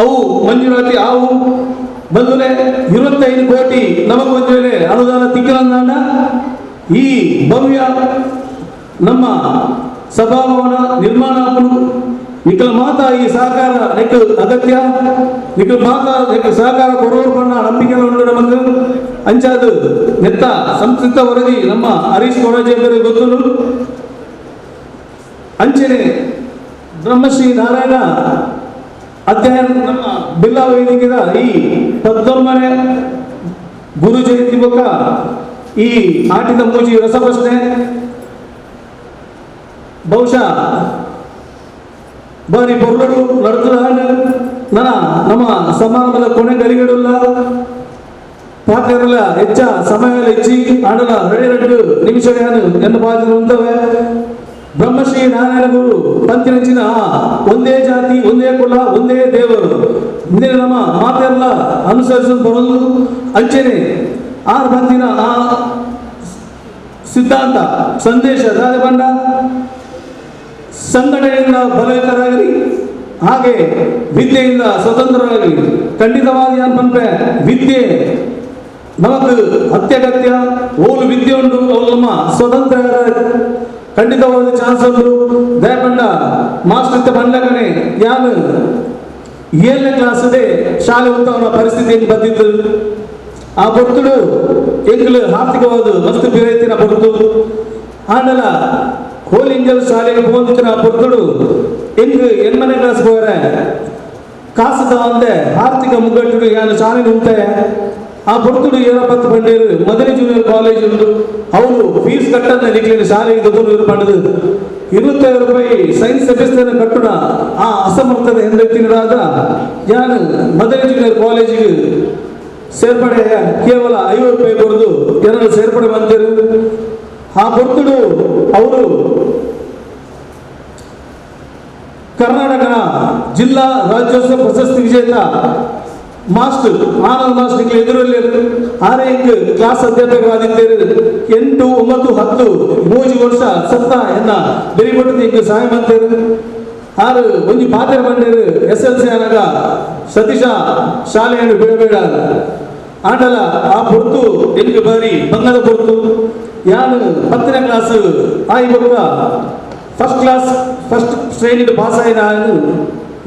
ಅವು ಮಂಜೂರಾತಿ ಆವು ಬಂದುಲೆ 25 ಕೋಟಿ ನಮಗ್ ಒಂದು ವೇಳೆ ಅನುದಾನ ತಿಕ್ಕಲಂದಾಂಡ ಈ ಭವ್ಯ ನಮ್ಮ ಸಭಾಭವನ ನಿರ್ಮಾಣ ನಿಖಲ್ ಮಾತಾ ಈ ಸಹಕಾರ ನೆಕ್ ಅಗತ್ಯ ನಿಖಲ್ ಮಾತಾ ನೆಕ್ ಸಹಕಾರ ಕೊಡೋರು ಬಣ್ಣ ನಂಬಿಕೆ ಉಂಟು ನಮಗೆ ಅಂಚಾದು ನೆತ್ತ ಸಂಸ್ಕೃತ ವರದಿ ನಮ್ಮ ಹರೀಶ್ ಕೊಡಜೆ ಬೇರೆ ಗೊತ್ತುಂಟು. ಅಂಚನೆ ಬ್ರಹ್ಮಶ್ರೀ ನಾರಾಯಣ ಅಧ್ಯಯನ ನಮ್ಮ ಬಿಲ್ಲಾ ವೇದಿಕೆದ ಈ 19ನೇ ಗುರು ಜಯಂತಿ ಬೊಕ್ಕ ಈ ಆಟಿದ ಮೂಜಿ ರಸಪ್ರಶ್ನೆ ಬಹುಶಃ ಬಾರಿ ಪೊರ್ಲಡು ನಡ್ತದ ನನ್ನ ನಮ್ಮ ಸಮಾರಂಭದ ಕೊನೆ ಗಲಿಗಡುಲ್ಲ ಪಾತ್ರರೆಲ್ಲ ಹೆಚ್ಚ ಸಮಯ ಹೆಚ್ಚಿ ಆಡಲ 2 ನಿಮಿಷ ಎನ್ನ ಪಾತ್ರ ಉಂಟವೆ. ಬ್ರಹ್ಮಶ್ರೀ ನಾರಾಯಣ ಗುರು ಪಂತಿನಂಚಿನ ಒಂದೇ ಜಾತಿ ಒಂದೇ ಕುಲ ಒಂದೇ ದೇವರು ಇಂದಿನ ನಮ್ಮ ಮಾತೆಲ್ಲ ಅನುಸರಿಸ ಬರಲು ಅಂಚನೆ ಆರು ಪಂತಿನ ಆ ಸಿದ್ಧಾಂತ ಸಂದೇಶ ಬಂಡ ಸಂಘಟನೆಯಿಂದ ಬಲಯುತರಾಗಲಿ ಹಾಗೆ ವಿದ್ಯೆಯಿಂದ ಸ್ವತಂತ್ರರಾಗಲಿ. ಖಂಡಿತವಾಗಿ ನಾನು ಪನ್ಪೆ ವಿದ್ಯೆ ನಮಕ್ ಅತ್ಯಗತ್ಯ ಓಲು ವಿದ್ಯೆ ಉಂಟು ಅವ್ರು ನಮ್ಮ ಸ್ವತಂತ್ರ ಖಂಡಿತವಾದ ಚಾನ್ಸ್ ಉಂಟು. ದಯಪಂಡ ಮಾಸ್ಟರ್ ಬಂಡಕನೆ ಯಾನು 7ನೇ ಕ್ಲಾಸ್ ಶಾಲೆ ಉಂಟವನ ಪರಿಸ್ಥಿತಿ ಬಂದಿತ್ತು. ಆ ಪೊರ್ತುಡು ಎಂಗ್ಲು ಆರ್ಥಿಕವಾದ ಮಸ್ತ್ ಪಿರೈತಿನ ಪೊರ್ತು ಆಂಡಲ ಹೋಲ್ ಇಂಜಲ್ ಶಾಲೆಗೆ ಹೋಗಿತ್ತಿನ ಪೊರ್ತುಡು ಎಂಗ್ 8ನೇ ಕ್ಲಾಸ್ ಹೋದರೆ ಕಾಸು ತವಂತೆ ಆರ್ಥಿಕ ಮುಗ್ಗಟ್ಟು ಯಾನು ಶಾಲೆಗೆ ಉಂಟೆ. ಆ ಪೊರ್ತುಡು ಏನಪ್ಪತ್ತು ಪಂಡೇರು ಮದನಿ ಜೂನಿಯರ್ ಕಾಲೇಜ್ ಉಂಟು ಅವರು ಫೀಸ್ ಕಟ್ಟಂದ ನಿಕ್ಲಿನ ಶಾಲೆಗೆ ತಗೊಂಡು ಪಂಡದು 250 ರೂಪಾಯಿ ಸೈನ್ಸ್ ಸೆಮಿಸ್ಟರ್ ಕಟ್ಟುಣ ಆ ಅಸಮರ್ಥತೆ ಎಂದೆತ್ತಿನದಾದ ಯಾನು ಮದನಿ ಜೂನಿಯರ್ ಕಾಲೇಜಿಗೆ ಸೇರ್ಪಡೆ ಕೇವಲ 50 ರೂಪಾಯಿ ಕೊಡದು ಜನರು ಸೇರ್ಪಡೆ ಬಂದಿರು. ಆ ಪೊರ್ತುಡು ಅವರು ಕರ್ನಾಟಕದ ಜಿಲ್ಲಾ ರಾಜ್ಯೋತ್ಸವ ಪ್ರಶಸ್ತಿ ವಿಜೇತ ಮಾಸ್ಟರ್ ಆನಂದ್ ಮಾಸ್ಟರ್ ಎದುರಲ್ಲಿ ಆರೈಕ್ ಕ್ಲಾಸ್ ಅಧ್ಯಾಪಕರಾಗಿದ್ದೇವೆ. 8, 9, 10 3 ವರ್ಷ ಸತ್ತ ಎನ್ನ ಬೆರಿಪಟ್ಟು ಇಂಕ್ ಸಹಾಯ ಮಾಡ್ತೇವೆ. ಆರು ಒಂಜಿ ಪಾತ್ರ ಬಂಡೇರು SLC ಆನಾಗ ಸತೀಶ ಶಾಲೆಯನ್ನು ಬಿಡಬೇಡ ಆಂಡಲ ಆ ಪೊರ್ತು ಎಂಕ್ ಬಾರಿ ಬಂಗದ ಪೊರ್ತು ಯಾನು 10ನೇ ಕ್ಲಾಸ್ ಆಯಿ ಬೊಕ್ಕ first class first ಶ್ರೇಣಿಡ್ pass ಆಯಿನ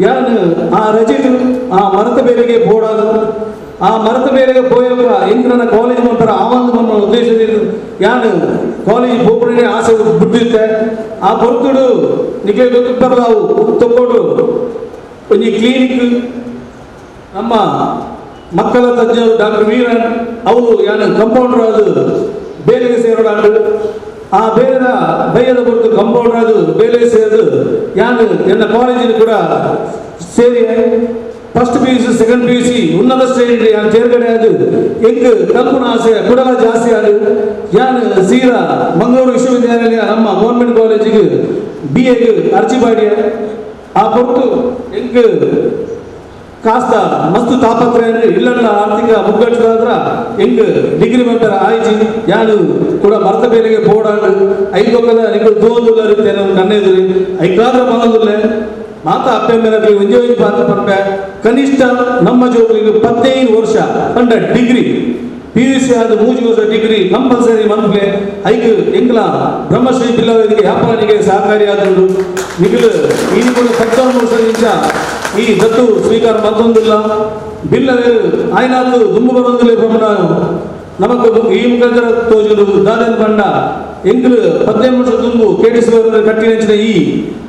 ಯಾನು ಆ ರಜೆಟು ಆ ಮರತ ಬೇರೆಗೆ ಬೋಡಾದು ಆ ಮರತ ಬೇರೆಗೆ ಪೋಯೋಗ ಎಂಕ್ ನನ್ನ ಕಾಲೇಜ್ ಮಾಡ್ತಾರೆ ಆ ಒಂದು ನಮ್ಮ ಉದ್ದೇಶದಿಂದ ಯಾನು ಕಾಲೇಜ್ ಹೋಗ್ಬಿಡೇ ಆಸೆ ಬಿಟ್ಟಿತ್ತೆ. ಆ ಪೊರ್ತುಡು ನಿಖಿಲ್ ಗೊತ್ತಿರ್ತಾರಲ್ಲ ತಕ್ಕೊಂಡು ಒಂಜಿ ಕ್ಲಿನಿಕ್ ನಮ್ಮ ಮಕ್ಕಳ ತಜ್ಞರು ಡಾಕ್ಟರ್ ವೀರನ್ ಅವರು ಯಾನು ಕಂಪೌಂಡರ್ ಅದು ಬೇರೆಗೆ ಸೇರೋಡಾಂಡು. ಆ ಬೇರೆದ ಬೈಯದ ಕೊಟ್ಟು ಕಂಪೌಂಡರ್ ಅದು ಬೇಲೆ ಸೇರಿದು ಯಾನು ಎನ್ನ ಕಾಲೇಜಿನ ಕೂಡ ಸೇರಿ first P U C second P U C ಉನ್ನತ ಶ್ರೇಣಿ ಯಾನ್ ತೇರ್ಗಡೆ ಅದು ಎಂಕ್ ಕಲ್ಪನ ಆಸೆ ಕುಡಲ ಜಾಸ್ತಿ ಅದು ಯಾನ್ ಸೀರಾ ಮಂಗಳೂರು ವಿಶ್ವವಿದ್ಯಾನಿಲಯ ನಮ್ಮ ಗೌರ್ಮೆಂಟ್ ಕಾಲೇಜಿಗೆ ಬಿ ಎಗೆ ಅರ್ಜಿ ಪಾಡಿಯ ಆ ಪೊರ್ತು ಎಂಕ್ ಕಾಸ್ತ ಮಸ್ತ್ ತಾಪತ್ರ ಇಲ್ಲಲ್ಲ ಆರ್ಥಿಕ ಮುಗ್ಗಟ್ಟದಾದ್ರ ಎಂಕ್ ಡಿಗ್ರಿ ಮೆಂಬರ್ ಆಯ್ಜಿ ಯಾನು ಕೂಡ ಮರ್ತ ಬೇಲೆಗೆ ಬೋಡಾಂಡ್ ಐದೊಕ್ಕದ ನಿಂಗೆ ದೋಂದುಲ್ಲ ರೀತಿ ಕಣ್ಣೆದುರಿ ಐಕಾದ್ರ ಬಂದುಲ್ಲೆ ಮಾತಾ ಅಪ್ಪೆ ಮೇರೆ ಒಂಜೇ ಒಂಜಿ ಪಾತ್ರ ಪಂಪೆ ಕನಿಷ್ಠ ನಮ್ಮ ಜೋಗಳಿಗೆ 15 ವರ್ಷ ಪಂಡ degree P U C ಆದ 3 ವರ್ಷ ಡಿಗ್ರಿ ಕಂಪಲ್ಸರಿ ಮನ್ಪೆ ಐಕ್ ಎಂಕ್ಲ ಬ್ರಹ್ಮಶ್ರೀ ಬಿಲ್ಲವರಿಗೆ ವ್ಯಾಪಾರನಿಗೆ ಸಹಕಾರಿಯಾದಂದು ನಿಗಲು ಈ ಕೂಡ 14 ವರ್ಷದಿಂದ ಈ ದತ್ತು ಸ್ವೀಕಾರ ಮತ್ತೊಂದಿಲ್ಲ ಬಿಲ್ಲವೇ ಆಯ್ನಾತು ದುಂಬು ಬರೋದಿಲ್ಲ ಬ್ರಹ್ಮಣ ನಮಕ್ ಈ ಮುಖಾಂತರ ತೋಜುಡು ದಾದನ್ ಬಂಡ ಎಂಕ್ಲು 15 ವರ್ಷ ದುಂಬು ಕೇಟಿಸುವ ಕಟ್ಟಿನ ಈ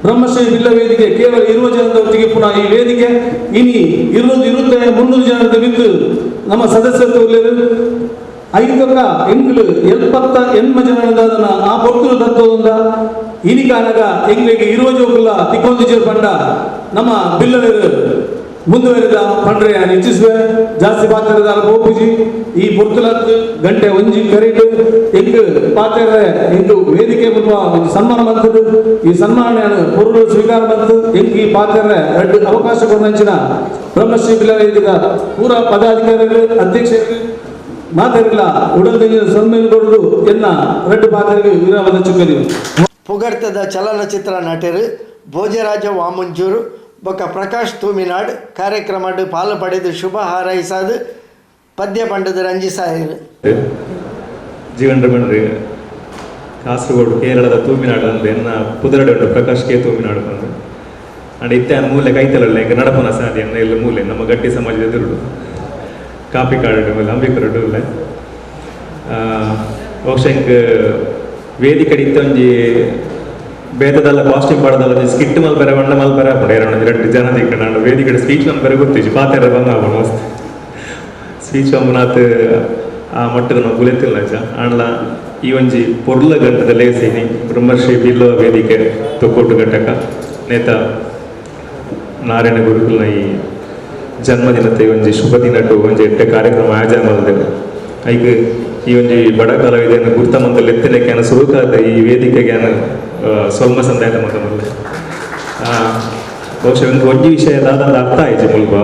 ಬ್ರಹ್ಮಶ್ರೀ ಬಿಲ್ಲ ವೇದಿಕೆ ಕೇವಲ 20 ಜನದೊಟ್ಟಿಗೆ ಪುನಃ ಈ ವೇದಿಕೆ ಇನಿ 200 ಇರುತ್ತೆ 300 ಜನದ ಬಿದ್ದು ನಮ್ಮ ಸದಸ್ಯತ್ವ ಐದಕ್ಕ ಎಂಕ್ಲು 78 ಜನದಾದನ ಆ ಪೊರ್ತುಲು ತತ್ವದಿಂದ ಇನಿ ಕಾನಗ ಎಂಗ್ಲಿಗೆ 20 ಜೋಕುಲ ತಿಕ್ಕೊಂದು ಜೀವ ಪಂಡ ನಮ್ಮ ಬಿಲ್ಲವೇರು ಮುಂದುವರೆದ ಪಂಡ್ರೆ ಇಚ್ಛಿಸುವೆ ಜಾಸ್ತಿ ಪಾತ್ರದ ಪೋಪುಜಿ ಈ ಪೊರ್ತುಲತ್ತು ಗಂಟೆ ಒಂಜಿ ಕರೆಟ್ ಎಂಕ್ ಪಾತ್ರೆ ಎಂಕ್ ವೇದಿಕೆ ಒಂಜಿ ಸನ್ಮಾನ ಬಂತದ್ದು ಈ ಸನ್ಮಾನ ಪೊರುಳು ಸ್ವೀಕಾರ ಬಂತು ಎಂಕ್ ಈ ಪಾತ್ರೆ ಎರಡು ಅವಕಾಶ ಕೊಡಂಚಿನ ಬ್ರಹ್ಮಶ್ರೀ ಬಿಲ್ಲವೇದಿಕ ಪೂರಾ ಪದಾಧಿಕಾರಿಗಳು ಅಧ್ಯಕ್ಷರು ಮಾತಾಡಿಲ್ಲ ಉಡಲ್ ಸನ್ಮಾನ ಕೊಡಲು ಎನ್ನ ರೆಡ್ ಪಾತ್ರೆಗೆ ವಿರಾಮದ ಚುಕ್ಕದಿ. ಪುಗರ್ತದ ಚಲನಚಿತ್ರ ನಟರು ಭೋಜರಾಜ ವಾಮಂಜೂರು ಬೊಕ್ಕ ಪ್ರಕಾಶ್ ತೂಮಿನಾಡ್ ಕಾರ್ಯಕ್ರಮ ಪಾಲು ಪಡೆದು ಶುಭ ಹಾರೈಸಾದು ಪದ್ಯ ಪಂಡದ ರಂಜಿಸಾಯರು. ಜೀವನ್ ರಮಣ್ರಿ ಕಾಸರಗೋಡು ಕೇರಳದ ತೂಮಿನಾಡು ಅಂದು ಎನ್ನ ಪುದರಡೆ ಉಂಟು ಪ್ರಕಾಶ್ ಕೆ ತೂಮಿನಾಡು ಬಂದು ಅಂಡ್ ಇತ್ತೆ ಮೂಲೆ ಕೈತಲಲ್ಲ ಈಗ ನಡಪನ ಸಾಧಿ ಅನ್ನ ಎಲ್ಲ ಮೂಲೆ ನಮ್ಮ ಗಟ್ಟಿ ಸಮಾಜದ ಎದುರುಡು ಕಾಪಿ ಕಾಡು ಮೇಲೆ ಅಂಬಿಕರಡು ಇಲ್ಲ ಬಹುಶಃ ವೇದಿಕೆ ಇತ್ತ ಒಂಜಿ ಬೇತದಲ್ಲ ಕಾಸ್ಟ್ಯೂಮ್ ಪಾಡದಲ್ಲ ಒಂಜಿ ಸ್ಕಿಟ್ ಮಲ್ಪೆರೆ ಬಣ್ಣ ಮಲ್ಪೆರೆ ಆಪುಂಡು ಏರಣ ಒಂಜಿ ರಡ್ಡ್ ಜನ ದಿಕ್ಕಂಡ ವೇದಿಕೆ ಸ್ಪೀಚ್ ಮಲ್ಪೆರೆ ಗೊತ್ತಿಜ್ಜಿ ಪಾತೆರ ಬಂದ ಆಪುಂಡು ಮಸ್ತ್ ಸ್ಪೀಚ್ ಅಮ್ಮನಾತ್ ಆ ಮಟ್ಟದ ನಾವು ಬುಲೆತಿಲ್ಲ ನಿಜ ಆಂಡ್ಲ ಈ ಒಂಜಿ ಪೊರ್ಲ ಗಂಟದ ಲೇಸಿನಿ ಬ್ರಹ್ಮಶ್ರೀ ಬಿಲ್ಲವ ವೇದಿಕೆ ತೊಕ್ಕೋಟು ಘಟಕ ನೇತ ನಾರಾಯಣ ಗುರುಕುಲ್ನ ಈ ಜನ್ಮದಿನತೆ ಒಂಜಿ ಶುಭ ದಿನಟು ಒಂಜಿ ಎಡ್ಡೆ ಕಾರ್ಯಕ್ರಮ ಆಯೋಜನೆ ಮಲ್ದೆರ್. ಐಕ್ ಈ ಒಂಜಿ ಬಡ ಕಲಾವಿದೆಯನ್ನು ಗುರ್ತ ಮಂತ ಲೆತ್ತಿನಕ್ಕೆ ಸುರುಕಾದ ಈ ವೇದಿಕೆಗೆ ಸೊಲ್ಮ ಸಂದಾಯದ ಮೊದಲ ಬಹುಶಃ ಒಂದು ಒಂಜಿ ವಿಷಯ ದಾದಂದ ಅರ್ಥ ಆಯ್ತು ಮುಲ್ಪ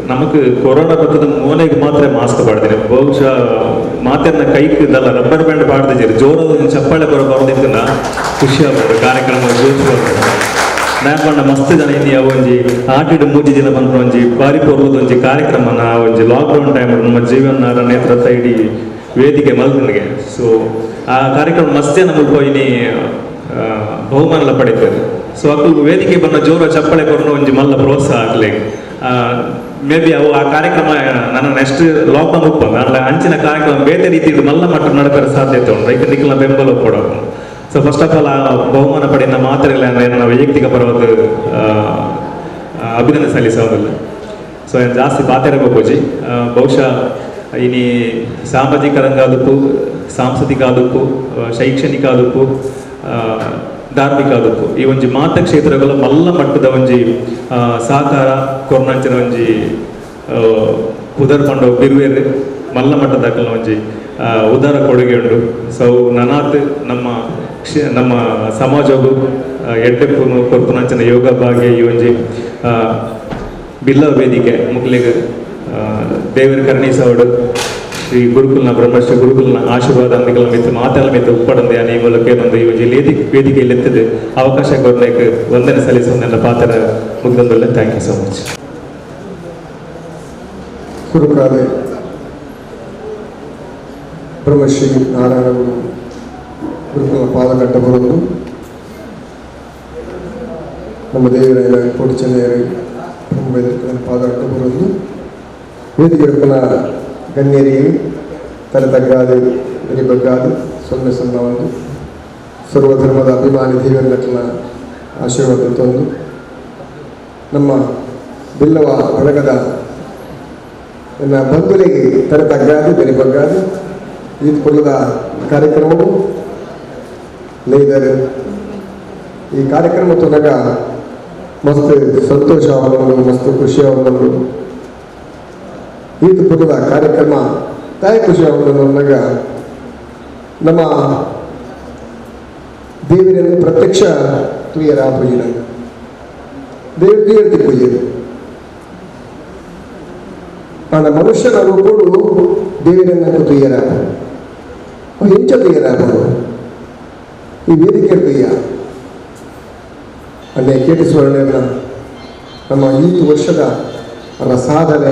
ನಮಕ್ ಕೊರೋನಾ ಬರ್ತದ ಮೋನೆಗೆ ಮಾತ್ರ ಮಾಸ್ಕ್ ಪಾಡ್ತೀನಿ ಬಹುಶಃ ಮಾತೆರ್ನ ಕೈಕ್ ರಬ್ಬರ್ ಬ್ಯಾಂಡ್ ಪಾಡ್ದಿದ್ದೀರಿ ಜೋರದ ಒಂದು ಚಪ್ಪಾಳೆ ಬರೋ ಬರೋದಿಕ್ಕನ್ನ ಖುಷಿ ಆಗ್ಬೋದು ಕಾರ್ಯಕ್ರಮ ಜೋಶ್ ಬರ್ಬೋದು. ನಾನ್ ಪಂಡ ಮಸ್ತ್ ಜನ ಇನಿ ಅವು ಒಂಜಿ ಆಟಿಡ್ ಮೂಜಿ ದಿನ ಬಂದ್ರೆ ಒಂಜಿ ಬಾರಿ ಪೊರ್ಲದ ಒಂಜಿ ಕಾರ್ಯಕ್ರಮನ ಒಂಜಿ ಲಾಕ್ಡೌನ್ ಟೈಮ್ ನಮ್ಮ ಜೀವನ ನೇತೃತ್ವ ಇಡೀ ವೇದಿಕೆ ಮಲ್ದಿನಿಗೆ ಸೊ ಆ ಕಾರ್ಯಕ್ರಮ ಮಸ್ತ್ ಜನ ಮುಲ್ಪ ಇನಿ ಬಹುಮಾನಲ ಪಡಿತಾರೆ. ಸೊ ಅಕ್ಕಲು ವೇದಿಕೆ ಬಂದ ಜೋರ ಚಪ್ಪಾಳೆ ಕೊರನು ಒಂಜಿ ಮಲ್ಲ ಪ್ರೋತ್ಸಾಹ ಆಗ್ಲಿ ಮೇ ಬಿ ಅವು ಆ ಕಾರ್ಯಕ್ರಮ ನನ್ನ ನೆಕ್ಸ್ಟ್ ಲಾಕ್ಡೌನ್ ಉಪ್ಪಂದ ಅಲ್ಲ ಅಂಚಿನ ಕಾರ್ಯಕ್ರಮ ಬೇರೆ ರೀತಿ ಮಲ್ಲ ಮಟ್ಟ ನಡಪರ ಸಾಧ್ಯತೆ ಉಂಟು ಐತೆ ನಿಖಿಲ್ನ ಬೆಂಬಲ ಕೊಡೋದು. So first of all ಆ ಬಹುಮಾನ ಪಡೆಯ ಮಾತ್ರ ಇಲ್ಲ ಅಂದರೆ ನನ್ನ ವೈಯಕ್ತಿಕ ಪರವಾದ ಅಭಿನಂದನೆ ಸಲ್ಲಿಸೋದಿಲ್ಲ. ಸೊ ಏನು ಜಾಸ್ತಿ ಪಾತೆರಬೋಜಿ ಬಹುಶಃ ಇನಿ ಸಾಮಾಜಿಕ ರಂಗಾದಕ್ಕೂ ಸಾಂಸ್ಕೃತಿಕ ಆದಕ್ಕೂ ಶೈಕ್ಷಣಿಕ ಆದಕ್ಕೂ ಧಾರ್ಮಿಕ ಆದಕ್ಕೂ ಈ ಒಂಜಿ ಮಾತ ಕ್ಷೇತ್ರಗಳ ಮಲ್ಲ ಮಟ್ಟದ ಒಂಜಿ ಸಹಕಾರ ಕೊರ್ನಂಚಿನ ಒಂಜಿ ಪುದರ್ ಪಂಡ ಬಿರುವೇರು ಮಲ್ಲ ಮಟ್ಟದ ಒಂಜಿ ಉದಾರ ಕೊಡುಗೆ ಉಂಟು. ಸೊ ನನಾತ್ ನಮ್ಮ ನಮ್ಮ ಸಮಾಜವು ಎಡ್ಡೆಪ್ಪುನು ಕೊರ್ಪುನಂಚಿನ ಯೋಗ ಭಾಗ್ಯ ಈ ಒಂಜಿ ಬಿಲ್ಲವ ವೇದಿಕೆ ಮುಕ್ಲಿಗೆ ದೇವರ ಕರುಣಿಸವಡು ಶ್ರೀ ಗುರುಕುಲ್ನ ಬ್ರಹ್ಮಶ್ರೀ ಗುರುಕುಲ್ನ ಆಶೀರ್ವಾದ ಅಂದಿಗಳ ಮಿತ್ತು ಮಾತೆಲ್ಲ ಮಿತ್ತು ಉಪ್ಪಡಂದೆ ಈ ಮೂಲಕ ಒಂದು ಈ ಒಂಜಿ ವೇದಿಕೆಯಲ್ಲಿ ಎತ್ತಿದ್ದು ಅವಕಾಶ ಕೊಡ್ಲಿಕ್ಕೆ ವಂದನೆ ಸಲ್ಲಿಸುವಂತ ಪಾತ್ರ ಮುಗ್ದೊಂದಲ್ಲ. Thank you so much. ಸುರುಕಾದೆ ಬ್ರಹ್ಮಶ್ರೀ ನಾರಾಯಣ ಗುರು ಗುರುಕುಲ ಪಾದಗಡ್ಡ ಬರೋದು ನಮ್ಮ ದೇವರ ಕೋಟಿ ಚೆನ್ನೈಯರು ಬ್ರಹ್ಮ ಪಾದಗಡ್ಡ ಬರೋದು ವೇದಿಕೆ ಗಣ್ಯರಿಗೆ ತಲೆ ತಗ್ಗಾದೆ ಎರಿ ಬಗ್ಗಾದೆ ಸೊನ್ನೆ ಸೊನ್ನೆ ಒಂದು ಸರ್ವಧರ್ಮದ ಅಭಿಮಾನಿ ದೇವರ ಆಶೀರ್ವಾದ ತಂದು ನಮ್ಮ ಬಿಲ್ಲವ ಬಳಗದ ನನ್ನ ಬಂಧುಗಳಿಗೆ ತಲೆ ತಗ್ಗಾದೆ ಬೆಲೆ ಬಗ್ಗಾದೆ Eid ಪೊರ್ಲುದ ಕಾರ್ಯಕ್ರಮವು ಲೇದರು ಈ ಕಾರ್ಯಕ್ರಮ ತೂನಗ ಮಸ್ತ್ ಸಂತೋಷ ಆವೊಂದುಂಡು, ಮಸ್ತ್ ಖುಷಿ ಆವೊಂದುಂಡು. ಈತ್ ಪೊರ್ಲುದ ಕಾರ್ಯಕ್ರಮ ತಾಯಿ ಖುಷಿ ಆವೊಂದುಂಡು ಅಂದಾಗ ನಮ್ಮ ದೇವರನ್ನು ಪ್ರತ್ಯಕ್ಷ ತೂಯರ ಪೂಜೆ ದೇವರು ತೂಯರ್ತಿ ಪೂಜೆ ಆಂಡ ಮನುಷ್ಯನ ರೂಪುಡು ದೇವರನ್ನು ತೂಯರ ಎಂಚ ತೂಯರ ಈ ವೇದಿಕೆ ತೂಯ ಅಲ್ಲೇ ಕೆ ಟಿ ಸುವರ್ಣನ ನಮ್ಮ ಈತು ವರ್ಷದ ಅವರ ಸಾಧನೆ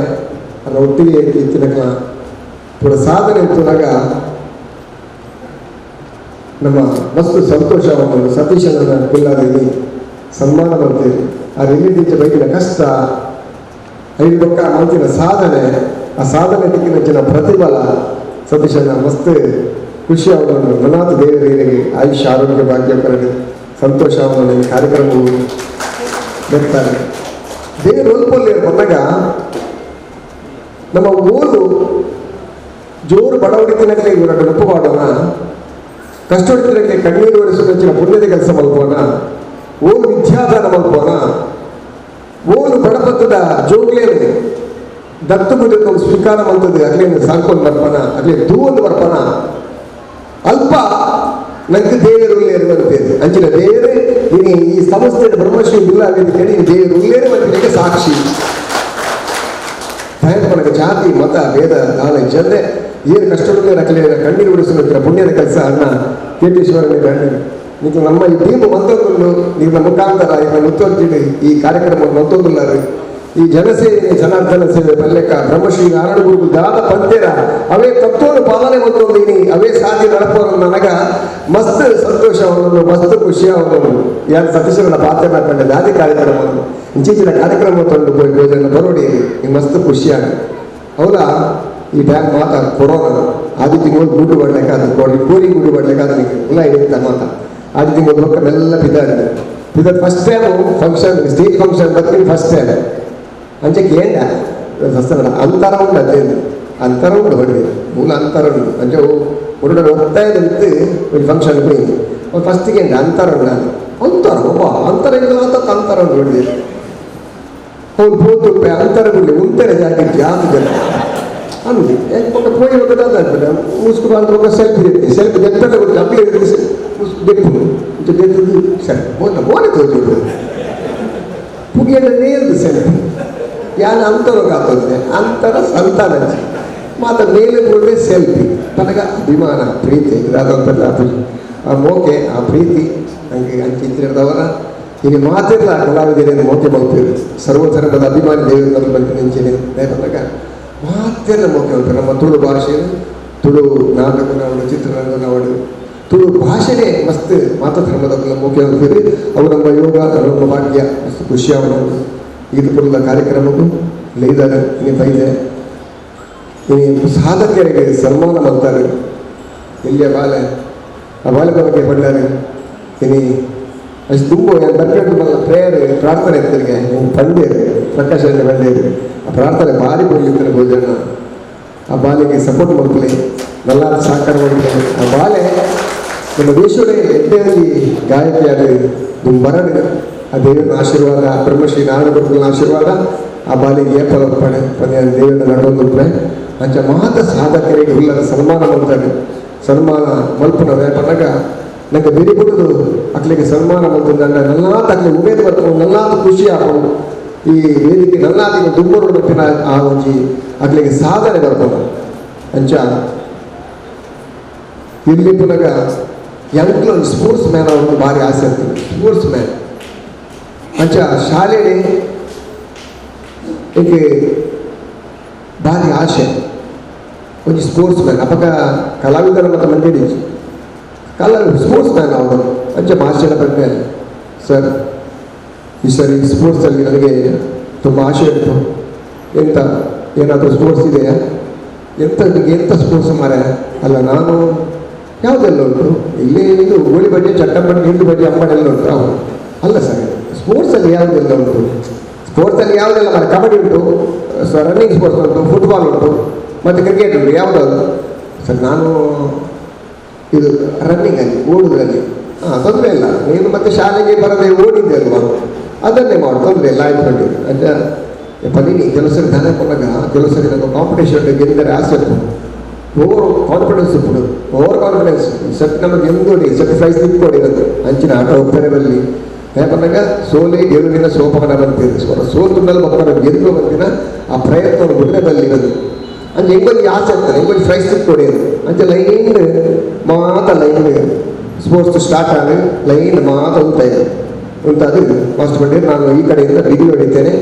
ಅವರ ಒಟ್ಟಿಗೆ ಇತ್ತಿನ ಪೂರ ಸಾಧನೆ ಇತ್ತುನಾಗ ನಮ್ಮ ಮಸ್ತು ಸಂತೋಷ ಸತೀಶನ ಕುಲ್ಲಾದೇವಿ ಸನ್ಮಾನ ಮಾಡ್ತೀವಿ. ಆ ರಿಲೀಸ್ ಬೈಕಿನ ಕಷ್ಟ ಐದು ಪಕ್ಕ ಮಂತಿನ ಸಾಧನೆ, ಆ ಸಾಧನೆ ತಿಕ್ಕಿನ ಪ್ರತಿಫಲ ಸತೀಶನ ಮಸ್ತ್ ಖುಷಿ ಅವನನ್ನು ಮನಾಥ ದೇವರಿಗೆ ಆಯುಷ್ಯ ಆರೋಗ್ಯ ಭಾಗ್ಯ ಕರಡಿ ಸಂತೋಷ ಅವನ ಈ ಕಾರ್ಯಕ್ರಮವು ಬರ್ತಾರೆ. ದೇವರು ಒಲ್ಪಲ್ಲಿ ಬಂದಾಗ ನಮ್ಮ ಊರು ಜೋರು ಬಡವಡಿತಿನಕ್ಕೆ ಇವರ ನೆನಪು ಮಾಡೋಣ, ಕಷ್ಟ ಹೊಡಿತಿನಕ್ಕೆ ಕಣ್ಣೀರು ಒರೆಸುವ ಪುಣ್ಯದ ಕೆಲಸ ಮಲ್ಪೋಣ, ಓದು ವಿದ್ಯಾದಾನ ಮಲ್ಪೋಣ, ಓದು ಬಡಪತ್ತದ ಜೋಗ್ಲೇನೆ ದತ್ತು ಬುದ್ಧಿ ಸ್ವೀಕಾರ ಮಂತದ್ದು ಅಗ್ಲೇನು ಸಾಕೊಂಡು ಬರ್ಪಣ, ಅಗ್ಲೇ ದೂವೊಂದು ಬರ್ಪಣ, ಅಲ್ಪ ನಂಗೆ ದೇವರು ಉಲ್ಲೇರು ಅಂತೇಳಿ ಅಂಚಿನ ದೇವರು ಇನಿ ಈ ಸಂಸ್ಥೆ ಬ್ರಹ್ಮಶ್ರೀ ಬಿಲ್ಲ ಅಂತ ಹೇಳಿ ದೇವರು ಉಲ್ಲೇರು ಅಂತ ಸಾಕ್ಷಿ. ಭಯಂಕರ ಜಾತಿ ಮತ ಭೇದ ದಾನ ಜೊತೆ ಏನು ಕಷ್ಟದಲ್ಲಿ ರಕಲೆ ಕಣ್ಣೀರು ಉಡಿಸುವ ಪುಣ್ಯದ ಕೆಲಸ ಅಣ್ಣ ಕೇಟೇಶ್ವರನೇ ಗಣ್ಯರು. ನೀವು ನಮ್ಮ ಈ ಟೀಮ್ ಮಂತೊಂದುಂಡು, ನಿಮ್ಮ ಮುಖಾಂತರ ಇವನ ಮುತ್ತೊಂದಿಡಿ ಈ ಕಾರ್ಯಕ್ರಮವನ್ನು ಮಂತೊಂದುಲ್ಲಾರು. ಈ ಜನಸೇವೆ ಜನಾರ್ದನ ಸೇವೆ ಪಲ್ಲೆಕ್ಕ ಬ್ರಹ್ಮಶ್ರೀ ನಾರಾಯಣ ಗುರು ದಾದ ಪಂದ್ಯರ ಅವೇ ತತ್ವವನ್ನು ಪಾಲನೆ ಮಂತೊಂದಿನಿ ಅವೇ ಸಾಧ್ಯ ನಡಪೋರು ನನಗ ಮಸ್ತ್ ಸಂತೋಷವನ್ನು ಮಸ್ತ್ ಖುಷಿಯಾವನ್ನು ಯಾರು ಸತೀಶನ ಪಾತ್ರ ಮಾಡ್ಕೊಂಡೆ ದಾದಿ ಕಾರ್ಯಕ್ರಮವನ್ನು ಇಂಚಿನ ಕಾರ್ಯಕ್ರಮ ತಂದು ಭೋಜನ ಬರೋಡಿ ಮಸ್ತ್ ಖುಷಿಯಾಗ ಹೌದಾ. ಈ ಟೈಮ್ ಮಾತಾ ಕೊರೋನಾ ಆದಿ ತಿಂಗಳು ಗೂಡು ಬಡ್ಲಿಕ್ಕಾದ ಕೋರಿ ಗೂಡು ಬಡ್ಲಿಕ್ಕಾದ ಎಲ್ಲ ಇರುತ್ತೆ ಮಾತಾ ಆದಿ ತಿಂಗಳು ಮಕ್ಕಳೆಲ್ಲ ಬಿದ್ದಾರೆ ಬಿದ್ದ first time function stage function ಬರ್ತೀನಿ ಫಸ್ಟ್ ಟೈಮ್ ಅಂಚೆ ಕೇಂದ್ರ ಅಂತರ ಉಂಟು ಅದೇನು ಅಂತರ ಉಂಟು ಹೊಡಿ ಮೂಲ ಅಂತರ ಉಂಟು ಅಂಚೆ ಹುಡುಗರ ಒತ್ತಾಯದ ಇತ್ತು ಒಂದು ಫಂಕ್ಷನ್ ಹೋಗಿ ಫಸ್ಟಿಗೆ ಅಂತರ ಉಂಟು ನಾನು ಅಂತರ ಒಬ್ಬ ಅಂತರ ಇಲ್ಲ ಅಂತ ಅಂತರ ಉಂಟು ಹೊಡಿ ಅವ್ನು ಪೋತು ಅಂತರ ಗುಳ್ಳಿ ಉಂಟರೆ ಜಾತಿ ಜಾತಿ ಜನ ಅಂದು ఒక పోయి ఒక దాదాపు ముసుగు ಅಂತ ఒక ಸೆಲ್ಫಿ ಇರುತ್ತೆ ಸೆಲ್ಫಿ ದೆಪ್ಪದ ಗೊತ್ತು ಅಪ್ಲಿ ಮುಸುಕು ದೆಪ್ಪು ದೆಪ್ಪದು ಸರಿ ಬೋನ ಬೋನೆ ತೋಜು ಪುಗಿಯದ ನೇರ್ದು ಸೆಲ್ಫಿ ಯಾನ ಅಂತರೋಗ ಆಗ್ತದೆ ಅಂತರ ಸಂತಾನ ಮಾತ ಮೇಲೆ ಕೂಡಲೇ ಸೆಲ್ಫಿ ತನಗ ಅಭಿಮಾನ ಪ್ರೀತಿ ಇದಾದಂಥದ್ದು ಆ ಮೋಕೆ ಆ ಪ್ರೀತಿ ನನಗೆ ಅಂಚಿತ್ತಿರದವರ ಇನ್ನು ಮಾತಿಲ್ಲ ಕಲಾವಿದರೇನು ಮೋಕೆ ಮಲ್ಪೇರು ಸರ್ವಧರ್ಮದ ಅಭಿಮಾನಿ ದೇವರು ಬಂದು ಬಂದಾಗ ಮಾತೆಲ್ಲ ಮೋಕೆ ಮಲ್ಪೇರು. ನಮ್ಮ ತುಳು ಭಾಷೆ ತುಳು ನಾಟಕನವಡು ಚಿತ್ರರಂಗನವಡು ತುಳು ಭಾಷೆನೇ ಮಸ್ತ್ ಮಾತಧರ್ಮದ ಮೋಕೆ ಮಲ್ಪೇರು. ಅವು ನಮ್ಮ ಯೋಗ ನಮ್ಮ ಭಾಗ್ಯ ಮಸ್ತ್ ಖುಷಿಯಾವನು ಇದು ಪುರದ ಕಾರ್ಯಕ್ರಮಕ್ಕೂ ಲೈದಾರೆ ಇನ್ನು ಬೈದೆ ಇನ್ನು ಸಾಧಕರಿಗೆ ಸನ್ಮಾನ ಮಾಡ್ತಾರೆ. ಎಲ್ಲಿಯ ಬಾಲೆ ಆ ಬಾಲೆ ಬಗ್ಗೆ ಪಡ್ಲಾರೆ ಇನಿ ಅಷ್ಟು ತುಂಬ ಬರ್ಬೇಕು ಮಲ್ಲ ಪ್ರೇಯರ್ ಪ್ರಾರ್ಥನೆ ಇರ್ತರಿಗೆ ಪಂಡೇರು ಪ್ರಕಾಶ ಬಂಡೇರು ಆ ಪ್ರಾರ್ಥನೆ ಭಾರಿ ಕೊಡ್ಲಿರ್ತಾರೆ ಭೋಜನ ಆ ಬಾಲೆಗೆ ಸಪೋರ್ಟ್ ಮಾಡ್ಕೊಳ್ಳಿ ನಲ್ಲ ಸಹಕಾರ ಮಾಡ್ಕೊಳ್ಳಿ. ಆ ಬಾಲೆ ನಮ್ಮ ದೇಶವೇ ಎಡ್ಡೆಯಲ್ಲಿ ಗಾಯಕಿಯಾದ ಬರಡು ಆ ದೇವನ ಆಶೀರ್ವಾದ ಬ್ರಹ್ಮಶ್ರೀ ನಾರಾಯಣ ಗುರುಗಳ ಆಶೀರ್ವಾದ ಆ ಬಾಲಿಗೆ ಏಪಲ ಪಣೆ ಪದೇ ದೇವನ ನಡೊಂದು ಅಂಚ ಮಾತ ಸಾಧಕರಿಗೆ ಹುಲ್ಲದ ಸನ್ಮಾನ ಮಾಡ್ತಾರೆ. ಸನ್ಮಾನ ಮಲ್ಪುನ ವೇಪನಾಗ ನಂಗೆ ಬೇರೆ ಬಿಡುದು ಅಕ್ಲಿಗೆ ಸನ್ಮಾನ ಮಲ್ತಂದ ನಲ್ಲಾತ ಅಕ್ಲಿ ಉಮೇದು ಬರ್ಕೊಂಡು ನಲ್ಲಾತ ಖುಷಿ ಹಾಕೊಂಡು ಈ ವೇದಿಕೆ ನಲ್ಲಾತಿಗೆ ದುಂಬರು ಬರ್ಪಿನ ಆ ಒಂಜಿ ಅಕ್ಲಿಗೆ ಸಾಧನೆ ಬರ್ಕೊಂಡು ಅಂಚ ಇಲ್ಲಿ ಪುನಗ ಎಂಕ್ಲು ಒಂದು ಸ್ಪೋರ್ಟ್ಸ್ ಮ್ಯಾನ್ ಅವ್ರಿಗೆ ಭಾರಿ ಆಸೆ ಇರ್ತದೆ ಸ್ಪೋರ್ಟ್ಸ್ ಮ್ಯಾನ್ ಅಂಚ ಶಾಲೆಯಲ್ಲಿ ಏಕೆ ಭಾರಿ ಆಸೆ ಒಂಜಿ ಸ್ಪೋರ್ಟ್ಸ್ ಮ್ಯಾನ್ ಅಪಗ ಕಲಾವಿದರ ಮತ್ತು ಮಂದಿಡಿ ಕಲಾ ಸ್ಪೋರ್ಟ್ಸ್ ಮ್ಯಾನ್ ಅವರು ಅಂಚೆ ಮಾಸ್ಟರ್ ಬಂದ ಸರ್ ಈ ಸರಿ ಸ್ಪೋರ್ಟ್ಸಲ್ಲಿ ನನಗೆ ತುಂಬ ಆಸೆ ಉಂಟು ಎಂತ ಏನಾದರೂ ಸ್ಪೋರ್ಟ್ಸ್ ಇದೆಯಾ ಎಂತ ನಿಮಗೆ ಎಂಥ ಸ್ಪೋರ್ಟ್ಸ್ ಮಾರೆ ಅಲ್ಲ ನಾನು ಯಾವುದೆಲ್ಲ ಉಂಟು ಇಲ್ಲಿ ಇದು ಗೋಳಿ ಬಜ್ಜೆ ಚಟ್ಟಂಬಡಿ ಹಿಂಡು ಬಜ್ಜೆ ಅಂಬಡೆಲ್ಲ ಉಂಟು ಹೌದು ಅಲ್ಲ ಸರ್ ಸ್ಪೋರ್ಟ್ಸಲ್ಲಿ ಯಾವುದೆಲ್ಲ ಉಂಟು ಸ್ಪೋರ್ಟ್ಸಲ್ಲಿ ಯಾವುದೆಲ್ಲ ಮಾರೆ ಕಬಡ್ಡಿ ಉಂಟು ರನ್ನಿಂಗ್ ಸ್ಪೋರ್ಟ್ಸ್ ಉಂಟು ಫುಟ್ಬಾಲ್ ಉಂಟು ಮತ್ತು ಕ್ರಿಕೆಟ್ ಉಂಟು ಯಾವುದಾದ್ರು Sir ನಾನು ಇದು ರನ್ನಿಂಗಲ್ಲಿ ಓಡೋದ್ರಲ್ಲಿ ಹಾಂ ತೊಂದರೆ ಇಲ್ಲ, ನೀನು ಮತ್ತೆ ಶಾಲೆಗೆ ಬರದೆ ಓಡಿದ್ದೆ ಅಲ್ವಾ, ಅದನ್ನೇ ಮಾಡು, ತೊಂದರೆ ಇಲ್ಲ ಆಯ್ತು ಬಂದಿದ್ದು. ಅಂತ ಪನ್ನಿನಿ ಕೆಲವು ಸರಿ ದಾನ ಕೊಟ್ಟಾಗ ಕೆಲವು ಸರಿ ನನ್ನ ಕಾಂಪಿಟೇಷನ್ ಗೆದ್ದರೆ ಆಸೆ ಓವರ್ ಕಾನ್ಫಿಡೆನ್ಸ್ ಇಪ್ಪುಡು, ಓವರ್ ಕಾನ್ಫಿಡೆನ್ಸ್ ಸಟ್ ನಮಗೆ ಎಂದೋಡಿ ಸಟ್ ಪ್ರೈಸ್ ತಿಕ್ಕೊಡಿ ಇವತ್ತು ಅಂಚಿನ ಆಟ ಹೋಗ್ತಾರೆ ಬಲ್ಲಿ ಯಾಕಂದಾಗ ಸೋಲೆ ಗೆಲುವಿನ ಸೋಪಕನ ಬಂತಿದೆ, ಸೋತುಂಡಲ್ಲಿ ಮಕ್ಕಳ ಗೆದ್ದು ಬಂದಿನ ಆ ಪ್ರಯತ್ನವನ್ನು ಬಿಟ್ಟರೆ ಬಲ್ಲಿ ಇರೋದು. ಅಂಚೆ ಹೆಂಗೊಂದು ಆಸೆ ಆಗ್ತದೆ, ಹೆಂಗೊಂದು ಪ್ರೈಸ್ ತಿಕ್ಕೊಡಿ ಅದು ಅಂಚೆ ಲೈನ್ ಮಾತ line sports start ಆಗಿ ಲೈನ್ ಮಾತ ಉಂಟ ಇದೆ ಉಂಟಾದ ಇದು ಫಸ್ಟ್ ಬಂಡಿ ನಾನು ಈ ಕಡೆಯಿಂದ ಬಿಗಿ ಹೊಡಿತೇನೆ,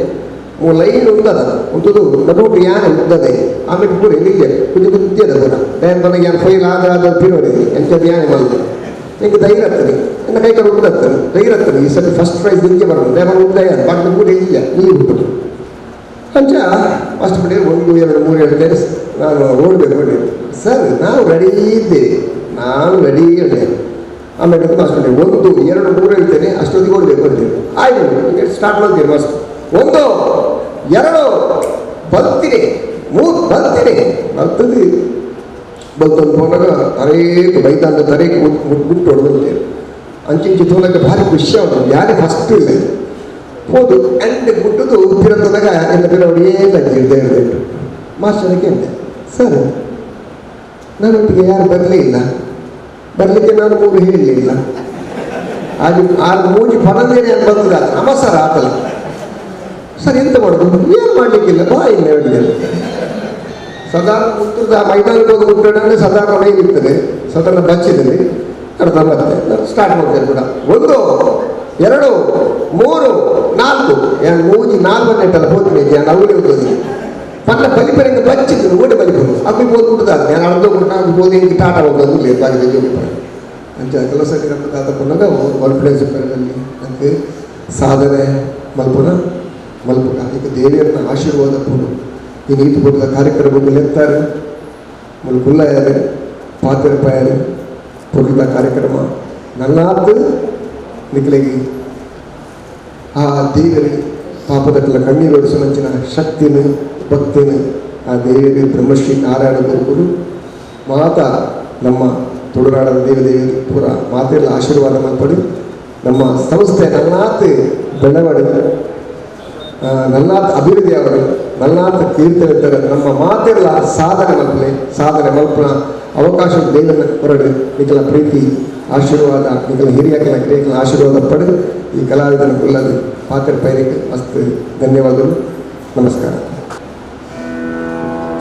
ಲೈನ್ ಉಂಟದ ಉಂಟದು ನಡುಟು ಯಾನೆ ಉದ್ದದೆ ಆಮೇಲೆ ಪೂರ ಇಲ್ಲಿ ಕುದಿ ಕುದ್ದಿಯದ ಪೂರ ಡಯನ್ ನನಗೆ ಯಾನು ಫೈಲ್ ಆದ ಆದ ಪೀರ್ ಹೊಡಿದೆ ಎಂಥದ್ದು ಯಾನೆ ಮಾಡಿದೆ ನಿಂಗೆ ಧೈರ್ಯ ಆಗ್ತದೆ, ನನ್ನ ಕೈ ಕಡೆ ಉದ್ದಾಗ್ತದೆ ಧೈರ್ಯ ಆಗ್ತದೆ. ಈ ಸಲ ಫಸ್ಟ್ ಪ್ರೈಸ್ ನಿಮಗೆ ಬರೋದು ದೇವರ ಉದ್ದ ಯಾರು ಬಾಗಿಲು ಕೂಡ ಇಲ್ಲ ನೀರು ಹುಟ್ಟುದು ಅಂಚ ಫಸ್ಟ್ ಬಿಡಿ 1 2 3 ಹೇಳ್ತೇನೆ ನಾನು ಓಡಬೇಕು ನೋಡಿ ಸರ್, ನಾವು ರೆಡಿ ಇದ್ದೇವೆ, ನಾನು ರೆಡಿ ಹೇಳಿದೆ. ಆಮೇಲೆ ಫಸ್ಟ್ ಬಿಡಿ 1 2 3 ಹೇಳ್ತೇನೆ ಅಷ್ಟೊತ್ತಿಗೆ ಓಡಬೇಕು ಅಂತೀವಿ. ಆಯ್ತು ಸ್ಟಾರ್ಟ್ ಮಾಡ್ತೀವಿ ಫಸ್ಟ್ 1 2 ಬರ್ತೀನಿ 3 ಬರ್ತೀನಿ ಬರ್ತದೆ ಬಲ್ತೊಂದು ಹೋದಾಗ ತರೇಕು ಬೈತಾಂತ ತರೇಕು ಮುಟ್ಟು ಹೊಡೆದಂತೆ ಅಂಚಿಂಚಿ ತೋಲಕ್ಕೆ ಭಾರಿ ಖುಷಿ ಆಗೋದು, ಯಾರೇ ಫಸ್ಟ್ ಇಲ್ಲ ಹೋದು ಅಂಡ್ ಗುಟ್ಟದು ಪಿರತ್ತದಾಗ ಎಲ್ಲ ಪಿರ ಹೊಡೆಯೇ ಹಿಡ್ದೆ ಹಿಡ್ದೆ ಮಾಸ್ಟರ್ಗೆ ಅಂತೆ ಸರ್ ನನ್ನೊಟ್ಟಿಗೆ ಯಾರು ಬರಲೇ ಇಲ್ಲ, ಬರಲಿಕ್ಕೆ ನಾನು 3 ಹೇಳಲಿಲ್ಲ, ಅದು 6 3 ಪಣದೇನೆ ಅಂತ ಬಂದದ ಅಮ್ಮ ಸರ್ ಆತಲ್ಲ ಸರ್ ಎಂತ ಮಾಡೋದು ಏನು ಮಾಡಲಿಕ್ಕಿಲ್ಲ ಬಾ ಇಲ್ಲ ಹೇಳಿದೆ. ಸಾಧಾರಣ ಮುಟ್ಟದ ಮೈದಾನಕ್ಕೆ ಹೋಗಿ ಮುಟ್ಟೋಣ ಸಾಧಾರಣ ಮೈ ಇರ್ತದೆ, ಸಾಧಾರಣ ಬಚ್ಚಿದಲ್ಲಿ ಅರ್ಧ ಮತ್ತೆ ಸ್ಟಾರ್ಟ್ ಮಾಡ್ತೇನೆ ಕೂಡ 1 2 3 4 ಏನು 3 4 ನೆಟ್ಟಲ್ಲ ಹೋಗ್ತೀನಿ ನಾನು ಅವಳಿ ಹೋಗ್ತೀನಿ ಪಕ್ಕ ಬಲಿಪರಿಂದ ಬಚ್ಚಿದ್ದು ಓಡಿ ಬಲಿಪರು ಅದು ಹೋಗಿ ಮುಟ್ಟದ ನಾನು ಅರ್ಧ ಮುಟ್ಟ ಹೋಗಿ ಹಿಂಗೆ ಟಾಟ ಹೋಗೋದು ಬಾಗಿ ಅಂತ ಕೆಲವು ಸರಿ ನಮ್ಮ ತಾತ ಪನ್ನಾಗ ಕಾನ್ಫಿಡೆನ್ಸ್ ಇಪ್ಪರಲ್ಲಿ ಅಂತ ಸಾಧನೆ ಮಲ್ಪುನ ಮಲ್ಪುನ ಈಗ ದೇವಿಯರನ್ನ ಆಶೀರ್ವಾದ ಪೂಡು ಈ ನೀತಿ ಪೂಟದ ಕಾರ್ಯಕ್ರಮಗಳು ಎತ್ತಾರೆ ಮುಲ್ಕುಲ್ಲಾಯಾರೆ ಪಾತಿರಪಾಯಾರೆ ಪೊರ್ಲದ ಕಾರ್ಯಕ್ರಮ ನಲ್ಲಾತು ನಿಕ್ಲೆಗಿ ಆ ದೇವರಿಗೆ ಪಾಪದಕ್ಕೆಲ್ಲ ಕಣ್ಣೀರು ಒಡಿಸೋ ಮಂಚಿನ ಶಕ್ತಿನ ಭಕ್ತಿನ ಆ ದೇವಿಗೆ ಬ್ರಹ್ಮಶ್ರೀ ನಾರಾಯಣ ಗುರುಗಳು ಮಾತಾ ನಮ್ಮ ತುಳುನಾಡದ ದೇವದೇವಿಯರು ಪೂರ ಮಾತೆಲ್ಲ ಆಶೀರ್ವಾದ ಮಾಲ್ಪಡಿ ನಮ್ಮ ಸಂಸ್ಥೆ ನಲ್ಲಾತು ಬೆಳವಣಿಗೆ ನಲ್ಲಾತ್ ಅಭಿವೃದ್ಧಿ ಅವರು ನಲ್ಲಾತ್ ಕೀರ್ತನೆ ನಮ್ಮ ಮಾತೆಲ್ಲ ಸಾಧನೆ ಮಲ್ಪಲೆ ಸಾಧನೆ ಮಲ್ಪನ ಅವಕಾಶ ದೇವನ ಹೊರಡು ನಿಖಲ ಪ್ರೀತಿ ಆಶೀರ್ವಾದ ನಿಖಲ ಹಿರಿಯಕಲ ಕಿರಿಯಕಲ ಆಶೀರ್ವಾದ ಪಡೆದು ಈ ಕಲಾವಿದನ ಕುಲ್ಲದು ಪಾತ್ರ ಪೈರಿಗೆ ಮಸ್ತ್ ಧನ್ಯವಾದಗಳು, ನಮಸ್ಕಾರ.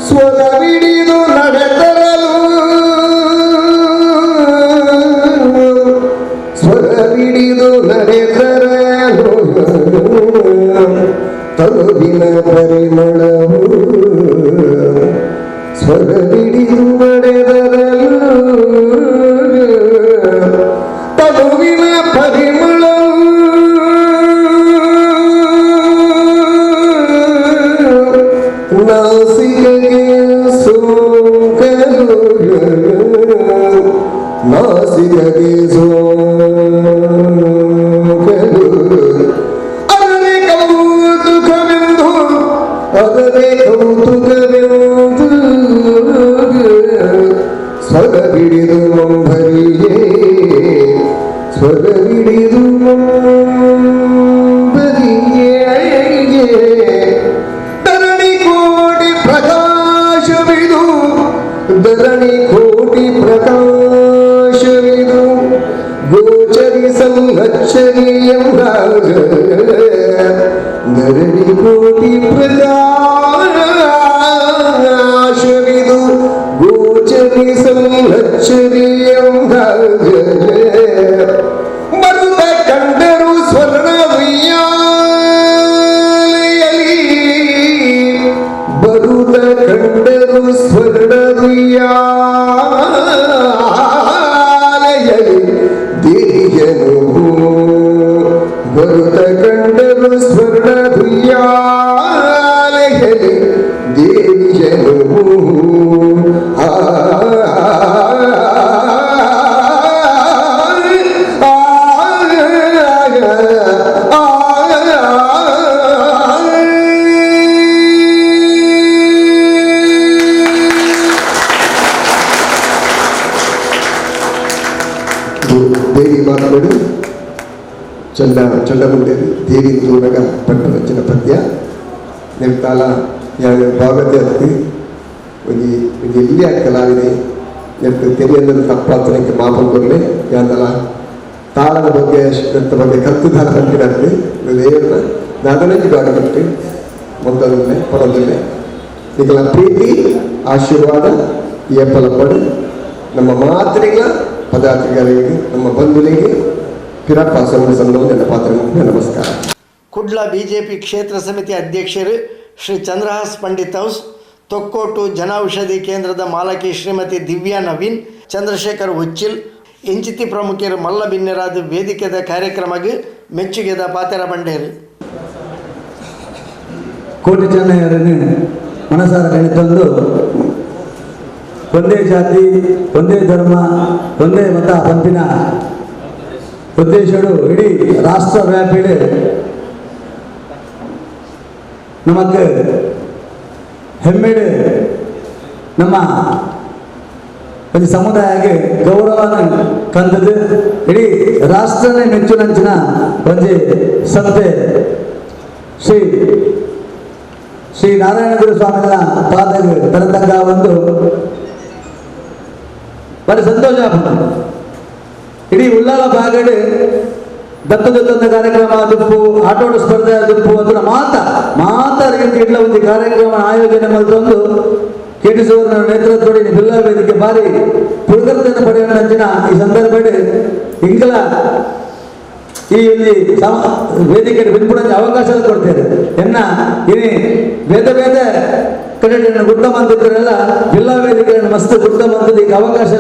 ಸ್ವರವಿಡಿದು ನಡೆತರಲು ಸ್ವರವಿಡಿದು ನಡೆತರಲು ತನುವಿನ ಪರಿಮಳವು ಸ್ವರವಿಡಿದು ನಡೆದರಲು ತನುವಿನ ಪರಿಮಳವು ನಾಸಿಕೆಗೆ ಸೋಂಕಲು ನಾಸಿಕೆಗೆ ಸೋಂಕಲು ಅದರೇ ಕೌತುಕವೆಂದು ಅದರೇ ಕೌತುಕವೆಂದು ಸ್ವರವಿಡಿದು ಮಂಭರಿಯೇ ಸ್ವರವಿಡಿದು ಮಂಭರಿಯೇ ಧರಣಿ ಕೋಟಿ ಪ್ರಕಾಶವಿದು ಧರಣಿ ಕೋಟಿ ಪ್ರಕಾಶವಿದು ಗೋಚರಿಸಲ್ಲಚ್ಚರಿ ಎಂಬ ಧರಣಿ ಕೋಟಿ ಪ್ರಕಾಶವಿದು ಗೋಚರಿಸಲ್ಲಚ್ಚರಿ ಎಂಬ ಬರುತ್ತ ಕಂಡರು ಸ್ವರ್ಣ ಉಯ್ಯಾಲೆಯಲಿ ಬರುತ್ತ ಕಂಡರು ಸ್ವರ್ಣ ಉಯ್ಯಾಲೆಯಲಿ ದೇವಿಯನು ಬರುತ್ತ ಕಂಡರು ಸ್ವರ್ಣ ಉಯ್ಯಾಲೆಯಲಿ Odipu ದೇವಿ ಮಾತನಾಡು ಚಂಡ ಚಂಡಮುಂಡೇರು ದೇವಿ ತೂನಗ ಪಟ್ಟು ರಚನ ಪದ್ಯ ನಿರ್ತಾಲ ಭಾಗತೆ ಅತ್ತಿ ಒಂಜಿ ಒಂಜಿ ಎಲ್ಲಿ ಕಲಾವಿದೆ ನೆಟ್ಟು ತೆರೆಯಂದ್ರೆ ತಪ್ಪಾತನಕ್ಕೆ ಮಾಪನ ಕೊರಲೆ ಯಾಂದಲ ತಾಳದ ಬಗ್ಗೆ ನೆತ್ತ ಬಗ್ಗೆ ಕಲ್ತುದಾರ ಪಂಪಿನಂತೆ ದೇವರ ದಾದನಂಜಿ ಗಾಡಬಿಟ್ಟು ಮೊದಲೇ ಪಡೋದಿಲ್ಲ ನಿಗಳ ಪ್ರೀತಿ ಆಶೀರ್ವಾದ ಏಪಲಪಡು ನಮ್ಮ ಮಾತೃಗಳ ಪದಾಧಿಕಾರಿಗಳಿಗೆ ನಮ್ಮ ಬಂಧುಗಳಿಗೆ ಪಿರಪ್ಪ ಸಂಘವನ್ನು ಪಾತ್ರ ನಮಸ್ಕಾರ. ಕುಡ್ಲ ಬಿಜೆಪಿ ಕ್ಷೇತ್ರ ಸಮಿತಿ ಅಧ್ಯಕ್ಷರು ಶ್ರೀ ಚಂದ್ರಹಾಸ್ ಪಂಡಿತ್ ಹೌಸ್, ತೊಕ್ಕೋಟು ಜನೌಷಧಿ ಕೇಂದ್ರದ ಮಾಲಕಿ ಶ್ರೀಮತಿ ದಿವ್ಯಾ ನವೀನ್, ಚಂದ್ರಶೇಖರ್ ಉಚ್ಚಿಲ್ ಇಂಚಿತಿ ಪ್ರಮುಖರು ಮಲ್ಲ ಬಿನ್ನೆರಾದ ವೇದಿಕೆದ ಕಾರ್ಯಕ್ರಮಕ್ಕೆ ಮೆಚ್ಚುಗೆದ ಪಾತೆರ ಬಂಡೇರು. ಕೋಟಿ ಚೆನ್ನಯ್ಯರನ್ನು ಮನಸಾರ ನೆನೆತಂದು ಒಂದೇ ಜಾತಿ ಒಂದೇ ಧರ್ಮ ಒಂದೇ ಮತ ಪಂಪಿನ ಉದ್ದೇಶಗಳು ಇಡೀ ರಾಷ್ಟ್ರ ವ್ಯಾಪಿಡೆ ನಮಕ್ ಹೆಮ್ಮೆಡೆ ನಮ್ಮ ಒಂದು ಸಮುದಾಯಕ್ಕೆ ಗೌರವನ ಕಂದದ್ದು ಇಡೀ ರಾಷ್ಟ್ರನೇ ಮೆಚ್ಚುನಂಚಿನ ಒಂಜಿ ಸಂತೆ ಶ್ರೀ ಶ್ರೀ ನಾರಾಯಣ ಗುರು ಸ್ವಾಮಿಗಳ ಪಾದ ತರತಂಗ ಒಂದು ಬರೀ ಸಂತೋಷ. ಇಡೀ ಉಳ್ಳಾಲ ಭಾಗಡೆ ದತ್ತದತ್ತೊಂದು ಕಾರ್ಯಕ್ರಮ ದುಪ್ಪು ಆಟೋಟ ಸ್ಪರ್ಧೆ ದುಪ್ಪು ಅದರ ಮಾತ ಮಾತಾರಿಗೆ ಇಡ್ಲ ಒಂದು ಕಾರ್ಯಕ್ರಮ ಆಯೋಜನೆ ಮಲ್ತೊಂದು ಕೆಟಿ ಸುವರ್ಣ ನೇತೃತ್ವದಲ್ಲಿ ಬಿಲ್ಲ ವೇದಿಕೆ ಬಾರಿ ಪುರಕರ್ತನ ಪಡೆಯುವ ಈ ಸಂದರ್ಭ ಇಂಕಲ ಈ ಒಂದು ವೇದಿಕೆ ಬಿನ್ಪುಡಂಜ ಅವಕಾಶ ಕೊಡ್ತೇವೆ. ಎನ್ನ ಇನಿ ಬೇತೆ ಬೇತೆ ಕಡೆ ಗುಡ್ಡ ಮಂದಿದ್ರೆಲ್ಲ ಜಿಲ್ಲಾ ವೇದಿಕೆ ಮಸ್ತ್ ಗುಡ್ಡ ಮಂದದ ಈಗ ಅವಕಾಶ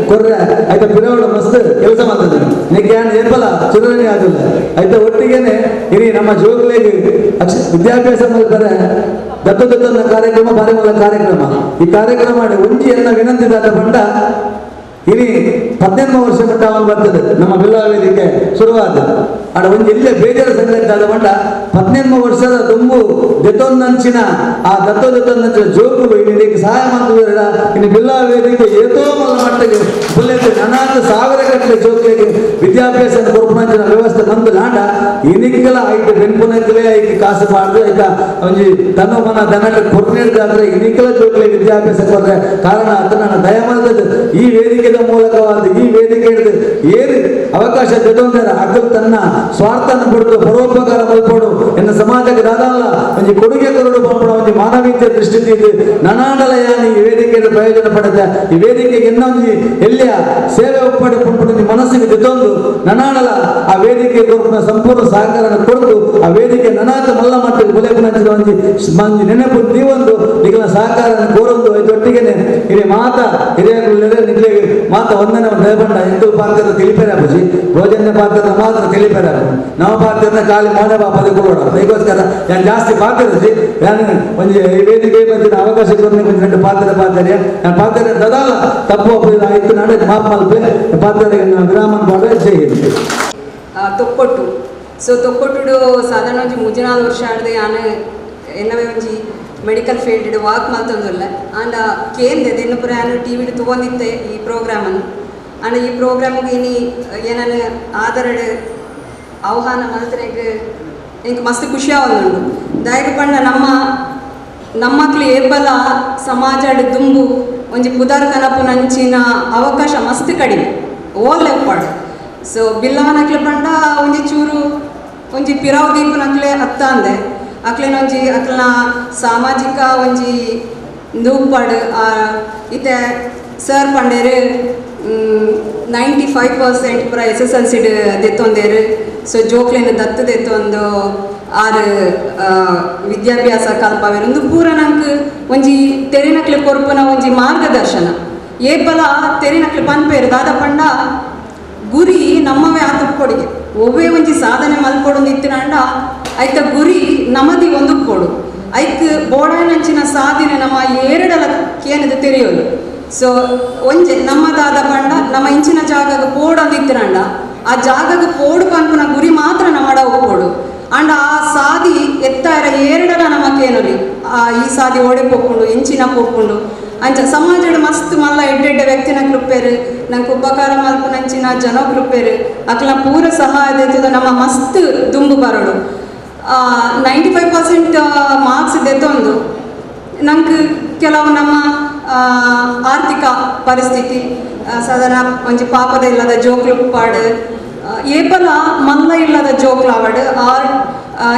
ಕೊರ್ರೆ ಆಯ್ತಾ ಪಿರವಳು ಮಸ್ತ್ ಕೆಲಸ ಮಾಡ್ತದೆ ನಿಕ್ಕೆ ಏನು ಏಪಲ್ಲ ಚಿರಣಿ ಆದಿಲ್ಲ ಆಯ್ತಾ. ಒಟ್ಟಿಗೆನೆ ಇನಿ ನಮ್ಮ ಜೋಗ್ಲಿಗೆ ವಿದ್ಯಾಭ್ಯಾಸ ಮಾಡ್ತಾರೆ ದತ್ತದತ್ತನ ಕಾರ್ಯಕ್ರಮ ಬಾರಿ ಮೂಲ ಕಾರ್ಯಕ್ರಮ. ಈ ಕಾರ್ಯಕ್ರಮ ಮಾಡಿ ಒಂಜಿ ಎಲ್ಲ ವಿನಂತಿ ದಾದ ಬಂಡ ಇನಿ 18 ವರ್ಷ ಮಟ್ಟ ಅವನು ಬರ್ತದೆ ನಮ್ಮ ಬಿಲ್ಲ ವೇದಿಕೆ ಶುರುವಾದ ಆಡ ಒಂದು ಎಲ್ಲೇ ಬೇಜಾರ ಸಂಗತಿ ಆದ ಬಂಡ 18 ವರ್ಷದ ತುಂಬು ದತ್ತೊಂದಂಚಿನ ಆ ದತ್ತೋ ದತ್ತೊಂದಂಚಿನ ಜೋಕುಲು ಇನ್ನು ಸಹಾಯ ಮಾಡ್ತಿದ್ದಾರೆ. ಇನ್ನು ಬಿಲ್ಲ ವೇದಿಕೆ ಏತೋ ಮಲ್ಲ ಮಟ್ಟಿಗೆ ಬುಲೆಟ್ ಅನಾಥ ಸಾವಿರ ಗಟ್ಟಲೆ ಜೋಕುಲಿಗೆ ವಿದ್ಯಾಭ್ಯಾಸ ಕೊರ್ಪುನಂಚಿನ ವ್ಯವಸ್ಥೆ ಬಂದು ಲಾಂಡ ಇನಿಕ್ಕಲ ಐತೆ ಬೆನ್ಪುನಕ್ಕಲೇ ಐಕೆ ಕಾಸು ಮಾಡಿದ್ರೆ ಆಯ್ತಾ ಒಂಜಿ ತನ್ನ ಮನ ದನಕ್ಕೆ ಕೊರ್ನೇರ್ದಾದ್ರೆ ಇನಿಕ್ಕಲ ಜೋಕುಲಿಗೆ ವಿದ್ಯಾಭ್ಯಾಸ ಕೊಡ್ರೆ ಕಾರಣ ಅಂತ ನಾನು ದಯ ಮಾಡಿದ ಈ ವೇದಿಕೆದ ಮೂಲಕವಾದ ಈ ವೇದಿಕೆ ಹಿಡಿದು ಏನು ಅವಕಾಶ ತೆಗೊಂಡರ ಅಗ್ಗಲ್ ತನ್ನ ಸ್ವಾರ್ಥನ ಬಿಡುದು ಪರೋಪಕಾರ ಮಲ್ಪಡು ಎನ್ನ ಸಮಾಜಕ್ಕೆ ದಾದಲ್ಲ ಒಂಜಿ ಕೊಡುಗೆ ಕೊರಡು ಪಂಪಡ ಒಂಜಿ ಮಾನವೀಯತೆ ದೃಷ್ಟಿ ನನಾಡಲ ಯಾನ್ ಈ ವೇದಿಕೆಯ ಪ್ರಯೋಜನ ಪಡೆದ ಈ ವೇದಿಕೆಗೆ ಇನ್ನೊಂಜಿ ಎಲ್ಲಿಯ ಸೇವೆ ಒಪ್ಪಡೆ ಪಂಪಡ ಮನಸ್ಸಿಗೆ ತೆತ್ತೊಂದು ನನಾಡಲ ಆ ವೇದಿಕೆ ಕೊರಪುನ ಸಂಪೂರ್ಣ ಸಹಕಾರ ಕೊಡ್ತು ಆ ವೇದಿಕೆ ನನಾತ ಮಲ್ಲ ಮಟ್ಟಕ್ಕೆ ಬುಲೆಪುನಂಚಿನ ಒಂಜಿ ಮಂಜಿ ನೆನಪು ನೀವೊಂದು ನಿಗಲ ಸಹಕಾರ ಕೋರೊಂದು ಒಟ್ಟಿಗೆನೆ ಇಲ್ಲಿ ಮಾತಾ ಹಿರಿಯ ನಿಗ್ಲಿಗೆ ಮಾತ ಒಂದನೇ ದಯಬಂಡ ಎಂಕುಲು ಪಾತ್ರದ ತಿಳಿಪೇರೆ ಬುಜಿ ಭೋಜನ ಪಾತ್ರದ ಮಾತ್ರ ತಿಳಿಪೇರೆ ನಾವು ಪಾತ್ರದ ಖಾಲಿ ಮೋನೆ ಬಾಪದ ಕೊಡೋಣ. ಅದಕ್ಕೋಸ್ಕರ ನಾನು ಜಾಸ್ತಿ ಪಾತ್ರದ ನಾನು ಒಂಜಿ ವೇದಿಕೆ ಬಂದಿನ ಅವಕಾಶ ಕೊಂಚ ಎರಡು ಪಾತ್ರೆ ಪಾತ್ರೆ ನಾನು ಪಾತ್ರೆ ದದಾಲ ತಪ್ಪು ಆಯ್ತು ನಾಳೆ ಮಾಪ್ ಮಲ್ಪೆ ಪಾತ್ರೆ ವಿರಾಮ ಪಾಡ್ರೆ ಜೈ ಹಿಂದ್. ತೊಕ್ಕೊಟ್ಟು ಸೊ ತೊಕ್ಕೊಟ್ಟುಡು ಸಾಧಾರಣ ಒಂಜಿ 3-4 ವರ್ಷ ಆಡದೆ ಆನೆ ಎನ್ನವೇ ಒಂಜಿ medical field walk ಮಲ್ತೊಂದುಲ್ಲ and ಕೇಂದ್ರ ಇನ್ನು ಪುರ ಯಾನು ಟಿ ವಿಡ್ ತಗೊಂಡಿತ್ತೆ ಈ ಪ್ರೋಗ್ರಾಮನ್ನು ಆಂಡ ಈ ಪ್ರೋಗ್ರಾಮಿಗೆ ಇನಿ ಏನಾನು ಆದರಡು ಆಹ್ವಾನ ಮಲ್ತ್ರೆಗ್ ಎಂಕ್ ಮಸ್ತ್ ಖುಷಿ ಆವೊಂದುಂಡು. ದಾಯಕ ಪಂಡ ನಮ್ಮ ನಮ್ಮಕ್ಲು ಏಪಲ ಸಮಾಜಡ್ ದುಂಬು ಒಂಜಿ ಪುದರ್ ಕನಪುನಂಚಿನ ಅವಕಾಶ ಮಸ್ತ್ ಕಡಿಮೆ ಓಲ್ ಎಪ್ಪಾಡು. ಸೊ ಬಿಲ್ಲವನಕ್ಲೆ ಪಂಡ ಒಂಜಿ ಚೂರು ಒಂಜಿ ಪಿರಾವ್ ದೀಪನಕ್ಲೆ ಅತ್ತಾಂದೆ ಅಕ್ಲೇನೊಂಜಿ ಅಕ್ಲನ ಸಾಮಾಜಿಕ ಒಂಜಿ ನೂಪಾಡು ಇತ್ತೆ ಸರ್ ಪಂಡೇರು 95% ಪೂರ SSLC ದೆತ್ತೊಂದೇರು. ಸೊ ಜೋಕ್ಲೇನ ದತ್ತು ದೆತ್ತೊಂದು ಆರು ವಿದ್ಯಾಭ್ಯಾಸ ಕಲ್ಪವೇರು ಒಂದು ಪೂರ ನಂಗೆ ಒಂಜಿ ತೆರಿನಕ್ಲೆ ಕೊರ್ಪುನ ಒಂಜಿ ಮಾರ್ಗದರ್ಶನ ಏಪಲ ತೆರಿನಕ್ಲೆ ಪನ್ಪೇರು ದಾದ ಪಂಡ ಗುರಿ ನಮ್ಮವೇ ಆತ ಕೊಡಿಗೆ ಒವ್ವೇ ಒಂಜಿ ಸಾಧನೆ ಮಲ್ಕೊಡೊಂದು ಇತ್ತಿನಂಡ ಐತ ಗುರಿ ನಮದಿ ಒಂದು ಕೊಡು ಐಕ್ ಬೋಡಾಯನಂಚಿನ ಸಾಧನೆ ನಮ್ಮ ಏರಡಲ ಕೇನದು ತೆರೆಯೋದು. ಸೊ ಒಂಜೆ ನಮ್ಮದಾದ ಪಂಡ ನಮ್ಮ ಇಂಚಿನ ಜಾಗಕ್ಕೆ ಪೋಡೊಂದು ಇತ್ತಿನಂಡ ಆ ಜಾಗಕ್ಕೆ ಪೋಡು ಪನ್ಪುನ ಗುರಿ ಮಾತ್ರ ನಮ್ಮಡ ಒಪ್ಪೋಡು ಅಂಡ ಆ ಸಾದಿ ಎತ್ತಾರ ಏರಡಲ ನಮಕೇನಲಿ ಆ ಈ ಸಾದಿ ಓಡೆ ಪೋಪುಂಡು ಎಂಚಿನ ಪೋಪುಂಡು ಅಂಚ ಸಮಾಜಡ್ ಮಸ್ತ್ ಮಲ್ಲ ಎಡ್ಡೆಡ್ಡೆ ವ್ಯಕ್ತಿನ ಕೃಪೆರು ನಂಗೆ ಉಪಕಾರ ಮಲ್ಪುನಂಚಿನ ಜನ ಕೃಪೆರು ಅಕ್ಲ ಪೂರ ಸಹಾಯ ದೆತ್ತದ ನಮ್ಮ ಮಸ್ತ್ ದುಂಬು ಬರೋಡು 95% ಮಾರ್ಕ್ಸ್ ದೆತ್ತೊಂದು ನಂಗೆ ಕೆಲವು ನಮ್ಮ ಆರ್ಥಿಕ ಪರಿಸ್ಥಿತಿ ಸಾಧಾರಣ ಒಂಜಿ ಪಾಪದ ಇಲ್ಲದ ಜೋಕ್ಲು ಪಾಡು ಏಪಲ ಮಲ್ಲ ಇಲ್ಲದ ಜೋಕ್ಲು ಆವಡ್ ಆರ್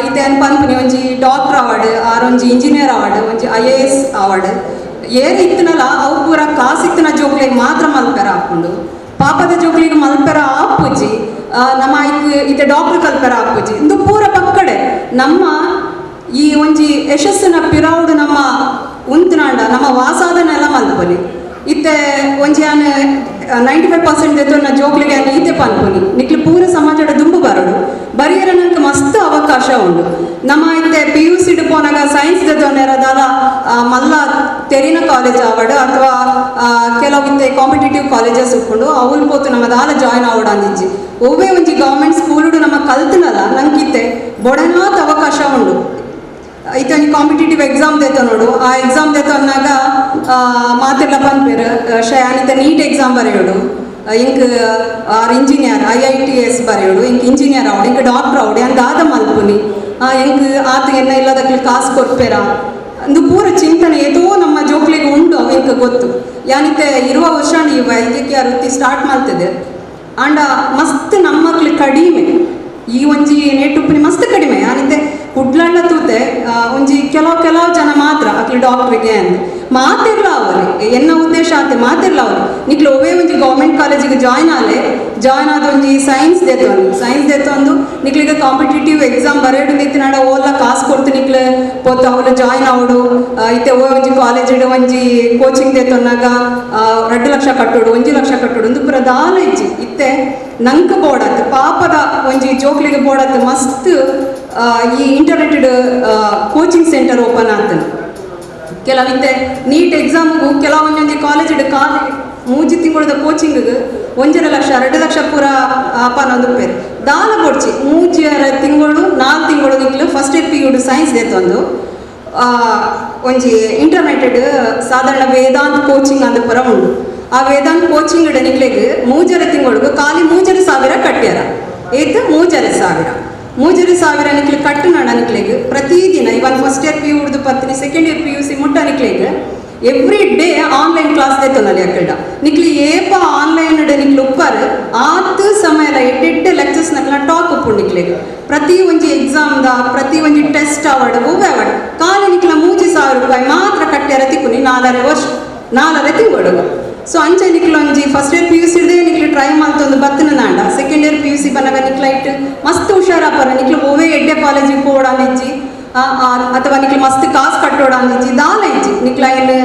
ಇತ್ತೆ ಪನ್ಪುನಿ ಒಂಜಿ ಡಾಕ್ಟರ್ ಆವಡ್ ಆರ್ ಒಂಜಿ ಇಂಜಿನಿಯರ್ ಆವಡ್ ಒಂಜಿ IAS ಆವಡ್ ಏರ್ ಇತ್ತನಲ್ಲ ಅವು ಪೂರ ಕಾಸಿತ್ತಿನ ಜೋಕ್ಲಿಗೆ ಮಾತ್ರ ಮಲ್ಪೆರ ಹಾಕೊಂಡು ಪಾಪದ ಜೋಕ್ಲಿಗೆ ಮಲ್ಪೆರ ಆಪುಜಿ ನಮ್ಮ ಐಕ್ ಇತ್ತೆ ಡಾಕ್ಟರ್ ಕಲ್ಪೆರ ಆಪುಜಿ ಇಂದು ಪೂರ ಪಕ್ಕಡೆ ನಮ್ಮ ಈ ಒಂಜಿ ಯಶಸ್ಸಿನ ಪಿರಾವುಡು ನಮ್ಮ ಉಂತನಾಂಡ ನಮ್ಮ ವಾಸಾದನೆಲ್ಲ ಮಲ್ಪೊಲಿ ಇತ್ತೆ ಒಂಜಿ ಆನ್ 95% ದೆತ್ತೊನ್ನ ಜೋಕ್ಲಿಗೆ ಆನ್ ಈತೆ ಪನ್ಪುನಿ ನಿಕ್ಲು ಪೂರ ಸಮಾಜದ ದುಂಬು ಬರೋಡು ಬರಿಯರ ನಂಗೆ ಮಸ್ತ್ ಅವಕಾಶ ಉಂಡು ನಮ್ಮ ಇತ್ತೆ PUC ಪೋನಾಗ ಸೈನ್ಸ್ ದೆತ್ತೊನ್ನೆರದಾಲ ಮಲ್ಲ ತೆರಿನ ಕಾಲೇಜ್ ಆವಡು ಅಥವಾ ಕೆಲವು ಇತ್ತೆ ಕಾಂಪಿಟೇಟಿವ್ ಕಾಲೇಜಸ್ ಉಪ್ಪುಂಡು ಅವ್ಲು ಪೋತು ನಮ್ಮ ದಾಲ ಜಾಯ್ನ್ ಆವಡು ಅಂದಿಜ್ಜಿ ಒವ್ವೇ ಒಂಜಿ ಗೌರ್ಮೆಂಟ್ ಸ್ಕೂಲುಡು ನಮ್ಮ ಕಲ್ತನಲ್ಲ ನಂಗಿತ್ತೆ ಬೊಡನಾತ್ ಅವಕಾಶ ಉಂಡು ಇತ್ತೆ ಒಂಜಿ ಕಾಂಪಿಟೇಟಿವ್ ಎಕ್ಸಾಮ್ ದೆತ್ತ ನೋಡು ಆ ಎಕ್ಸಾಮ್ ದೆತ್ತೊನ್ನಾಗ ಮಾತಿರ್ಲ ಪನ್ಪೇರು ಶಯಾನಿತ ನೀಟ್ ಎಕ್ಸಾಮ್ ಬರೆಯೋಡು ink R engineer IITS ಬರೆಯೋಡು ink engineer ಆವಡು ink doctor ಆವಡು ಅಂದ್ ದಾದ ಮಲ್ಪುನಿ ಇಂಕ್ ಆತ ಎನ್ನ ಇಲ್ಲದಕ್ಕೆ ಕಾಸು ಕೊರ್ಪೇರ ಅಂದು ಪೂರ ಚಿಂತನೆ ಏತೋ ನಮ್ಮ ಜೋಕ್ಲಿಗೆ ಉಂಡು ಅವು ಇಂಕ್ ಗೊತ್ತು ಯಾನಿತ್ತೆ ಇರುವ ವರ್ಷ ಈ ವೈದ್ಯಕೀಯ ವೃತ್ತಿ ಸ್ಟಾರ್ಟ್ ಮಾಡ್ತದೆ ಆಂಡ ಮಸ್ತ್ ನಮ್ಮಕ್ಳು ಕಡಿಮೆ ಈ ಒಂಜಿ ನೇಟುಪ್ಪುನಿ ಮಸ್ತ್ ಕಡಿಮೆ ಯಾನಿತ್ತೆ ಕುಡ್ಲಣ್ಣ ತೂತೆ ಒಂಜಿ ಕೆಲವು ಕೆಲವು ಜನ ಮಾತ್ರ ಅಕ್ಲು ಡಾಕ್ಟ್ರಿಗೆ ಅಂದ್ ಮಾತಿರ್ಲ ಅವರಿ ಎನ್ನ ಉದ್ದೇಶ ಆತೆ ಮಾತಿರ್ಲ ಅವರು ನಿಕ್ಲು ಒವೇ ಒಂಜಿ ಗೌರ್ಮೆಂಟ್ ಕಾಲೇಜಿಗೆ ಜಾಯ್ನ್ ಆಲೆ ಜಾಯ್ನ್ ಆದ ಒಂಜಿ ಸೈನ್ಸ್ ದೆತ್ತೊಂದು ಸೈನ್ಸ್ ದೆತ್ತೊಂದು ನಿಕ್ಲಿಗೆ ಕಾಂಪಿಟೇಟಿವ್ ಎಕ್ಸಾಮ್ ಬರೆಯಡು ನಿತ್ತಿನಾಡ ಓಲ್ಲ ಕಾಸು ಕೊಡ್ತು ನಿಕ್ಲು ಪೋತು ಅವಳು ಜಾಯ್ನ್ ಆವಡು ಇತ್ತೆ ಓ ಒಂಜಿ ಕಾಲೇಜ್ ಒಂಜಿ ಕೋಚಿಂಗ್ ದೆತ್ತೊನ್ನಾಗ 2 ಲಕ್ಷ ಕಟ್ಟೋಡು 1 ಲಕ್ಷ ಕಟ್ಟೋಡು ಒಂದು ಪೂರ ದಾಲ ಇಜ್ಜಿ ಇತ್ತೆ ನಂಕ್ ಬೋಡತ್ ಪಾಪದ ಒಂಜಿ ಜೋಕ್ಲಿಗೆ ಬೋಡತ್ ಮಸ್ತ್ ಈ internet coaching centre open ಆಗ್ತದೆ ಕೆಲವಿತ್ತೆ ನೀಟ್ ಎಕ್ಸಾಮ್ಗೂ ಕೆಲವೊಂದೊಂದು ಕಾಲೇಜ್ ಕಾಲೇಜ್ ಮೂಜಿ ತಿಂಗಳದ ಕೋಚಿಂಗ್ 1.5 ಲಕ್ಷ 2 ಲಕ್ಷ ಪೂರ ಅಪಾನೊಂದು ಪೇರು ದಾಲ ಕೊಡ್ಚಿ 3 ತಿಂಗಳು 4 ತಿಂಗಳು ನಿಕ್ಲು first year PU science ದೆತ್ತೊಂದು ಒಂಜಿ ಇಂಟರ್ನೆಟೆಡ್ ಸಾಧಾರಣ ವೇದಾಂತ್ ಕೋಚಿಂಗ್ ಅಂದ ಪೂರ ಉಂಡು ಆ ವೇದಾಂತ್ ಕೋಚಿಂಗ್ ನಿಕ್ಲೆಗ್ 3.5 ತಿಂಗಳಿಗೆ ಖಾಲಿ 3,500 ಕಟ್ಟ್ಯಾರ ಏತ್ 3,500 3,500 ನಿಕ್ಲು ಕಟ್ಟುನಾಡ ನಿಕ್ಲೆಗ್ ಪ್ರತಿದಿನ ಇವನ್ first year PU ಉಡ್ದು ಪತ್ನಿ second year PUC ಮುಟ್ಟ ನಿಕ್ಲೆಗ್ every day online class ದೆತ್ತೊಂದಲ್ಲಿ ಅಕ್ಕಡ ನಿಕ್ಲಿ ಏಪ ಆನ್ಲೈನ್ ನಿಕ್ಲು ಉಪ್ಪಾರು ಆತ್ ಸಮಯ ಎಡ್ಡೆಡ್ಡೆ ಲೆಕ್ಚರ್ಸ್ ನಕ್ಲ ಟಾಕ್ ಉಪ್ಪು ನಿಕ್ಲೆಗ್ ಪ್ರತಿ ಒಂಜಿ ಎಕ್ಸಾಮ್ದ ಪ್ರತಿ ಒಂಜಿ ಟೆಸ್ಟ್ ಆವಡ್ ಒವ್ವೆ ಆವಡ್ ಖಾಲಿ ನಿಕ್ಲ 3,000 ರೂಪಾಯಿ ಮಾತ್ರ ಕಟ್ಟ್ಯಾರ ತಿಕ್ಕುನಿ 4.5 ವರ್ಷ 4.5 ತಿಂಗಳು ಸೊ ಅಂಚೆ ನಿಕ್ಲು ಒಂಜಿ first year PUC ಇಡದೆ ನಿಕ್ಲು ಟ್ರೈ ಮಾಡ್ತೊಂದು ಬತ್ತಿನ ನಾಂಡ second year PUC ಬನ್ನಾಗ ನಿಕ್ಲ it ಮಸ್ತ್ ಹುಷಾರಪ್ಪರ ನಿಕ್ಲು ಒವ್ವೆ ಎಡ್ಡೆ ಕಾಲೇಜಿಗೆ ಪೋಡ ಅಂದಿಜ್ಜಿ ಅಥವಾ ನಿಕ್ಲು ಮಸ್ತ್ ಕಾಸು ಕಟ್ಟೋಡ ಅಂದಿಜ್ಜಿ ದಾಲ ಇಜ್ಜಿ ನಿಕ್ಲ ಇಲ್ಲಿ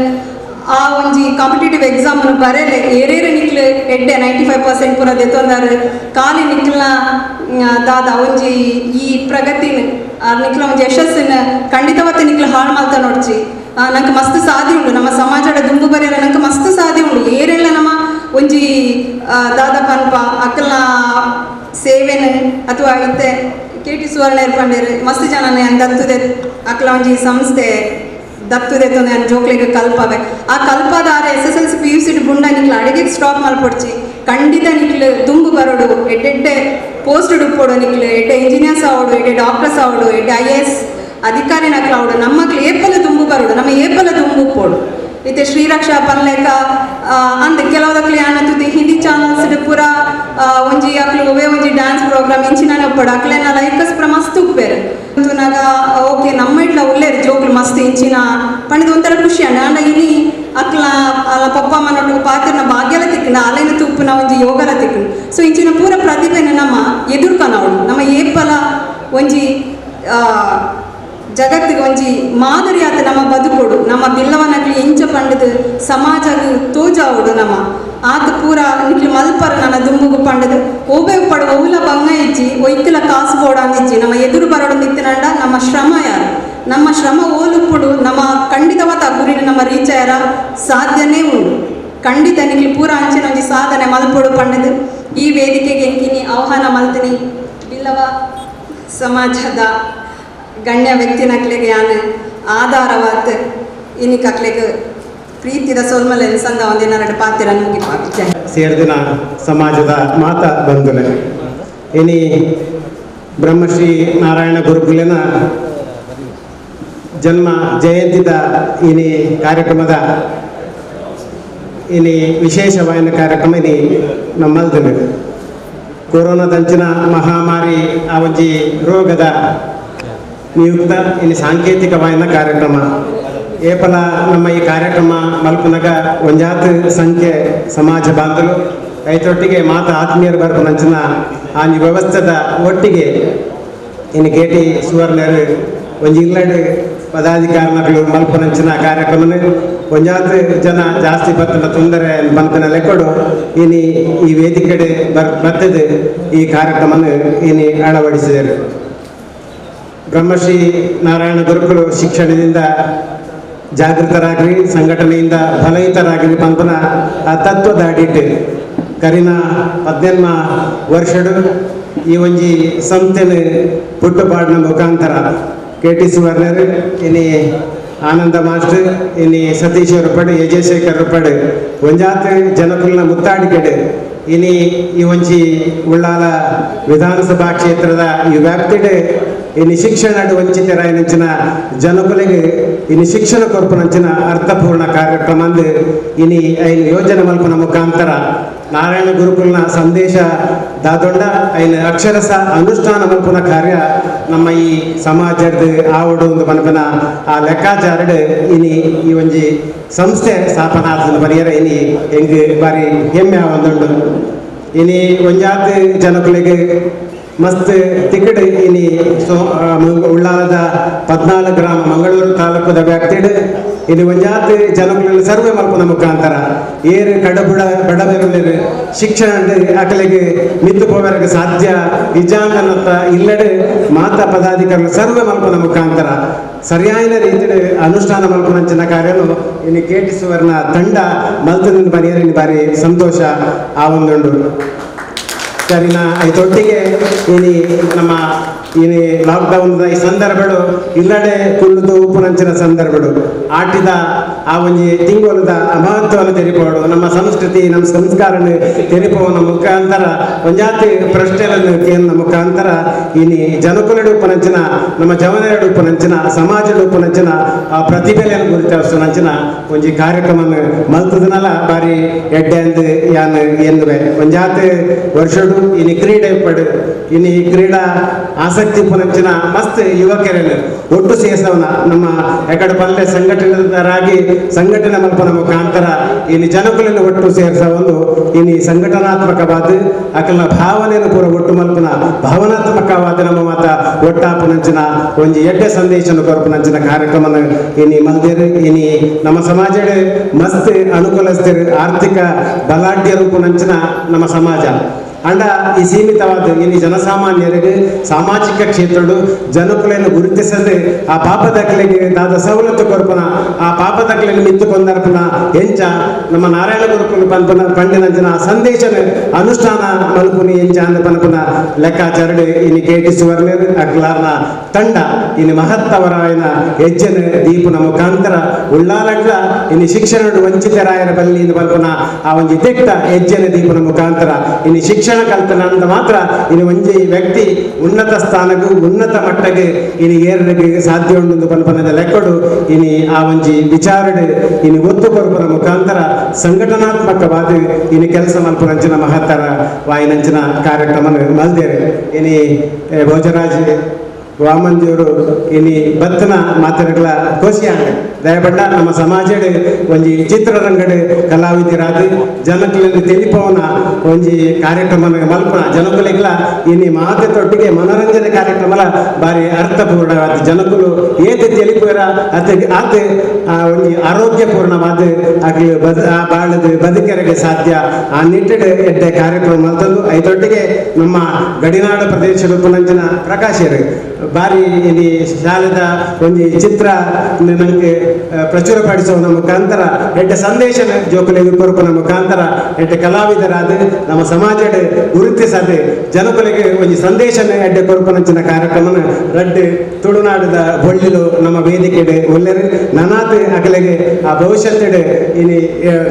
ಆ ಒಂಜಿ ಕಾಂಪಿಟೇಟಿವ್ ಎಕ್ಸಾಮ್ ಬರೆಲೆ ಏರೇರೆ ನಿಕ್ಲು ಎಡ್ಡೆ 95% ಪೂರ ದೆತ್ತೊಂದಾರು ಖಾಲಿ ನಿಕ್ಲ ದಾದ ಒಂಜಿ ಈ ಪ್ರಗತಿನ ನಿಕ್ಲ ಒಂಜಿ ಯಶಸ್ಸಿನ ಖಂಡಿತವತ್ತೆ ನಿಕ್ಲು ಹಾಳು ಮಾಡ್ತಾ ನೋಡ್ಚಿ ನಂಗೆ ಮಸ್ತ್ ಸಾಧಿ ಉಂಡು ನಮ್ಮ ಸಮಾಜದ ದುಂಬು ಬರೆಯಲ್ಲ ನಂಗೆ ಮಸ್ತ್ ಸಾಧಿ ಉಂಡು ಏರೆಲ್ಲ ನಮ್ಮ ಒಂಜಿ ದಾದ ಪನ್ಪ ಅಕ್ಕಲ್ನ ಸೇವೆನ ಅಥವಾ ಇತ್ತೆ KT ಸುವರ್ಣ ಏರ್ಪಂಡೇರು ಮಸ್ತ್ ಜನನೇ ದತ್ತುದೆ ಅಕ್ಕಲ ಒಂಜಿ ಸಂಸ್ಥೆ ದತ್ತುದೆ ತೊಂದರೆ ಜೋಕ್ಲಿಗೆ ಕಲ್ಪವೆ ಆ ಕಲ್ಪದಾರ SSLC PUC ಗುಂಡ ನಿಕ್ಲು ಅಡಿಗೆ ಸ್ಟಾಪ್ ಮಲ್ಪೊಡ್ಚಿ ಖಂಡಿತ ನಿಕ್ಲು ದುಂಬು ಬರೋಡು ಎಡ್ಡೆಡ್ಡೆ ಪೋಸ್ಟ್ ಉಪ್ಪೋಡು ನಿಕ್ಲು ಎಡ್ಡೆ ಇಂಜಿನಿಯರ್ಸ್ ಆವಡು ಎಡ್ಡೆ ಡಾಕ್ಟರ್ಸ್ ಆವಡು ಎಡ್ಡೆ IAS ಅಧಿಕಾರಿ ನಕ್ಲಾವಡು ನಮ್ಮಕ್ಳು ಏಪಲ ದುಂಬು ಬರೋಡು ನಮ್ಮ ಏಪಲ ದುಂಬು ಉಪ್ಪೋಡು ಇತ್ತೆ ಶ್ರೀರಕ್ಷಾ ಪನ್ಲೇಕ ಅಂದ್ ಕೆಲವದಕ್ಲು ಯಾನತುತಿ ಹಿಂದಿ ಚಾನಲ್ಸ್ ಪೂರ ಒಂಜಿ ಅಕ್ಲು ಒವೇ ಒಂಜಿ ಡ್ಯಾನ್ಸ್ ಪ್ರೋಗ್ರಾಮ್ ಇಂಚಿನಾನೆ ಉಪ್ಪಡು ಅಕ್ಲೇನ ಲೈಕಸ್ ಪೂರ ಮಸ್ತ್ ಉಪ್ಪೇರು ನಾಗ ಓಕೆ ನಮ್ಮ ಇಟ್ಲ ಉಲ್ಲೇರು ಜೋಕ್ಲು ಮಸ್ತ್ ಇಂಚಿನ ಪಂಡದ ಒಂಥರ ಖುಷಿ ಅಂಡ ಅಂಡ ಇನಿ ಅಕ್ಲ ಅಲ್ಲ ಪಪ್ಪ ಮನೊಟ್ಟು ಪಾತ್ರನ ಭಾಗ್ಯಲ ತಿಕ್ಕಂಡ ಅಲೇನ ತುಪ್ಪುನ ಒಂಜಿ ಯೋಗಲ ತಿಕ್ಕಂಡು ಸೊ ಇಂಚಿನ ಪೂರ ಪ್ರತಿಭೆನ ನಮ್ಮ ಎದುರ್ಕನವಳು ನಮ್ಮ ಏಪಲ ಒಂಜಿ ಜಗತ್ತಿಗೆ ಒಂಜಿ ಮಾದರಿ ಆತ ನಮ್ಮ ಬದುಕೋಡು ನಮ್ಮ ಬಿಲ್ಲವನಗ್ಲಿ ಎಂಚ ಪಂಡದು ಸಮಾಜಗ್ ತೋಜಾವಡು ನಮ್ಮ ಆತ ಪೂರ ನಿಕ್ಲು ಮಲ್ಪರ ನನ್ನ ದುಂಬುಗು ಪಂಡದು ಓಬೆ ಪಡ ಒವ್ಲ ಬಂಗ ಇಜ್ಜಿ ಒಯ್ತಲ ಕಾಸು ಬೋಡ ಅಂದಿಜ್ಜಿ ನಮ್ಮ ಎದುರು ಬರೋಡು ನಿತ್ತಿನಂಡ ನಮ್ಮ ಶ್ರಮ ಯಾರು ನಮ್ಮ ಶ್ರಮ ಓಲುಪ್ಪುಡು ನಮ್ಮ ಖಂಡಿತವಾದ ಗುರಿನ ನಮ್ಮ ರೀಚ್ ಸಾಧ್ಯನೇ ಉಂಡು ಖಂಡಿತ ನಿಕ್ಲು ಪೂರ ಅಂಚಿನ ಒಂಜಿ ಸಾಧನೆ ಮಲ್ಪೊಡು ಪಂಡದು ಈ ವೇದಿಕೆಗೆ ಎಂಕಿನಿ ಆಹ್ವಾನ ಮಲ್ತಿನಿ ಬಿಲ್ಲವ ಸಮಾಜದ ಗಣ್ಯ ವ್ಯಕ್ತಿನಕ್ಲೆಗೆ ಯಾನ್ ಆಧಾರವಾದ ಇನ್ನಿಕಕ್ಲೆಗೆ ಪ್ರೀತಿದ ಸೊಲ್ಮಲೆನ್ ಸಂದ ಒಂದಿನ ಎರಡು ಪಾತಿರ ಮುಗಿಪಾತಿ. ಸೇರ್ದಿನ ಸಮಾಜದ ಮಾತ ಬಂಧುಲೆ, ಇನಿ ಬ್ರಹ್ಮಶ್ರೀ ನಾರಾಯಣ ಗುರುಕುಲಿನ ಜನ್ಮ ಜಯಂತಿದ ಇನಿ ಕಾರ್ಯಕ್ರಮದ ಇನಿ ವಿಶೇಷವಾಯಿನ ಕಾರ್ಯಕ್ರಮ ಇನಿ ನಮ್ಮಲ್ದಿನ ಕೊರೋನಾದಂಚಿನ ಮಹಾಮಾರಿ ಆ ಒಂಜಿ ರೋಗದ ನಿಯುಕ್ತ ಇನಿ ಸಾಂಕೇತಿಕವಾಯಿನ ಕಾರ್ಯಕ್ರಮ. ಏಪಲ ನಮ್ಮ ಈ ಕಾರ್ಯಕ್ರಮ ಮಲ್ಪನಗ ಒಂಜಾತ್ ಸಂಖ್ಯೆ ಸಮಾಜ ಬಾಂಧವರು ಐತೊಟ್ಟಿಗೆ ಮಾತ ಆತ್ಮೀಯರು ಬರ್ಪನಂಚಿನ ಆ ವ್ಯವಸ್ಥೆದ ಒಟ್ಟಿಗೆ ಇನ್ನು ಕೆ ಟಿ ಸುವರ್ಣರು ಒಂಜಿ ಇಲ್ಲಡು ಪದಾಧಿಕಾರಿನಗಳು ಮಲ್ಪನಂಚಿನ ಕಾರ್ಯಕ್ರಮನ ಒಂಜಾತ್ ಜನ ಜಾಸ್ತಿ ಬತ್ತನ ತೊಂದರೆ ಬಂತನ ಲೆಕ್ಕಡು ಇನಿ ಈ ವೇದಿಕೆಡೆ ಬರ್ತದೆ ಈ ಕಾರ್ಯಕ್ರಮನ ಇನಿ ಅಳವಡಿಸಿದರು. ಬ್ರಹ್ಮಶ್ರೀ ನಾರಾಯಣ ಗುರುಕುಲು ಶಿಕ್ಷಣದಿಂದ ಜಾಗೃತರಾಗ್ರಿ, ಸಂಘಟನೆಯಿಂದ ಫಲಯುತರಾಗ್ರಿ ಪಂಪನ ಆ ತತ್ವದ ಅಡಿಟ್ಟು ಕರಿನ 18 ವರ್ಷಡು ಈ ಒಂಜಿ ಸಂಸ್ಥೆನ ಪುಟ್ಟುಪಾಡಿನ ಮುಖಾಂತರ ಕೆ ಟಿ ಸುವರ್ಣರು, ಇನಿ ಆನಂದ ಮಾಸ್ಟರ್, ಇನಿ ಸತೀಶ್ ರೂಪಾಡು, ಯಜಶೇಖರ್ ರೂಪಾಡು ಒಂಜಾತ್ ಜನಕುಲ್ನ ಮುತ್ತಾಡಿಕೆಡೆ ಇನಿ ಈ ಒಂಜಿ ಉಳ್ಳಾಲ ವಿಧಾನಸಭಾ ಕ್ಷೇತ್ರದ ಈ ವ್ಯಾಪ್ತಿಡೆ ಇನಿ ಶಿಕ್ಷಣ ವಂಚಿತರಾಯನಂಚಿನ ಜನಕುಲಿಗೆ ಇನಿ ಶಿಕ್ಷಣ ಕೊರ್ಪನಂಚಿನ ಅರ್ಥಪೂರ್ಣ ಕಾರ್ಯಕ್ರಮ ಅಂದು ಇನಿ ಐನು ಯೋಜನೆ ಮಲ್ಪನ ಮುಖಾಂತರ ನಾರಾಯಣ ಗುರುಕುಲ್ನ ಸಂದೇಶ ದಾದೊಂಡ ಐನ ಅಕ್ಷರಸ ಅನುಷ್ಠಾನ ಮಲ್ಪನ ಕಾರ್ಯ ನಮ್ಮ ಈ ಸಮಾಜದ ಆವಡು ಒಂದು ಪನಪನ ಆ ಲೆಕ್ಕಾಚಾರಡು ಇನಿ ಈ ಒಂಜಿ ಸಂಸ್ಥೆ ಸ್ಥಾಪನಾದ ಬರಿಯರ ಇನಿ ಹೆಂಗೆ ಬಾರಿ ಹೆಮ್ಮೆ ಒಂದುಂಡು. ಇನಿ ಒಂಜಾತ್ ಜನಕುಲಿಗೆ ಮಸ್ತ್ ತಿಕ್ಕಡು ಇನಿ ಸೊ ಉಳ್ಳಾಲದ 14 ಗ್ರಾಮ ಮಂಗಳೂರು ತಾಲೂಕದ ವ್ಯಾಪ್ತಿಡು ಇನಿ ಒಂಜಾತ್ ಜನಕುಲೆನ ಸರ್ವೆ ಮಲ್ಪುನ ಮುಖಾಂತರ ಏರು ಕಡಬುಡ ಬಡವೆರಲೇರು ಶಿಕ್ಷಣ ಅಕಲಿಗೆ ಮಿತ್ತು ಪೋವರೆಗೆ ಸಾಧ್ಯ ಇಜಾಂಗನತ್ತ ಇಲ್ಲಡೆ ಮಾತಾ ಪದಾಧಿಕಾರಿಗಳು ಸರ್ವೆ ಮಲ್ಪುನ ಮುಖಾಂತರ ಸರಿಯಾದ ರೀತಿಯಲ್ಲಿ ಅನುಷ್ಠಾನ ಮಲ್ಪುನಂಚಿನ ಕಾರ್ಯನು ಇನಿ ಕೆ ಟಿ ಸುವರ್ಣ ತಂಡ ಮಲ್ತದಿಂದ ಬರಿಯರಿನ ಬಾರಿ ಸಂತೋಷ ಆ ಒಂದುಂಡು. ಸರಿನಾ ಐತೊಟ್ಟಿಗೆ ಇನಿ ನಮ್ಮ ಇನಿ ಲಾಕ್ಡೌನ್ ಈ ಸಂದರ್ಭಗಳು ಇಲ್ಲಡೆ ಕುಳ್ಳುದು ಉಪ್ಪುನಂಚಿನ ಸಂದರ್ಭಗಳು ಆಟಿದ ಆ ಒಂಜಿ ತಿಂಗೊಲದ ಮಹತ್ವವನ್ನು ತೆರಿಪೋಡು, ನಮ್ಮ ಸಂಸ್ಕೃತಿ ನಮ್ಮ ಸಂಸ್ಕಾರನ ತೆರಿಪೋನ ಮುಖಾಂತರ ಒಂಜಾತಿ ಪ್ರಶ್ನೆಗಳನ್ನು ಕೇಂದ್ರ ಮುಖಾಂತರ ಇನಿ ಜನಕುಲಡು ಉಪ್ಪುನಂಚಿನ ನಮ್ಮ ಜವನರಡು ಉಪ್ಪುನಂಚಿನ ಸಮಾಜದ ಉಪ್ಪುನಂಚಿನ ಆ ಪ್ರತಿಭೆಯನ್ನು ಗುರುತಿಸುವಂಚಿನ ಒಂಜಿ ಕಾರ್ಯಕ್ರಮ ಮಲ್ತದನಲ್ಲ ಬಾರಿ ಎಡ್ಡೆ ಅಂದು ಯಾನ್ ಎನ್ನುವೆ. ಒಂಜಾತಿ ವರ್ಷಡು ಇನಿ ಕ್ರೀಡೆ ಪಡು ಇನಿ ಕ್ರೀಡಾ ಆಸಕ್ತಿ ಪುನಂಚಿನ ಮಸ್ತ್ ಯುವಕರನ್ನು ಒಟ್ಟು ಸೇಸವನ ನಮ್ಮ ಎಕಡೆ ಪಲ್ಲೆ ಸಂಘಟನೆದಾರಾಗಿ ಸಂಘಟನೆ ಮಲ್ಪನ ಮುಖಾಂತರ ಇನಿ ಜನಕುಲನ್ನು ಒಟ್ಟು ಸೇರಿಸ ಒಂದು ಇನಿ ಸಂಘಟನಾತ್ಮಕವಾದ ಅಕಲ್ನ ಭಾವನೆಯನ್ನು ಪೂರ ಒಟ್ಟು ಮಲ್ಪನ ಭಾವನಾತ್ಮಕವಾದ ನಮ್ಮ ಮಾತ ಒಟ್ಟಾಪುನಂಚಿನ ಒಂಜಿ ಎಡ್ಡೆ ಸಂದೇಶನ ಕೊರಪುನಂಚಿನ ಕಾರ್ಯಕ್ರಮನ ಇನಿ ಮಲ್ದಿರು. ಇನಿ ನಮ್ಮ ಸಮಾಜ ಮಸ್ತ್ ಅನುಕೂಲಸ್ಥರು ಆರ್ಥಿಕ ಬಲಾಢ್ಯ ರೂಪುನಂಚಿನ ನಮ್ಮ ಸಮಾಜ ಅಂಡ ಈ ಸೀಮಿತವಾದ ಇನ್ನು ಜನಸಾಮಾನ್ಯರಿಗೆ ಸಾಮಾಜಿಕ ಕ್ಷೇತ್ರಡು ಜನಕುಲೆಯನ್ನು ಗುರುತಿಸದೆ ಆ ಪಾಪದಕ್ಲೆಗೆ ದಾದ ಸವಲತ್ತು ಕೊರ್ಪನ ಆ ಪಾಪದಕ್ಲೆಯನ್ನು ಮಿತ್ತು ಕೊಂದರ್ಪನ ಎಂಚ ನಮ್ಮ ನಾರಾಯಣ ಗುರುಕುಲು ಪನ್ಪನ ಪಂಡಿನಂಚಿನ ಆ ಸಂದೇಶನ ಅನುಷ್ಠಾನ ಮಲ್ಪುನಿ ಎಂಚ ಅಂದ ಪನ್ಪನ ಲೆಕ್ಕಾಚಾರಡು ಇನಿ ಕೆ ಟಿ ಸುವರ್ಣರ್ ಅಕ್ಲಾರ್ನ ತಂಡ ಇನ್ನು ಮಹತ್ತವರಾಯನ ಹೆಜ್ಜೆನ ದೀಪನ ಮುಖಾಂತರ ಉಳ್ಳಾಲಡ್ಲ ಇನ್ನು ಶಿಕ್ಷಣ ವಂಚಿತರಾಯರ ಬಲ್ಲಿ ಪಲ್ಪನ ಆ ಒಂಜಿ ದಿಟ್ಟ ಹೆಜ್ಜೆನ ದೀಪನ ಮುಖಾಂತರ ಇನ್ನು ಶಿಕ್ಷಣ ಕಲ್ತನ ಅಂತ ಮಾತ್ರ ಇನ್ನು ಒಂಜಿ ವ್ಯಕ್ತಿ ಉನ್ನತ ಸ್ಥಾನಕ್ಕೂ ಉನ್ನತ ಮಟ್ಟಕ್ಕೆ ಇನ್ನು ಏರಲಿಕ್ಕೆ ಸಾಧ್ಯ ಉಂಟು ಪಲ್ಪನದ ಲೆಕ್ಕಡು ಇನಿ ಆ ಒಂಜಿ ವಿಚಾರಣೆ ಇನ್ನು ಒತ್ತು ಕೊರಪನ ಮುಖಾಂತರ ಸಂಘಟನಾತ್ಮಕವಾದ ಇನ್ನು ಕೆಲಸ ಮಲ್ಪನಂಚಿನ ಮಹತ್ತರ ವಾಯಿನಂಚಿನ ಕಾರ್ಯಕ್ರಮ ಮಲ್ದೇರೆ. ಇನಿ ಭೋಜರಾಜ್ ವಾಮಂಜಿಯವರು ಇನಿ ಬತ್ತನ ಮಾತುಗಳ ಖುಷಿಯಾಗ ದಯಪಟ್ಟ ನಮ್ಮ ಸಮಾಜಡ್ ಒಂಜಿ ಚಿತ್ರರಂಗಡ್ ಕಲಾವಿದರಾದ ಜನಕುಲೆನ್ ತೆಲಿಪವನ ಒಂಜಿ ಕಾರ್ಯಕ್ರಮ ಮಲ್ಪನ ಜನಕುಲೆಗ್ಲ ಇನಿ ಮಾತೆ ತೊಟ್ಟಿಗೆ ಮನೋರಂಜನೆ ಕಾರ್ಯಕ್ರಮಲ ಬಾರಿ ಅರ್ಥಪೂರ್ಣವಾದ ಜನಕುಲು ಏತೆ ತೆಲಿಪುರ ಅತೆ ಆತೆ ಒಂಜಿ ಆರೋಗ್ಯಪೂರ್ಣವಾದ ಅಕ್ಲು ಬಾಳದ ಬದುಕರಿಗೆ ಸಾಧ್ಯ ಆ ನಿಟ್ಟಿಡ್ ಎಡ್ಡೆ ಕಾರ್ಯಕ್ರಮ ಮಲ್ತಂದು ಐತೊಟ್ಟಿಗೆ ನಮ್ಮ ಗಡಿನಾಡು ಪ್ರದೇಶದ ಪುನಂಚಿನ ಪ್ರಕಾಶರು ಬಾರಿ ಇನಿ ಶಾಲೆದ ಒಂಜಿ ಚಿತ್ರ ನಂಗೆ ಪ್ರಚುರಪಡಿಸುವ ಮುಖಾಂತರ ಎಡ್ಡೆ ಸಂದೇಶನ ಜೋಕುಲೆಗ್ ಕೊರ್ಪುನ ಮುಖಾಂತರ ಎಡ್ಡೆ ಕಲಾವಿದರಾದ ನಮ್ಮ ಸಮಾಜಡ್ ಗುರುತಿಸದೆ ಜನಕುಲೆಗ್ ಒಂಜಿ ಸಂದೇಶನ ಎಡ್ಡೆ ಕೊರ್ಪುನಂಚಿನ ಕಾರ್ಯಕ್ರಮನ ರಡ್ಡ್ ತುಳುನಾಡದ ಬೊಳ್ಳಿಲು ನಮ್ಮ ವೇದಿಕೆಡ್ ಒಲ್ಲೆರ್ ನನಾತ್ ಅಕಲೆಗ್ ಆ ಭವಿಷ್ಯತ್ತೆಡ್ ಇನಿ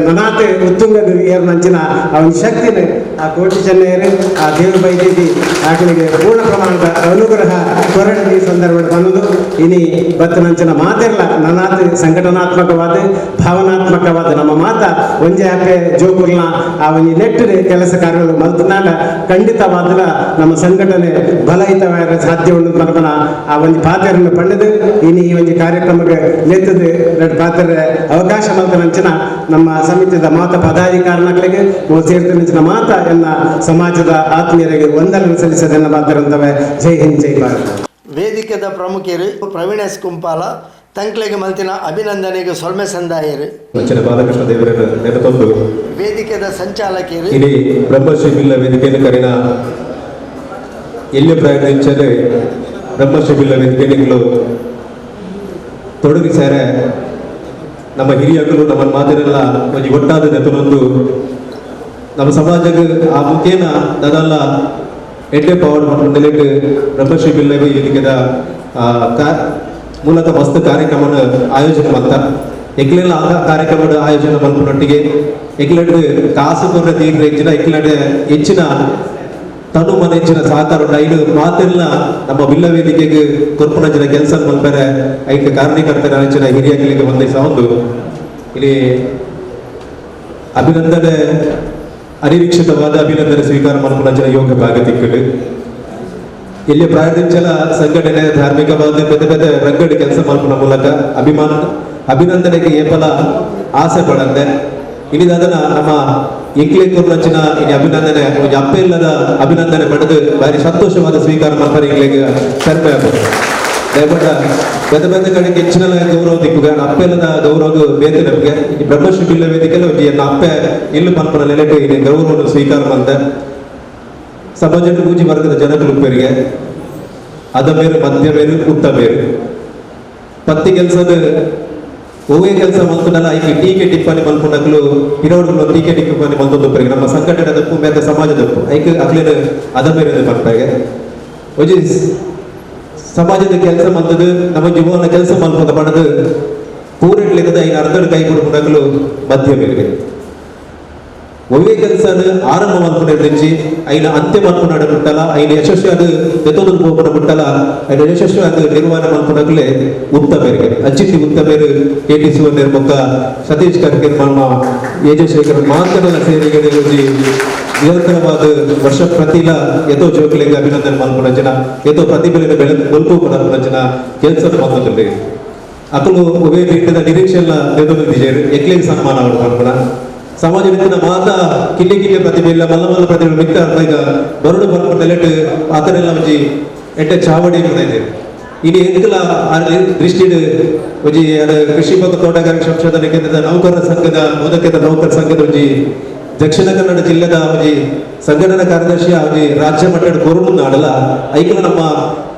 ನನಾತ್ ಉತ್ತುಂಗಗ್ ಏರ್ನಂಚಿನ ಆ ಒಂಜಿ ಶಕ್ತಿನ ಆ ಕೋಟಿ ಚೆನ್ನಯರು ಆ ದೇವ್ರ ಬೈದಿದ್ದಿ ಅಕಲೆಗ್ ಪೂರ್ಣ ಪ್ರಮಾಣದ ಅನುಗ್ರಹ ಕೊರಡು ಈ ಸಂದರ್ಭ ಬಂದು ಇನಿ ಬತ್ತನಂಚಿನ ಮಾತಿರಲ್ಲ ನನಾತ್ ಸಂಘಟನಾತ್ಮಕವಾದ ಭಾವನಾತ್ಮಕವಾದ ನಮ್ಮ ಮಾತ ಒಂಜೆ ಆಪೆ ಜೋಕುರ್ನ ಆ ಒಂಜಿ ನೆಟ್ಟಿನ ಕೆಲಸ ಕಾರ್ಯಗಳು ಮಲ್ತನಾಡ ಖಂಡಿತವಾದಲ ನಮ್ಮ ಸಂಘಟನೆ ಬಲಹಿತವಾದ ಸಾಧ್ಯ ಉಂಡು ಪನ್ಪನ ಆ ಒಂಜಿ ಪಾತೆರನ್ನು ಪಂಡದು ಇನಿ ಈ ಒಂಜಿ ಕಾರ್ಯಕ್ರಮಕ್ಕೆ ಲೆತ್ತದು ಎರಡು ಪಾತ್ರೆ ಅವಕಾಶ ಮಲ್ತನಂಚಿನ ನಮ್ಮ ಸಮಿತಿದ ಮಾತ ಪದಾಧಿಕಾರಿಗಳಿಗೆ ಸೇರ್ತನಂಚಿನ ಮಾತ ಎನ್ನ ಸಮಾಜದ ಆತ್ಮೀಯರಿಗೆ ವಂದನೆ ಸಲ್ಲಿಸದೆನ್ನ ಮಾತಾಡುತ್ತವೆ. ಜೈ ಹಿಂದ್, ಜೈ ಭಾರತ್. ವೇದಿಕೆದ ಪ್ರಮುಖರು ಪ್ರವೀಣ್ ಎಸ್ ಕುಂಪಾಲ ತಂಕ್ಲೆಗೆ ಮಲ್ತಿನ ಅಭಿನಂದನೆಗೆ ಸೊಲ್ಮೆ ಸಂದಾಯರು. ಅಂಚಿನ ಬಾಲಕೃಷ್ಣ ದೇವರನ್ನು ನೆನತೊಂದು ವೇದಿಕೆದ ಸಂಚಾಲಕರು ಇಡೀ ಬ್ರಹ್ಮಶ್ರೀ ಬಿಲ್ಲ ವೇದಿಕೆಯನ್ನು ಕರೆನ ಎಲ್ಲಿ ಪ್ರಯತ್ನಿಂಚದೆ ಬ್ರಹ್ಮಶ್ರೀ ಬಿಲ್ಲ ವೇದಿಕೆಗಳು ತೊಡಗಿಸಾರೆ ನಮ್ಮ ಹಿರಿಯಕರು ನಮ್ಮ ಮಾತಿನೆಲ್ಲ ಒಂಜಿ ಒಟ್ಟಾದ ನೆತನೊಂದು ನಮ್ಮ ಸಮಾಜಕ್ಕೆ ಆ ಮುಖೇನ ದದಲ್ಲ ಎಡ್ಡೆ ಪವರ್ ನೆಲೆಟ್ ಬ್ರಹ್ಮಶ್ರೀ ಬಿಲ್ಲ ವೇದಿಕೆದ ಮೂಲತಃ ಮಸ್ತ್ ಕಾರ್ಯಕ್ರಮನ ಆಯೋಜನೆ ಮಾಡ್ತ ಎಕ್ಲೆಲ್ಲ ಆ ಕಾರ್ಯಕ್ರಮದ ಆಯೋಜನೆ ಮಲ್ಪನೊಟ್ಟಿಗೆ ಎಕ್ಲೆಡ್ ಕಾಸು ಕೊರ ತೀರ್ರ ಹೆಚ್ಚಿನ ಎಕ್ಲೆಡ್ ಹೆಚ್ಚಿನ ತನು ಮನ ಹೆಚ್ಚಿನ ಸಹಕಾರ ಐದು ಮಾತೆಲ್ಲ ನಮ್ಮ ಬಿಲ್ಲ ವೇದಿಕೆಗೆ ಕೊರ್ಪುನಂಚಿನ ಕೆಲಸ ಮಲ್ಪರೆ ಐಕ್ ಕಾರಣೀಕರ್ತರ ಹೆಚ್ಚಿನ ಹಿರಿಯಕಲಿಗೆ ಒಂದೇ ಒಂದು ಇಲ್ಲಿ ಅಭಿನಂದನೆ ಅನಿರೀಕ್ಷಿತವಾದ ಅಭಿನಂದನೆ ಸ್ವೀಕಾರ ಮಲ್ಪುನಂಚಿನ ಯೋಗ್ಯ ಭಾಗ ತಿಕ್ಕಡು. ಇಲ್ಲಿ ಪ್ರಾಯದಿಂಚಲ ಸಂಘಟನೆ ಧಾರ್ಮಿಕವಾದ ಪೆದ್ದ ಪೆದ್ದ ರಂಗಡಿ ಕೆಲಸ ಮಲ್ಪುನ ಮೂಲಕ ಅಭಿನಂದನೆಗೆ ಏಪಲ ಆಸೆ ಪಡಂದೆ ಇನಿದಾದನ ನಮ್ಮ ಎಂಕ್ಲೆ ಕೊರ್ನಂಚಿನ ಇನಿ ಅಭಿನಂದನೆ ಒಂಜಿ ಅಪ್ಪೆ ಇಲ್ಲದ ಅಭಿನಂದನೆ ಪಡೆದು ಬಾರಿ ಸಂತೋಷವಾದ ಸ್ವೀಕಾರ ಮಲ್ಪರೆ ಎಂಕ್ಲೆಗ್ ಪೆರ್ಮೆ ಆಪುಂಡು. ದಯಪಟ್ಟ ಪೆದ್ದ ಪೆದ್ದ ಕಡೆಗೆ ಹೆಚ್ಚಿನ ಗೌರವ ದಿಕ್ಕುಗ ಅಪ್ಪೆ ಇಲ್ಲದ ಗೌರವ ಬೇತೆ ನಮಗೆ ಈ ಬ್ರಹ್ಮಶ್ರೀ ಬಿಲ್ಲ ವೇದಿಕೆಲ್ಲ ಒಂಜಿ ಎನ್ನ ಅಪ್ಪೆ ಇಲ್ಲು ಪನ್ಪುನ ನೆಲೆಟ್ ಇನಿ ಗೌರವವನ್ನು ಸ್ವೀಕಾರ ಮಲ್ತೆ. ಸಮಾಜದ ಪೂಜೆ ವರ್ಗದ ಜನಗಳು ಉಪ್ಪರಿಗೆ ಅದ ಮೇರು ಮಧ್ಯ ಮೇರು ಉತ್ತ ಮೇರು ಪತ್ತಿ ಕೆಲಸದ ಒವ್ವೇ ಕೆಲಸ ಮಲ್ತುಂಡಲ ಐಕ್ ಟೀಕೆ ಟಿಪ್ಪಣಿ ಮಲ್ಪುನಕುಲು ಪಿರವಡುಗಳು ಟೀಕೆ ಟಿಪ್ಪಣಿ ಮಲ್ತೊಂದು ಉಪ್ಪರಿಗೆ ನಮ್ಮ ಸಂಘಟನೆ ದಪ್ಪು ಮೇತ ಸಮಾಜದಪ್ಪು ಐಕ್ ಅಕ್ಲೇನು ಅದ ಮೇರು ಪನ್ಪಾಗೆ ಒಂಜಿ ಸಮಾಜದ ಕೆಲಸ ಮಲ್ತದು ನಮ್ಮ ಜೀವನ ಕೆಲಸ ಮಲ್ಪದ ಪಡೆದು ಪೂರೆಟ್ಲಿಕ್ಕದ ಐನ ಅರ್ಧಡು ಕೈ ಕೊಡುಪುನಕುಲು ಮಧ್ಯ ಮೇರಿಗೆ ಒವ್ವೇ ಕೆಲಸನ ಆರಂಭ ಮಲ್ಪುನೆರ್ದಿಂಚಿ ಐನ ಅಂತ್ಯ ಮಲ್ಪುನಾಡ ಮುಟ್ಟಲ ಐನ ಯಶಸ್ವಿ ಅದು ಎತ್ತೊಂದು ಪೋಪುನ ಮುಟ್ಟಲ ಐನ ಯಶಸ್ವಿ ಅದು ನಿರ್ವಹಣೆ ಮಲ್ಪುನಕುಲೆ ಉತ್ತಮೇರಿಗೆ ಅಚ್ಚಿಟ್ಟಿ ಉತ್ತಮೇರು ಕೆ ಟಿ ಸುವರ್ಣರ್ ಬೊಕ್ಕ ಸತೀಶ್ ಕರ್ಕೆ ಮಾಮ ಏಜಶೇಖರ್ ಮಾತನೆಲ್ಲ ಸೇರಿಗೆ ಒಂಜಿ ನಿರಂತರವಾದ ವರ್ಷ ಪ್ರತಿಲ ಎತೋ ಜೋಕುಲೆಗ್ ಅಭಿನಂದನೆ ಮಲ್ಪುನ ಜನ ಎತೋ ಪ್ರತಿಭೆಲೆನ ಬೆಳೆ ಬೊಲ್ಪು ಮಲ್ಪುನ ಜನ ಕೆಲಸದ ಮಲ್ತೊಂದುಲ್ಲೆರ್. ಅಕುಲು ಒವ್ವೇ ರೀತಿಯ ನಿರೀಕ್ಷೆ ಎಲ್ಲ ನೆದೊಂದಿಜೆರ್ ಎಕ್ಲೆಗ್ ಸನ್ಮಾನ ಅವಡು ಪನ್ಪುನ ಸಮಾಜ ಮಿತ್ತಿನ ಮಾತ ಕಿಲ್ಲೆ ಕಿಲ್ಲೆ ಪ್ರತಿಭೆ ಇಲ್ಲ ಮಲ್ಲ ಮಲ್ಲ ಪ್ರತಿಭೆ ಮಿತ್ತ ಈಗ ಬರುಡು ಬರ್ಪು ನೆಲೆಟ್ ಆತನೆಲ್ಲ ಒಂಜಿ ಎಡ್ಡೆ ಚಾವಡಿ ಇದೆ. ಇನಿ ಎಂಕಲ ದೃಷ್ಟಿಡ್ ಒಂಜಿ ಕೃಷಿ ಬೊಕ್ಕ ತೋಟಗಾರಿಕೆ ಸಂಶೋಧನೆ ಕೇಂದ್ರದ ನೌಕರರ ಸಂಘದ ಮೋದಕೇತರ ನೌಕರ ಸಂಘದ ಒಂಜಿ ದಕ್ಷಿಣ ಕನ್ನಡ ಜಿಲ್ಲೆದ ಒಂಜಿ ಸಂಘಟನಾ ಕಾರ್ಯದರ್ಶಿ ಒಂಜಿ ರಾಜ್ಯ ಮಟ್ಟದ ಕೊರುಡು ನಾಡಲ ಐಕಲ ನಮ್ಮ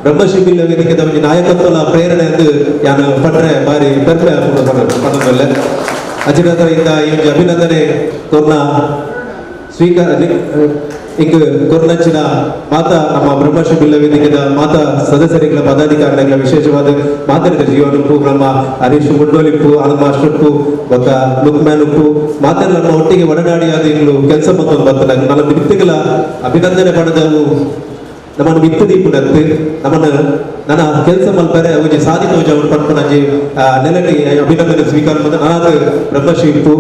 ಬ್ರಹ್ಮಶ್ರೀ ಬಿಲ್ಲ ವೇದಿಕೆದ ಒಂಜಿ ನಾಯಕತ್ವದ ಪ್ರೇರಣೆ ಎಂದು ಯಾನು ಪಟ್ರೆ ಬಾರಿ ಪೆರ್ಮೆ ಪನ್ನೊಂದುಲ್ಲೆ. ಅಚಿನಂತರ ಈ ಒಂಜಿ ಅಭಿನಂದನೆ ಕೊರ್ನ ಸ್ವೀಕಾರ ಇಂಕ್ ಕೊರ್ನಂಚಿನ ಮಾತಾ ನಮ್ಮ ಬ್ರಹ್ಮಶ್ರೀ ಬಿಲ್ಲ ವೇದಿಕೆದ ಮಾತಾ ಸದಸ್ಯರಿಗಳ ಪದಾಧಿಕಾರಿಗಳ ವಿಶೇಷವಾದ ಮಾತರಿದ ಜೀವನಪ್ಪು ನಮ್ಮ ಹರೀಶ್ ಮುಡ್ಡೋಲಿಪ್ಪು ಆನಂದ್ ಮಾಸ್ಟರ್ಪು ಬೊಕ್ಕ ಲುಕ್ಮ್ಯಾನ್ ಉಪ್ಪು ಮಾತೆಲ್ಲ ನಮ್ಮ ಒಟ್ಟಿಗೆ ಒಡನಾಡಿಯಾದ ಇಂಗ್ಲು ಕೆಲಸ ಮತ್ತೊಂದು ಬರ್ತದೆ. ನನ್ನ ಮಿತ್ತುಗಳ ಅಭಿನಂದನೆ ಪಡೆದವು ನಮ್ಮನ್ನು ಮಿತ್ತು ದೀಪುನತ್ತು ನಮ್ಮನ್ನು ನನ್ನ ಕೆಲಸ ಮಲ್ಪರೆ ಒಂಜಿ ಸಾಧಿತ ಅವನು ಪನ್ಪುನಂಜಿ ನೆಲಟಿ ಅಭಿನಂದನೆ ಸ್ವೀಕಾರ ಮತ್ತು ಅನಾಥ ಬ್ರಹ್ಮಶ್ರೀ ಇಪ್ಪು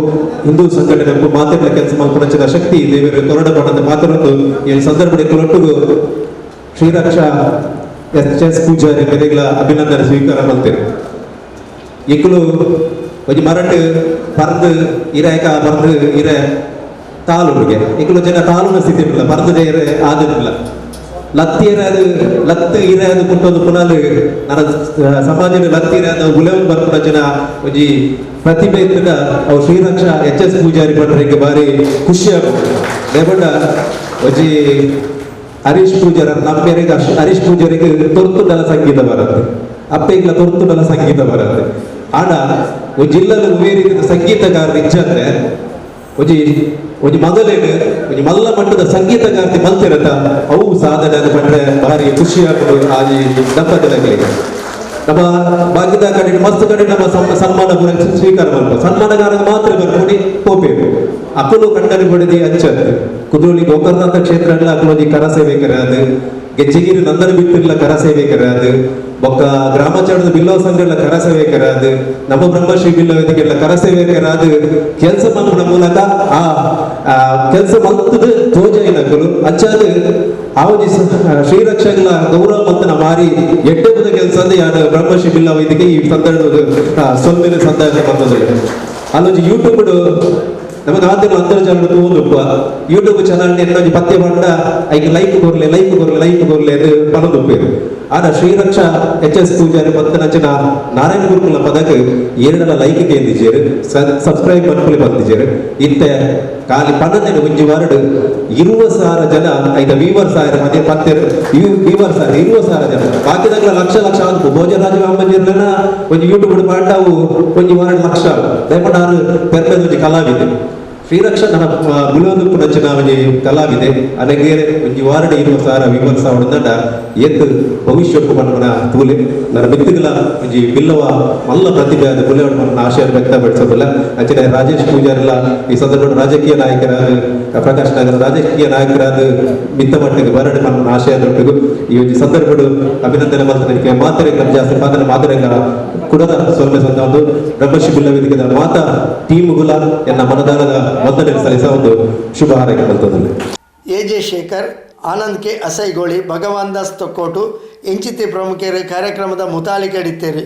ಹಿಂದೂ ಸಂಘಟನೆ ಉಪ್ಪು ಮಾತೆಲ್ಲ ಕೆಲಸ ಮಲ್ಪುನಂಚಿನ ಶಕ್ತಿ ದೇವರು ಕೊರಡ ಪಡಂತ ಮಾತನೊಂದು ಈ ಸಂದರ್ಭದ ಒಟ್ಟಿಗೂ ಶ್ರೀರಕ್ಷಾ ಎಸ್ ಎಸ್ ಪೂಜಾರಿ ಮೇರೆಗಳ ಅಭಿನಂದನೆ ಸ್ವೀಕಾರ ಮಲ್ತೇವೆ. ಎಕ್ಕಲು ಒಂಜಿ ಮರಟ್ ಪರ್ದು ಇರಾಯಕ ಪರ್ದು ಇರೆ ತಾಲೂರಿಗೆ ಎಕ್ಕಲು ಜನ ತಾಲೂನ ಸ್ಥಿತಿ ಇಲ್ಲ ಪರ್ದು ಇರೆ ಆದಿಲ್ಲ ಲತ್ತಿ ಲತ್ತು ಇರೆ ಅದು ಕುಟ್ಟೊಂದು ಪುನಲ್ ನನ್ನ ಸಮಾಜದ ಲತ್ತಿ ಇರೆ ಅದು ಗುಲಾಬ್ ಬರ್ಪುನ ಜನ ಒಂಜಿ ಪ್ರತಿಭೆ ಇತ್ತಿನ ಅವು ಶ್ರೀರಕ್ಷಾ ಎಚ್ ಎಸ್ ಪೂಜಾರಿ ಪಂಡ್ರೆ ಬಾರಿ ಖುಷಿ ಆಪುಂಡು. ದೇಪಂಡ ಒಂಜಿ Harish Pujara ನಮ್ಮೆರೆಗೆ ಹರೀಶ್ ಪೂಜಾರಿಗೆ ತೊರ್ತುಡಲ ಸಂಗೀತ ಬರುತ್ತೆ ಅಪ್ಪೆಗ್ಲ ತೊರ್ತುಡಲ ಸಂಗೀತ ಬರುತ್ತೆ ಆಡ ಜಿಲ್ಲಲು ಒವ್ವೇ ರೀತಿಯ ಸಂಗೀತಗಾರರು ಇಚ್ಛಂದ್ರೆ ಒಂಜಿ ಒಂಜಿ ಮಗಲೇನು ಒಂಜಿ ಮಲ್ಲ ಮಟ್ಟದ ಸಂಗೀತಗಾರ್ತಿ ಮಲ್ತಿರತ್ತ ಅವು ಸಾಧನೆ ಅದು ಪಂಡ್ರೆ ಭಾರಿ ಖುಷಿ ಆಗ್ತದೆ ಆಜಿ ದಂಪತಿಗಳಿಗೆ ನಮ್ಮ ಬಾಕಿದ ಕಡೆ ಮಸ್ತ್ ಕಡೆ ನಮ್ಮ ಸನ್ಮಾನ ಪೂರ ಸ್ವೀಕಾರ ಮಾಡ್ಬೋದು ಸನ್ಮಾನಗಾರಗ ಮಾತ್ರ ಬರ್ಕೊಡಿ ಪೋಪೇವು ಅಕುಲು ಕಣ್ಣಲ್ಲಿ ಬಡಿದಿ ಅಂಚಂದು ಕುದ್ರೋಳಿ ಗೋಕರ್ಣನಾಥ ಕ್ಷೇತ್ರ ಅಕುಲೊಂಜಿ ಕರ ಸೇವೆಕರಾದು ಗೆಜ್ಜೆಗಿರಿ ನಂದನ ಬಿತ್ತಿರ್ಲ ಕರ ಸೇವೆಕರಾದು ಬೊಕ್ಕ ಗ್ರಾಮಾಚಾರದ ಬಿಲ್ಲವ ಸಂಘಗಳ ಕರ ಸೇವೆಕರಾದು ನಮ್ಮ ಬ್ರಹ್ಮಶ್ರೀ ಬಿಲ್ಲವ ವೇದಿಕೆಗಳ ಕರ ಸೇವೆಕರಾದು ಕೆಲಸ ಮಲ್ಪುನ ಮೂಲಕ ಆ ಕೆಲಸ ಮಲ್ತದ ತೋಜೈನಕುಲು ಅಂಚಾದ ಆ ಒಂಜಿ ಶ್ರೀರಕ್ಷಗಳ ಗೌರವ ಮತ್ತು ಮಾರಿ ಎಡ್ಡೆಬದ ಕೆಲಸ ಅಂದ್ರೆ ಯಾರು ಬ್ರಹ್ಮಶ್ರೀ ಬಿಲ್ಲವ ವೇದಿಕೆ ಈ ಸಂದರ್ಭದ ಸೊಲ್ಮೆಲೆ ಸಂದರ್ಭ ಬಂದದ್ದು ಅಲ್ಲೊಂಜಿ ಯೂಟ್ಯೂಬ್ ನಮಗೆ ಆದ್ಯಮ ಅಂತರ್ಜಾಲ ತೂಂದುಪ್ಪ ಯೂಟ್ಯೂಬ್ ಚಾನಲ್ ಇನ್ನೊಂಜಿ ಪತ್ತೆ ಬಂಡ ಐಕ್ ಲೈಕ್ ಕೊರ್ಲೆ ಲೈಕ್ ಕೊರ್ಲೆ ಲೈಕ್ ಕೊರ್ಲೆ ಅದು ಪನೊಂದುಪ್ಪೇರು ಆಡ ಶ್ರೀರಕ್ಷಾ ಎಚ್ ಎಸ್ ಪೂಜಾರಿ ಮತ್ತು ನಂಚಿನ ನಾರಾಯಣ ಗುರುಕುಲ ಪದಕ್ಕೆ ಎರಡಲ ಲೈಕ್ ಕೇಂದಿಜೇರು ಸಬ್ಸ್ಕ್ರೈಬ್ ಮನ್ಪುಲಿ ಬಂದಿಜೇರು ಇತ್ತೆ ಖಾಲಿ ಪನ್ನೊಂದಿನ ಒಂಜಿ ವಾರಡು 20,000 ಜನ ಐತ 20,000 ಮಧ್ಯೆ ಪತ್ತೆರು 20,000 20,000 ಜನ ಬಾಕಿದಾಗಲ ಲಕ್ಷ ಲಕ್ಷ ಆದವು ಭೋಜರಾಜ ರಾಮಂಜಿರ್ಲನ ಒಂಜಿ ಯೂಟ್ಯೂಬ್ ಪಾಂಡವು ಒಂಜಿ ವಾರಡು ಲಕ್ಷ ದಯಮಾಡಿ ಆರು ಪೆರ್ಮೆದ ಒಂಜಿ ಕಲಾವಿದೆ ಶ್ರೀರಕ್ಷಾ ನನ್ನ ಬುಲೋದುಪ್ಪು ನಂಚಿನ ಒಂಜಿ ಕಲಾವಿದೆ ಅನಗೇರೆ ಒಂಜಿ ವಾರಡು 20,000 ವಿಮರ್ಶಾವಣದಂಡ ಏತ್ ಭವಿಷ್ಯಕ್ಕೂ ಪನ್ಪುನ ತೂಲೆ ನನ್ನ ಮಿತ್ತುಗಳ ಒಂಜಿ ಬಿಲ್ಲವ ಮಲ್ಲ ಪ್ರತಿಭೆ ಆದ ಬುಲೆವಡ್ ಪನ್ಪುನ ಆಶಯ ವ್ಯಕ್ತಪಡಿಸೋದಿಲ್ಲ ಅಂಚನೆ ರಾಜೇಶ್ ಪೂಜಾರಿಲ ಈ ಸಂದರ್ಭದ ರಾಜಕೀಯ ನಾಯಕರಾದ ಪ್ರಕಾಶ್ ನಗರ ರಾಜಕೀಯ ನಾಯಕರಾದ ಮಿತ್ತ ಮಟ್ಟಿಗೆ ಬರಡು ಪನ್ಪುನ ಆಶಯದೊಟ್ಟಿಗೂ ಈ ಒಂಜಿ ಸಂದರ್ಭಡು ಅಭಿನಂದನೆ ಮಲ್ತನಕ್ಕೆ ಮಾತೆರೆಗ್ಲ ಜಾಸ್ತಿ ಮಾತನ ಮಾತೆರೆಗ್ಲ ಕುಡದ ಸೊಲ್ಮೆ ಸಂದ ಒಂದು ಬ್ರಹ್ಮಶ್ರೀ ಬಿಲ್ಲ ವೇದಿಕೆದ ಮಾತಾ ಟೀಮುಗುಲ ಎನ್ನ ಮನದಾನದ ವಂದನೆ ಸಲ್ಲಿಸ ಒಂದು ಶುಭ ಹಾರೈಕೆ ಮಲ್ತದಲ್ಲಿ. A J Shekhar, Anand K Asaigoli, Bhagavan Das Tokkotu ಇಂಚಿತಿ ಪ್ರಮುಖರು ಕಾರ್ಯಕ್ರಮದ ಮುತಾಲಿಕೆಡಿತ್ತೇರು.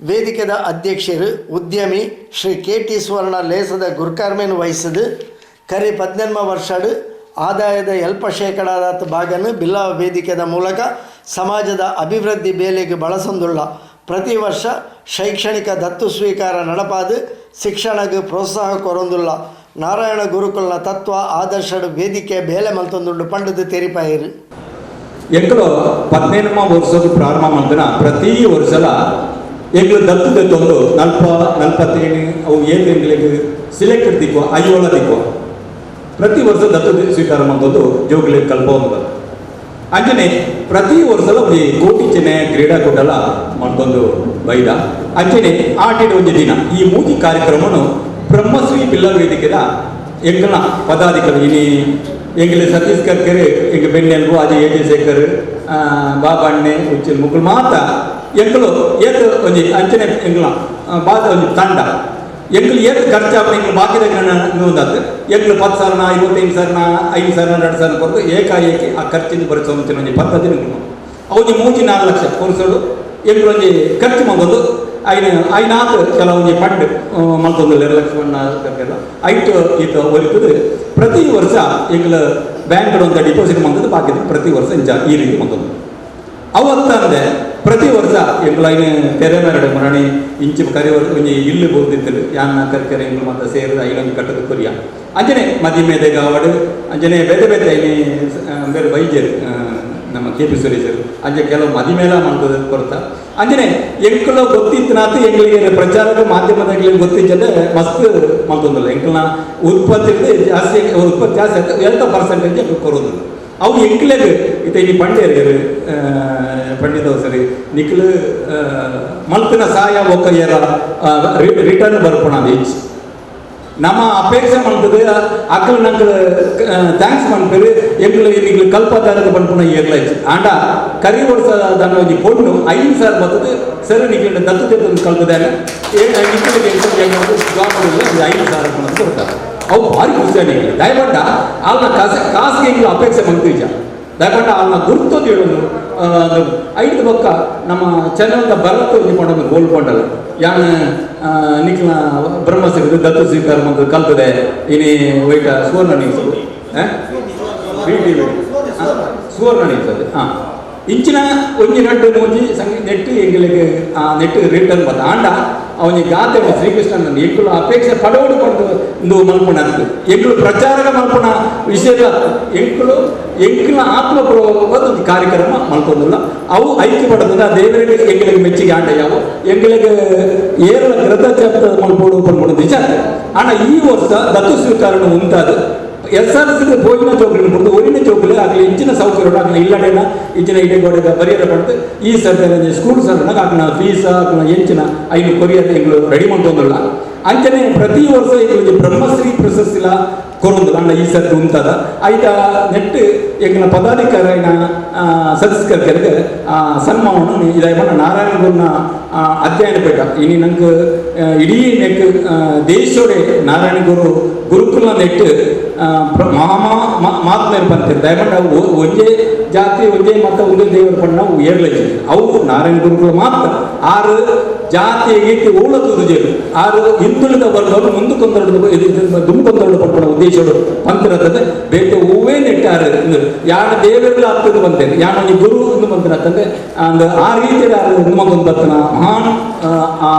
ವೇದಿಕೆದ ಅಧ್ಯಕ್ಷರು ಉದ್ಯಮಿ ಶ್ರೀ ಕೆ ಟಿ ಸುವರ್ಣ ಲೇಸದ ಗುರ್ಕಾರ್ಮೇನು ವಹಿಸಿದು ಕರಿ 18 ವರ್ಷಡು ಆದಾಯದ ಅಲ್ಪ ಶೇಕಡಾದ ಭಾಗನ್ನು ಬಿಲ್ಲವ ವೇದಿಕೆದ ಮೂಲಕ ಸಮಾಜದ ಅಭಿವೃದ್ಧಿ ಬೇಲೆಗೆ ಬಳಸೊಂದುಳ್ಳ ಪ್ರತಿ ವರ್ಷ ಶೈಕ್ಷಣಿಕ ದತ್ತು ಸ್ವೀಕಾರ ನಡಪಾದು ಶಿಕ್ಷಣಕ್ಕೆ ಪ್ರೋತ್ಸಾಹ ಕೊರೊಂದುಳ್ಳ ನಾರಾಯಣ ಗುರುಕುಲ್ನ ತತ್ವ ಆದರ್ಶಡು ವೇದಿಕೆ ಬೇಲೆ ಮಲ್ತೊಂದುಂಡು ಪಂಡದು ತೆರಿಪಾಯಿರು. ಎಂಕಲು 18 ವರ್ಷದ ಪ್ರಾರಂಭ ಮಾಡ್ತಾನ ಪ್ರತಿ ವರ್ಷಲ ಎಂಗ್ಲು ದತ್ತು ದತ್ತೊಂದು 40 47 ಅವು ಏಳು ಎಂಗ್ಲಿಗೆ ಸಿಲೆಕ್ಟೆಡ್ ದಿಕ್ಕೋ ಐಯೋಳ ದಿಕ್ಕೋ ಪ್ರತಿ ವರ್ಷ ದತ್ತು ಸ್ವೀಕಾರ ಮಾಡೋದು ಜೋಗ್ಲಿಗೆ ಕಲ್ಪ ಒಂದು ಅಂಚನೆ ಪ್ರತಿ ವರ್ಷಲ ಒಂದು ಕೋಟಿ ಚೆನ್ನೆ ಕ್ರೀಡಾಕೂಟಲ ಮಾಡ್ಕೊಂಡು ಬೈದ ಅಂಚನೆ ಆಟಿನ ಒಂದು ದಿನ ಈ ಮೂಗಿ ಕಾರ್ಯಕ್ರಮನು ಬ್ರಹ್ಮಶ್ರೀ ಬಿಲ್ಲ ವೇದಿಕೆದ ಎಂಕಲ್ನ ಪದಾಧಿಕಾರಿ ಇನಿ ಎಂಗಲಿ ಸತೀಶ್ ಕರ್ಕರ್ ಎಂಗ ಬೆನ್ನೆಲ್ಬು ಅಜಯ್ ಎ ಜೆ ಶೇಖರ್ ಬಾಬಣ್ಣೆ ಉಚ್ಚಿಲ್ ಮುಕ್ಕಳು ಮಾತ ಎಂಕಲು ಏತ್ ಒಂಜಿ ಅಂಚನೆ ಎಂಗ್ಲ ಬಾತ ಒಂಜಿ ತಂಡ ಎಂಕಲು ಏತ್ ಖರ್ಚು ಆಪುನ ಎಂಗ್ಲು ಬಾಕಿದ ಒಂದಾತು ಎಂಗ್ಲು 10,000 25,000 5,000 2,000 ಕೊರತು ಏಕಾಏಕಿ ಆ ಖರ್ಚಿನ ಬರಿಸೋ ಒಂಜಿ ಪದ್ಧತಿ ಎಂಗ್ಲು ಅವು 3-4 ಲಕ್ಷ ಕೊರ್ಸೋಡು ಎಂಗ್ಲು ಒಂಜಿ ಖರ್ಚು ಮಾಡೋದು ಐನ ಐನಾತ್ ಕೆಲವೊಂಜಿ ಫಂಡ್ ಮಲ್ತೊಂದು 2 ಲಕ್ಷ ಕರ್ಕೆಲ್ಲ ಐಟು ಈತ ಒರಿತದೆ ಪ್ರತಿ ವರ್ಷ ಎಂಗ್ಲ ಬ್ಯಾಂಕ್ ಅಂತ ಡಿಪಾಸಿಟ್ ಮಂತದ್ದು ಬಾಕಿ ಪ್ರತಿ ವರ್ಷ ಇಂಚ ಈ ರೀತಿ ಮಂತದ್ದು ಅವತ್ತಂದೆ ಪ್ರತಿ ವರ್ಷ ಎಂಗ್ಲ ಐನ ತೆರೆ ಮೇರಡೆ ಮರಣಿ ಇಂಚು ಕರಿ ಒಂಜಿ ಇಲ್ಲು ಬೋರ್ದಿತ್ತಲು ಯಾನ್ನ ಕರ್ಕೆರೆ ಎಂಗ್ಲು ಮತ್ತೆ ಸೇರಿದ ಐನೊಂದು ಕಟ್ಟದ ಕೊರಿಯ ಅಂಚನೆ ಮದಿಮೇದೆ ಗಾವಡು ಅಂಚನೆ ಬೇತೆ ಬೇತೆ ಐನಿ ಬೇರೆ ವೈದ್ಯರು ನಮ್ಮ ಕೆ ಪಿ ಸುರೇಶರು ಅಂಚೆ ಕೆಲವು ಮದಿಮೇಳ ಮಾಡ್ತದೆ ಕೊರತ ಅಂಚನೆ ಎಂಕುಲ ಗೊತ್ತಿತ್ತನಾತು ಎಂಗಳಿಗೆ ಪ್ರಚಾರದ ಮಾಧ್ಯಮದ ಗೊತ್ತಿದ್ದರೆ ಮಸ್ತ್ ಮಲ್ತೊಂದಿಲ್ಲ ಎಂಕಲ್ನ ಉತ್ಪತ್ತಿ ಜಾಸ್ತಿ ಉತ್ಪತ್ತಿ ಜಾಸ್ತಿ ಆಯ್ತು 80% ಕೊರೋದಿಲ್ಲ ಅವು ಎಂಕ್ಲೆಗ್ ಇತ್ತ ಇನಿ ಪಂಡ್ಯರು ಪಂಡಿತವ್ ಸರಿ ನಿಕ್ಲು ಮಲ್ತಿನ ಸಹಾಯ ಒಕ್ಕ ಏರ ರಿಟರ್ನ್ ಬರ್ಪಣ ಹೆಚ್ಚು ನಮ್ಮ ಅಪೇಕ್ಷೆ ಮಾಡ್ತದೆ ಅಕ್ಕಲು ನಂಗೆ thanks ಮಾಡ್ತೀರಿ ಎಂಗ್ಲು ನಿಂಗ್ಲು ಕಲ್ಪದಾರದ ಪನ್ಪುನ ಏರ್ಲ ಇತ್ತು ಆಂಡ ಕರಿ ವರ್ಷ ದಾನ ಒಂಜಿ ಪೊಣ್ಣು 5,000 ಬರ್ತದೆ ಸರಿ ನಿಕ್ಲು ದತ್ತು ತೆಗೆದು ಕಲ್ತದಾಗ ನಿಕ್ಲಿಗೆ ಜಾಬ್ 5,000 ಪಣದ್ದು ಕೊಡ್ತಾರೆ ಅವು ಭಾರಿ ಖುಷಿ ನಿಂಗೆ ದಯಪಂಡ ಅಲ್ನ ಕಾಸು ಕಾಸಿಗೆ ಎಂಗ್ಲು ಅಪೇಕ್ಷೆ ಮಂತೀಜ ದಯಪಂಡ ಅಲ್ನ ಗುರ್ತೋದು ಹೇಳೋದು ಐದು ಬೊಕ್ಕ ನಮ್ಮ ಚಾನಲ್ದ ಭರತ್ ಒಂಜಿ ಪಂಡ ಗೋಲ್ ಪಂಡಲ್ಲ ಯಾನ್ ನಿಕ್ಲ ಬ್ರಹ್ಮಶ್ರೀ ದತ್ತು ಸ್ವೀಕಾರ ಮಂತ್ರ ಕಲ್ತದೆ ಇನಿ ವೈಟ ಸುವರ್ಣ ನ್ಯೂಸ್ ಸುವರ್ಣ ನ್ಯೂಸ್ ಅದು ಹಾಂ ಇಂಚಿನ ಒಂಜಿ ರಡ್ಡು ಮೂಜಿ ಸಂಗ ನೆಟ್ ಎಂಗ್ಲಿಗೆ ಆ ನೆಟ್ ರಿಟರ್ನ್ ಬತ್ತ ಆಂಡ ಅವನಿಗೆ ಗಾತೆ ಶ್ರೀಕೃಷ್ಣನ ಎಂಕುಲು ಅಪೇಕ್ಷೆ ಪಡೋಡು ಪಡೆದು ಇಂದು ಮಲ್ಪುಣ ಎಂಕುಲು ಪ್ರಚಾರಕ ಮಲ್ಪುಣ ವಿಷಯ ಎಂಕುಲು ಎಂಕುಲ ಆತ್ಮಪೂರ್ವಕವಾದ ಒಂದು ಕಾರ್ಯಕ್ರಮ ಮಲ್ಕೊಂದಿಲ್ಲ ಅವು ಐಕ್ಯ ಪಡೆದ ದೇವರಿಗೆ ಎಂಗಳಿಗೆ ಮೆಚ್ಚಿಗೆ ಆಂಡ ಯಾವ ಎಂಗಳಿಗೆ ಏರಳ ಗ್ರಥ ಚಾಪ್ತ ಮಲ್ಪೋಡು ಪನ್ಪುಣ ನಿಜ ಆಂಡ ಈ ವರ್ಷ ದತ್ತು ಸ್ವೀಕರಣ ಉಂಟಾದ S R C ಭೋಜನ ಚೌಕಲಿ ಬಿಡ್ದು ಒರಿನ ಚೌಕಲಿ ಆಗಲಿ ಇಂಚಿನ ಸೌಕರ್ಯ ಆಗಲಿ ಇಲ್ಲಡೇನ ಇಂಚಿನ ಇಡೆ ಗೋಡೆಗ ಬರಿಯರ ಪಡ್ದು ಈ ಸರ್ಕಾರ ಸ್ಕೂಲ್ ಸರ್ ಆಕನ ಫೀಸ್ ಆಕನ ಎಂಚಿನ ಐನು ಕೊರಿಯರ್ ಎಂಗಳು ರೆಡಿ ಮಾಡ್ಕೊಂದಿಲ್ಲ ಅಂಚನೆ ಪ್ರತಿ ವರ್ಷ ಎಂಗಳಿಗೆ ಬ್ರಹ್ಮಶ್ರೀ ಪ್ರಶಸ್ತಿಲ ಕೊರೊಂದಿಲ್ಲ ಅಂಡ ಈ ಸರ್ತಿ ಉಂಟಾದ ಐತ ನೆಟ್ ಎಂಗಿನ ಪದಾಧಿಕಾರಿನ ಸದಸ್ಯರಿಗೆ ಸನ್ಮಾನವನ್ನು ಇದಾಯ ನಾರಾಯಣ ಗುರುನ ಅಧ್ಯಯನ ಪೀಠ ಇನಿ ನಂಗೆ ಇಡೀ ನೆಕ್ ದೇಶೋಡೆ ನಾರಾಯಣ ಗುರು ಗುರುಕುಲ ನೆಟ್ ಮಹಾ ಮಹಾತ್ಮೆರು ಬಂತಿರ್ ದಯಮಂಡ ಒಂದೇ ಜಾತಿ ಒಂದೇ ಮತ ಒಂದೇ ದೇವರ ಪಣ್ಣ ಏರ್ಲಜಿ ಅವು ನಾರಾಯಣ ಗುರುಕುಲ ಮಾತ್ರ ಆರು ಜಾತಿ ಗೀತಿ ಓಳ ತುದುಜೇರು ಆರು ಹಿಂದುಳಿದ ವರ್ಗವರು ಮುಂದಕ್ಕೊಂದರಡು ದುಮ್ಕೊಂದರಡು ಪಡ್ಪಣ ಉದ್ದೇಶಗಳು ಪಂತಿರತ್ತದೆ ಬೇತೆ ಹೂವೇ ನೆಟ್ಟಾರು ಯಾಣ ದೇವರುಗಳು ಆಗ್ತದೆ ಬಂತೇನೆ ಯಾಣ ಒಂಜಿ ಗುರು ಎಂದು ಬಂತಿರತ್ತಂದೆ ಅಂದ್ ಆ ರೀತಿಯ ಒಂದು ಬರ್ತನ ಮಹಾನ್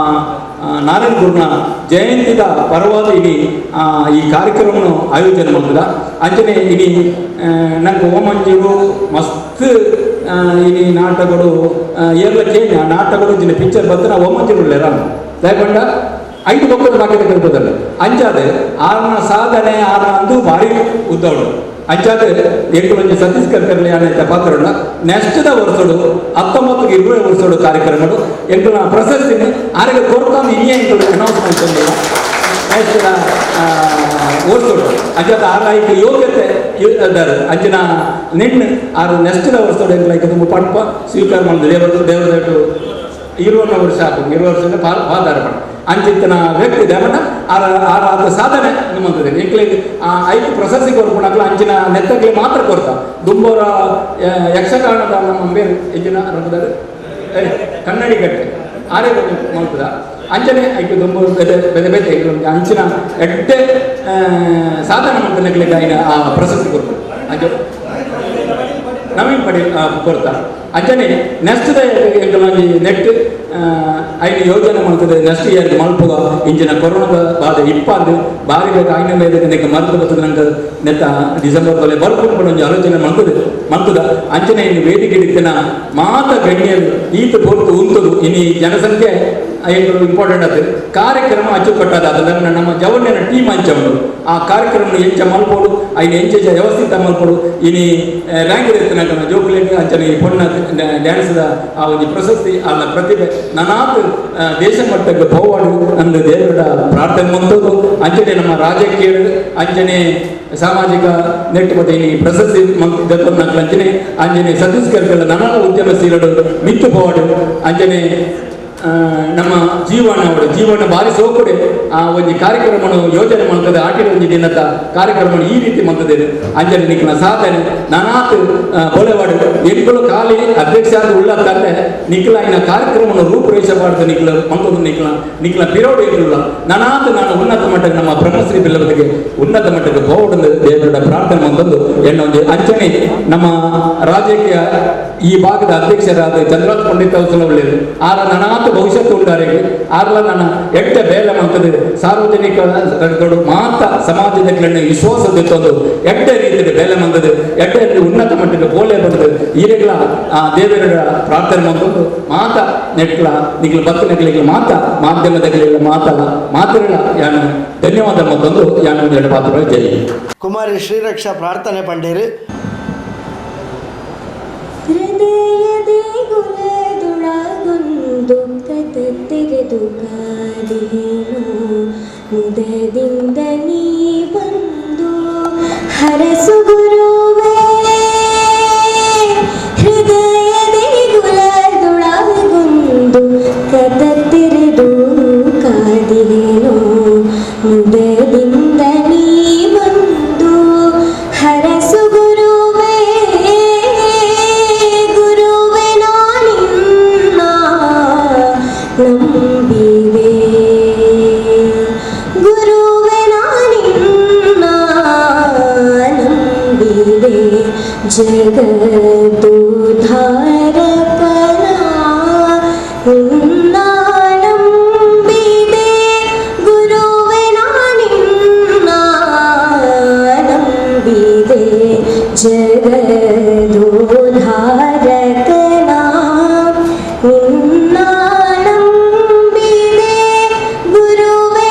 ನಾರಾಯಣ ಗುರುನ ಜಯಂತಿದ ಪರವಾದ ಇನಿ ಈ ಕಾರ್ಯಕ್ರಮವನ್ನು ಆಯೋಜನೆ ಮಾಡಿದ ಅಂಚನೆ ಇನಿ ನಂಗೆ ಓಮಂಜಿಗೂ ಮಸ್ತ್ ಇನಿ ನಾಟಕಗಳು ಏರ್ಲಕ್ಕೆ ನಾಟಕಗಳು ಇಜಿನ ಪಿಕ್ಚರ್ ಬರ್ತಾನೆ ಓಮಂಜಿರುಳ್ಳೇರ ದಯಪಂಡ ಐದು ಮಕ್ಕಳು ಬಾಕಿ ಕಲ್ಪದಲ್ಲ ಅಂಚಾದ ಆರ್ನ ಸಾಧನೆ ಆರ್ನ ಅಂದು ಭಾರಿ ಉದ್ದವಳು ಅಂಚಾದ ಎಂಕುಲೊಂಜಿ ಸತೀಶ್ ಕರ್ಕರ್ಲಿ ಆನೈತ ಪಾತ್ರಲ್ಲ ನೆಕ್ಸ್ಟ್ the ವರ್ಷಡು 19 20 ವರ್ಷಡು ಕಾರ್ಯಕ್ರಮಗಳು ಎಂಕುಲ ಪ್ರಶಸ್ತಿನಿ ಆರಿಗೆ ಕೊರ್ತಾಂದು ಇನ್ನೇ ಎಂಕುಲು ಅನೌನ್ಸ್ ಮಾಡ್ಕೊಂಡಿಲ್ಲ ನೆಕ್ಸ್ಟ್ the ವರ್ಷಡು ಅಂಚಾದ ಆರ ಐಕ್ ಯೋಗ್ಯತೆ ಅಂಚಿನ ನಿನ್ನ ಆರು ನೆಕ್ಸ್ಟ್ the ವರ್ಷಡು ಎಂಕುಲ ಐಕ್ ತುಂಬ ಪಡ್ಪ ಸ್ವೀಕಾರ ಮಾಡಿದ ದೇವರು ದೇವರ 20 ವರ್ಷ ಆಪು 20 ವರ್ಷದ ಪಾದಾರ್ಪಣ ಅಂಚಿತ್ತನ ವ್ಯಕ್ತಿ ದೇವನ ಆರ ಆರ ಆತ ಸಾಧನೆ ನಿಮ್ಮಂತದೆ ಎಂಕ್ಲಿಗೆ ಆ ಐದು ಪ್ರಶಸ್ತಿ ಕೊರ್ಪುಣಕ್ಲ ಅಂಚಿನ ನೆತ್ತಕ್ಲೆ ಮಾತ್ರ ಕೊರ್ತ ದುಂಬೋರ ಯಕ್ಷಗಾನದ ನಮ್ಮ ಬೇರೆ ಎಂಜಿನ ರಂಗದಾರ ಕನ್ನಡಿ ಗಟ್ಟೆ ಆರೇ ಮಾಡ್ತದ ಅಂಚನೆ ಐಕು ದುಂಬ ಬೇರೆ ಬೇರೆ ಬೇರೆ ಅಂಚಿನ ಎಡ್ಡೆ ಸಾಧನೆ ಮಾಡ್ತಾನೆ ಐನ ಆ ಪ್ರಶಸ್ತಿ ಕೊರ್ಪು ಅಂಚೆ ನವೀನ್ ಪಟೇಲ್ ಕೊರ್ತ ಅಂಚನೆ ನೆಕ್ಸ್ಟ್ ಎಂಕಲೊಂಜಿ ನೆಟ್ ಐನು ಯೋಜನೆ ಮಾಡ್ತದೆ ನೆಕ್ಸ್ಟ್ ಇಯರ್ ಮಲ್ಪುಗ ಇಂಚಿನ ಕೊರೋನಾದ ಬಾಧೆ ಇಪ್ಪಾಂದು ಬಾರಿ ಬೇಕು ಐನ ಮೇಲೆ ನೆಕ್ ಮರ್ದು ಬರ್ತದೆ ನಂಗೆ ನೆತ್ತ ಡಿಸೆಂಬರ್ ತೊಲೆ ಬರ್ಕೊಂಡು ಒಂಜಿ ಆಲೋಚನೆ ಮಾಡ್ತದೆ ಮಾಡ್ತದ ಅಂಚನೆ ಇನ್ನು ವೇದಿಕೆ ಇಡ್ತೇನ ಮಾತ ಗಣ್ಯರು ಈತ ಪೊರ್ತು ಉಂತದು ಇನಿ ಜನಸಂಖ್ಯೆ ಇಂಪಾರ್ಟೆಂಟ್ ಆಗ್ತದೆ ಕಾರ್ಯಕ್ರಮ ಅಚ್ಚುಕಟ್ಟಾದ ಅದನ್ನು ನಮ್ಮ ಜವಣ್ಯನ ಟೀಮ್ ಅಂಚವನು ಆ ಕಾರ್ಯಕ್ರಮ ಎಂಚ ಮಲ್ಪೋಡು ಐನ ಎಂಚ ವ್ಯವಸ್ಥಿತ ಮಲ್ಪೋಡು ಇನಿ ರ್ಯಾಂಕ್ ಇರ್ತನ ಜೋಕುಲೆಗ್ ಅಂಚನೆ ಈ ಪೊಣ್ಣ ಡ್ಯಾನ್ಸ್ದ ಆ ಒಂಜಿ ಪ್ರಶಸ್ತಿ ಅಲ್ಲ ಪ್ರತಿಭೆ ನನಾತ್ ದೇಶ ಮಟ್ಟಕ್ಕೆ ಪೋವಾಡು ಅಂದು ದೇವರ ಪ್ರಾರ್ಥನೆ ಮಂತದ್ದು ಅಂಚನೆ ನಮ್ಮ ರಾಜಕೀಯ ಅಂಚನೆ ಸಾಮಾಜಿಕ ನೆಟ್ ಮತ್ತೆ ಇನಿ ಪ್ರಶಸ್ತಿ ಅಂಚನೆ ಅಂಚನೆ ಸತೀಶ್ ಕರ್ಕಲ್ ನನಾಲ ಉದ್ಯಮಶೀಲರು ಮಿತ್ತು ಪೋವಾಡು ಅಂಚನೆ ನಮ್ಮ ಜೀವನ ಅವಳು ಜೀವನ ಭಾರಿ ಸೋಕುಡೆ ಆ ಒಂಜಿ ಕಾರ್ಯಕ್ರಮವನ್ನು ಯೋಜನೆ ಮಾಡ್ತದೆ ಆಟಿನ ಒಂಜಿ ದಿನದ ಕಾರ್ಯಕ್ರಮ ಈ ರೀತಿ ಮಾಡ್ತದೆ ಅಂಜಲಿ ನಿಕ್ನ ಸಾಧನೆ ನಾನಾತ್ ಬೋಲೆವಾಡು ಎಂಕುಲು ಖಾಲಿ ಅಧ್ಯಕ್ಷ ಉಳ್ಳ ತಂದೆ ನಿಕ್ಲ ಇನ್ನ ಕಾರ್ಯಕ್ರಮವನ್ನು ರೂಪುರೇಷ ಮಾಡ್ದು ನಿಕ್ಲ ಮಂತೊಂದು ನಿಕ್ಲ ನಿಕ್ಲ ಪಿರೋಡು ಇರಲಿಲ್ಲ ನಾನಾತ್ ನಾನು ಉನ್ನತ ಮಟ್ಟಕ್ಕೆ ನಮ್ಮ ಬ್ರಹ್ಮಶ್ರೀ ಬಿಲ್ಲವರಿಗೆ ಉನ್ನತ ಮಟ್ಟಕ್ಕೆ ಹೋಗಡೆಂದು ದೇವರ ಪ್ರಾರ್ಥನೆ ಮಂತೊಂದು ಎನ್ನ ಒಂಜಿ ಅಂಚನೆ ನಮ್ಮ ರಾಜಕೀಯ ಈ ಭಾಗದ ಅಧ್ಯಕ್ಷರಾದ ಚಂದ್ರನಾಥ್ ಪಂಡಿತ್ ಅವಸಲ ಒಳ್ಳೆಯದು ಆರ ನನಾತ್ ಭವಿಷ್ಯತ್ತು ಉಂಡಾರಿಗೆ ಆರ್ಲ ನನ್ನ ಎಟ್ಟ ಬೇಲೆ ಮಂತದೆ ಸಾರ್ವಜನಿಕ ರಂಗಗಳು ಮಾತ ಸಮಾಜದ ಕಣ್ಣು ವಿಶ್ವಾಸ ತಂದು ಎಟ್ಟ ರೀತಿಯಲ್ಲಿ ಬೇಲೆ ಮಂದದೆ ಎಟ್ಟ ಉನ್ನತ ಮಟ್ಟಕ್ಕೆ ಬೋಲೆ ಬಂದದೆ ಈರೆಗಳ ಆ ದೇವರ ಪ್ರಾರ್ಥನೆ ಮಂತೊಂದು ಮಾತ ನೆಟ್ಲ ನಿಗ್ಲ ಬತ್ತು ನೆಗ್ಲಿಗೆ ಮಾತ ಮಾಧ್ಯಮದಗಳಿಲ್ಲ ಮಾತಲ್ಲ ಮಾತಿರಲ್ಲ ಯಾನು ಧನ್ಯವಾದ ಮತ್ತೊಂದು ಯಾನು ಒಂದು ಎರಡು ಪಾತ್ರ ಜೈ. ಕುಮಾರಿ ಶ್ರೀರಕ್ಷಾ ಪ್ರಾರ್ಥನೆ ಪಂಡೇರು. ಹೃದಯದೇಗುಲದೊಳಗೊಂದು ಕಥ ತೆಗೆದು ಕಾದಿಹೇನು ಮುದದಿಂದ ನೀ ಬಂದು ಹರಸು ಗುರುವೇ. ಹೃದಯದೇಗುಲದೊಳಗೊಂದು ಕಥ ತೆರೆದು ಕಾದಿಹೇನು ಮುದದಿಂದ ನೀ ಬಂದು ಹರಸು ಗುರುವೇ. ನಂಬಿದೆ ಗುರುವೆ ನಾನಿನ್ನ ನಂಬಿದೆ ಜಗದುದ್ಧಾರಕನ ನಿನ್ನ ನಂಬಿದೆ. ಜಗದೋದ್ಧಾರಕನ ನಿನ್ನ ನಂಬಿದೆ ಗುರುವೆ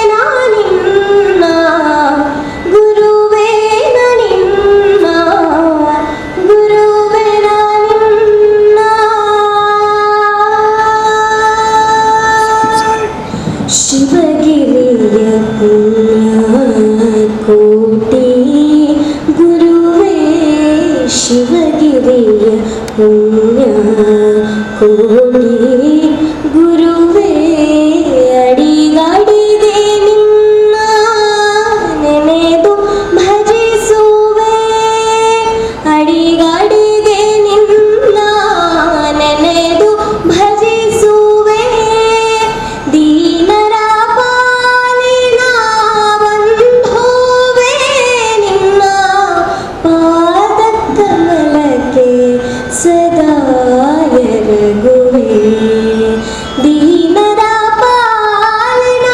ನಿನ್ನ, ಗುರುವೇ ನಿನ್ನ, ಗುರುವೇ ನಿನ್ನ. ಶಿವಗಿರಿಯ ಪುಣ್ಯಕೋಟಿ ಗುರುವೇ, ಶಿವಗಿರಿಯ ಪುಣ್ಯಕೋಟಿ ಗುರುವೇ, ಅಡಿಗಡಿಗೆ ನಿನ್ನ ನೆನೆದು ಭಜಿಸುವೆ, ಅಡಿಗಡಿಗೆ ನಿನ್ನ ನೆನೆದು ಭಜಿಸುವೆ, ದೀನರ ಪಾಲಿನ ಬಂಧುವೆ, ನಿನ್ನ ಪಾದ ಕಮಲಕ್ಕೆ ಸದಾ ಎರಗುವೆ, ದೀನರ ಪಾಲಿನ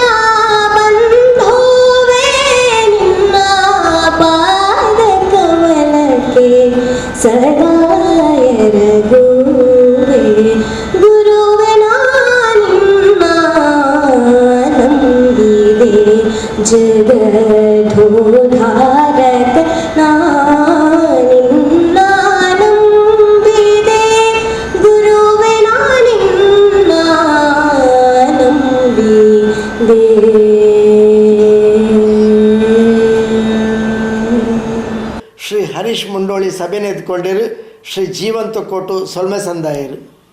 ಬಂಧುವೆ, ನಿನ್ನ ಪಾದ ಕಮಲಕ್ಕೆ ಸದಾ ಎರಗುವೆ, ಗುರುವೆ ನಿನ್ನ ನಂಬಿದೆ ಜಗದೋದ್ಧಾರಕ ನಿನ್ನ ನಂಬಿದೆ ಗುರುವೆ ನಿನ್ನ ನಂಬಿದೆ. ಶ್ರೀ ಹರೀಶ್ ಮುಂಡೋಳಿ ಸಭೆನೆ ಎದ್ಕೊಂಡಿರು. ಶ್ರೀ ಜೀವಂತ ಕೋಟು ಸೊಲ್ಮೆ ಸಂದಾಯರು.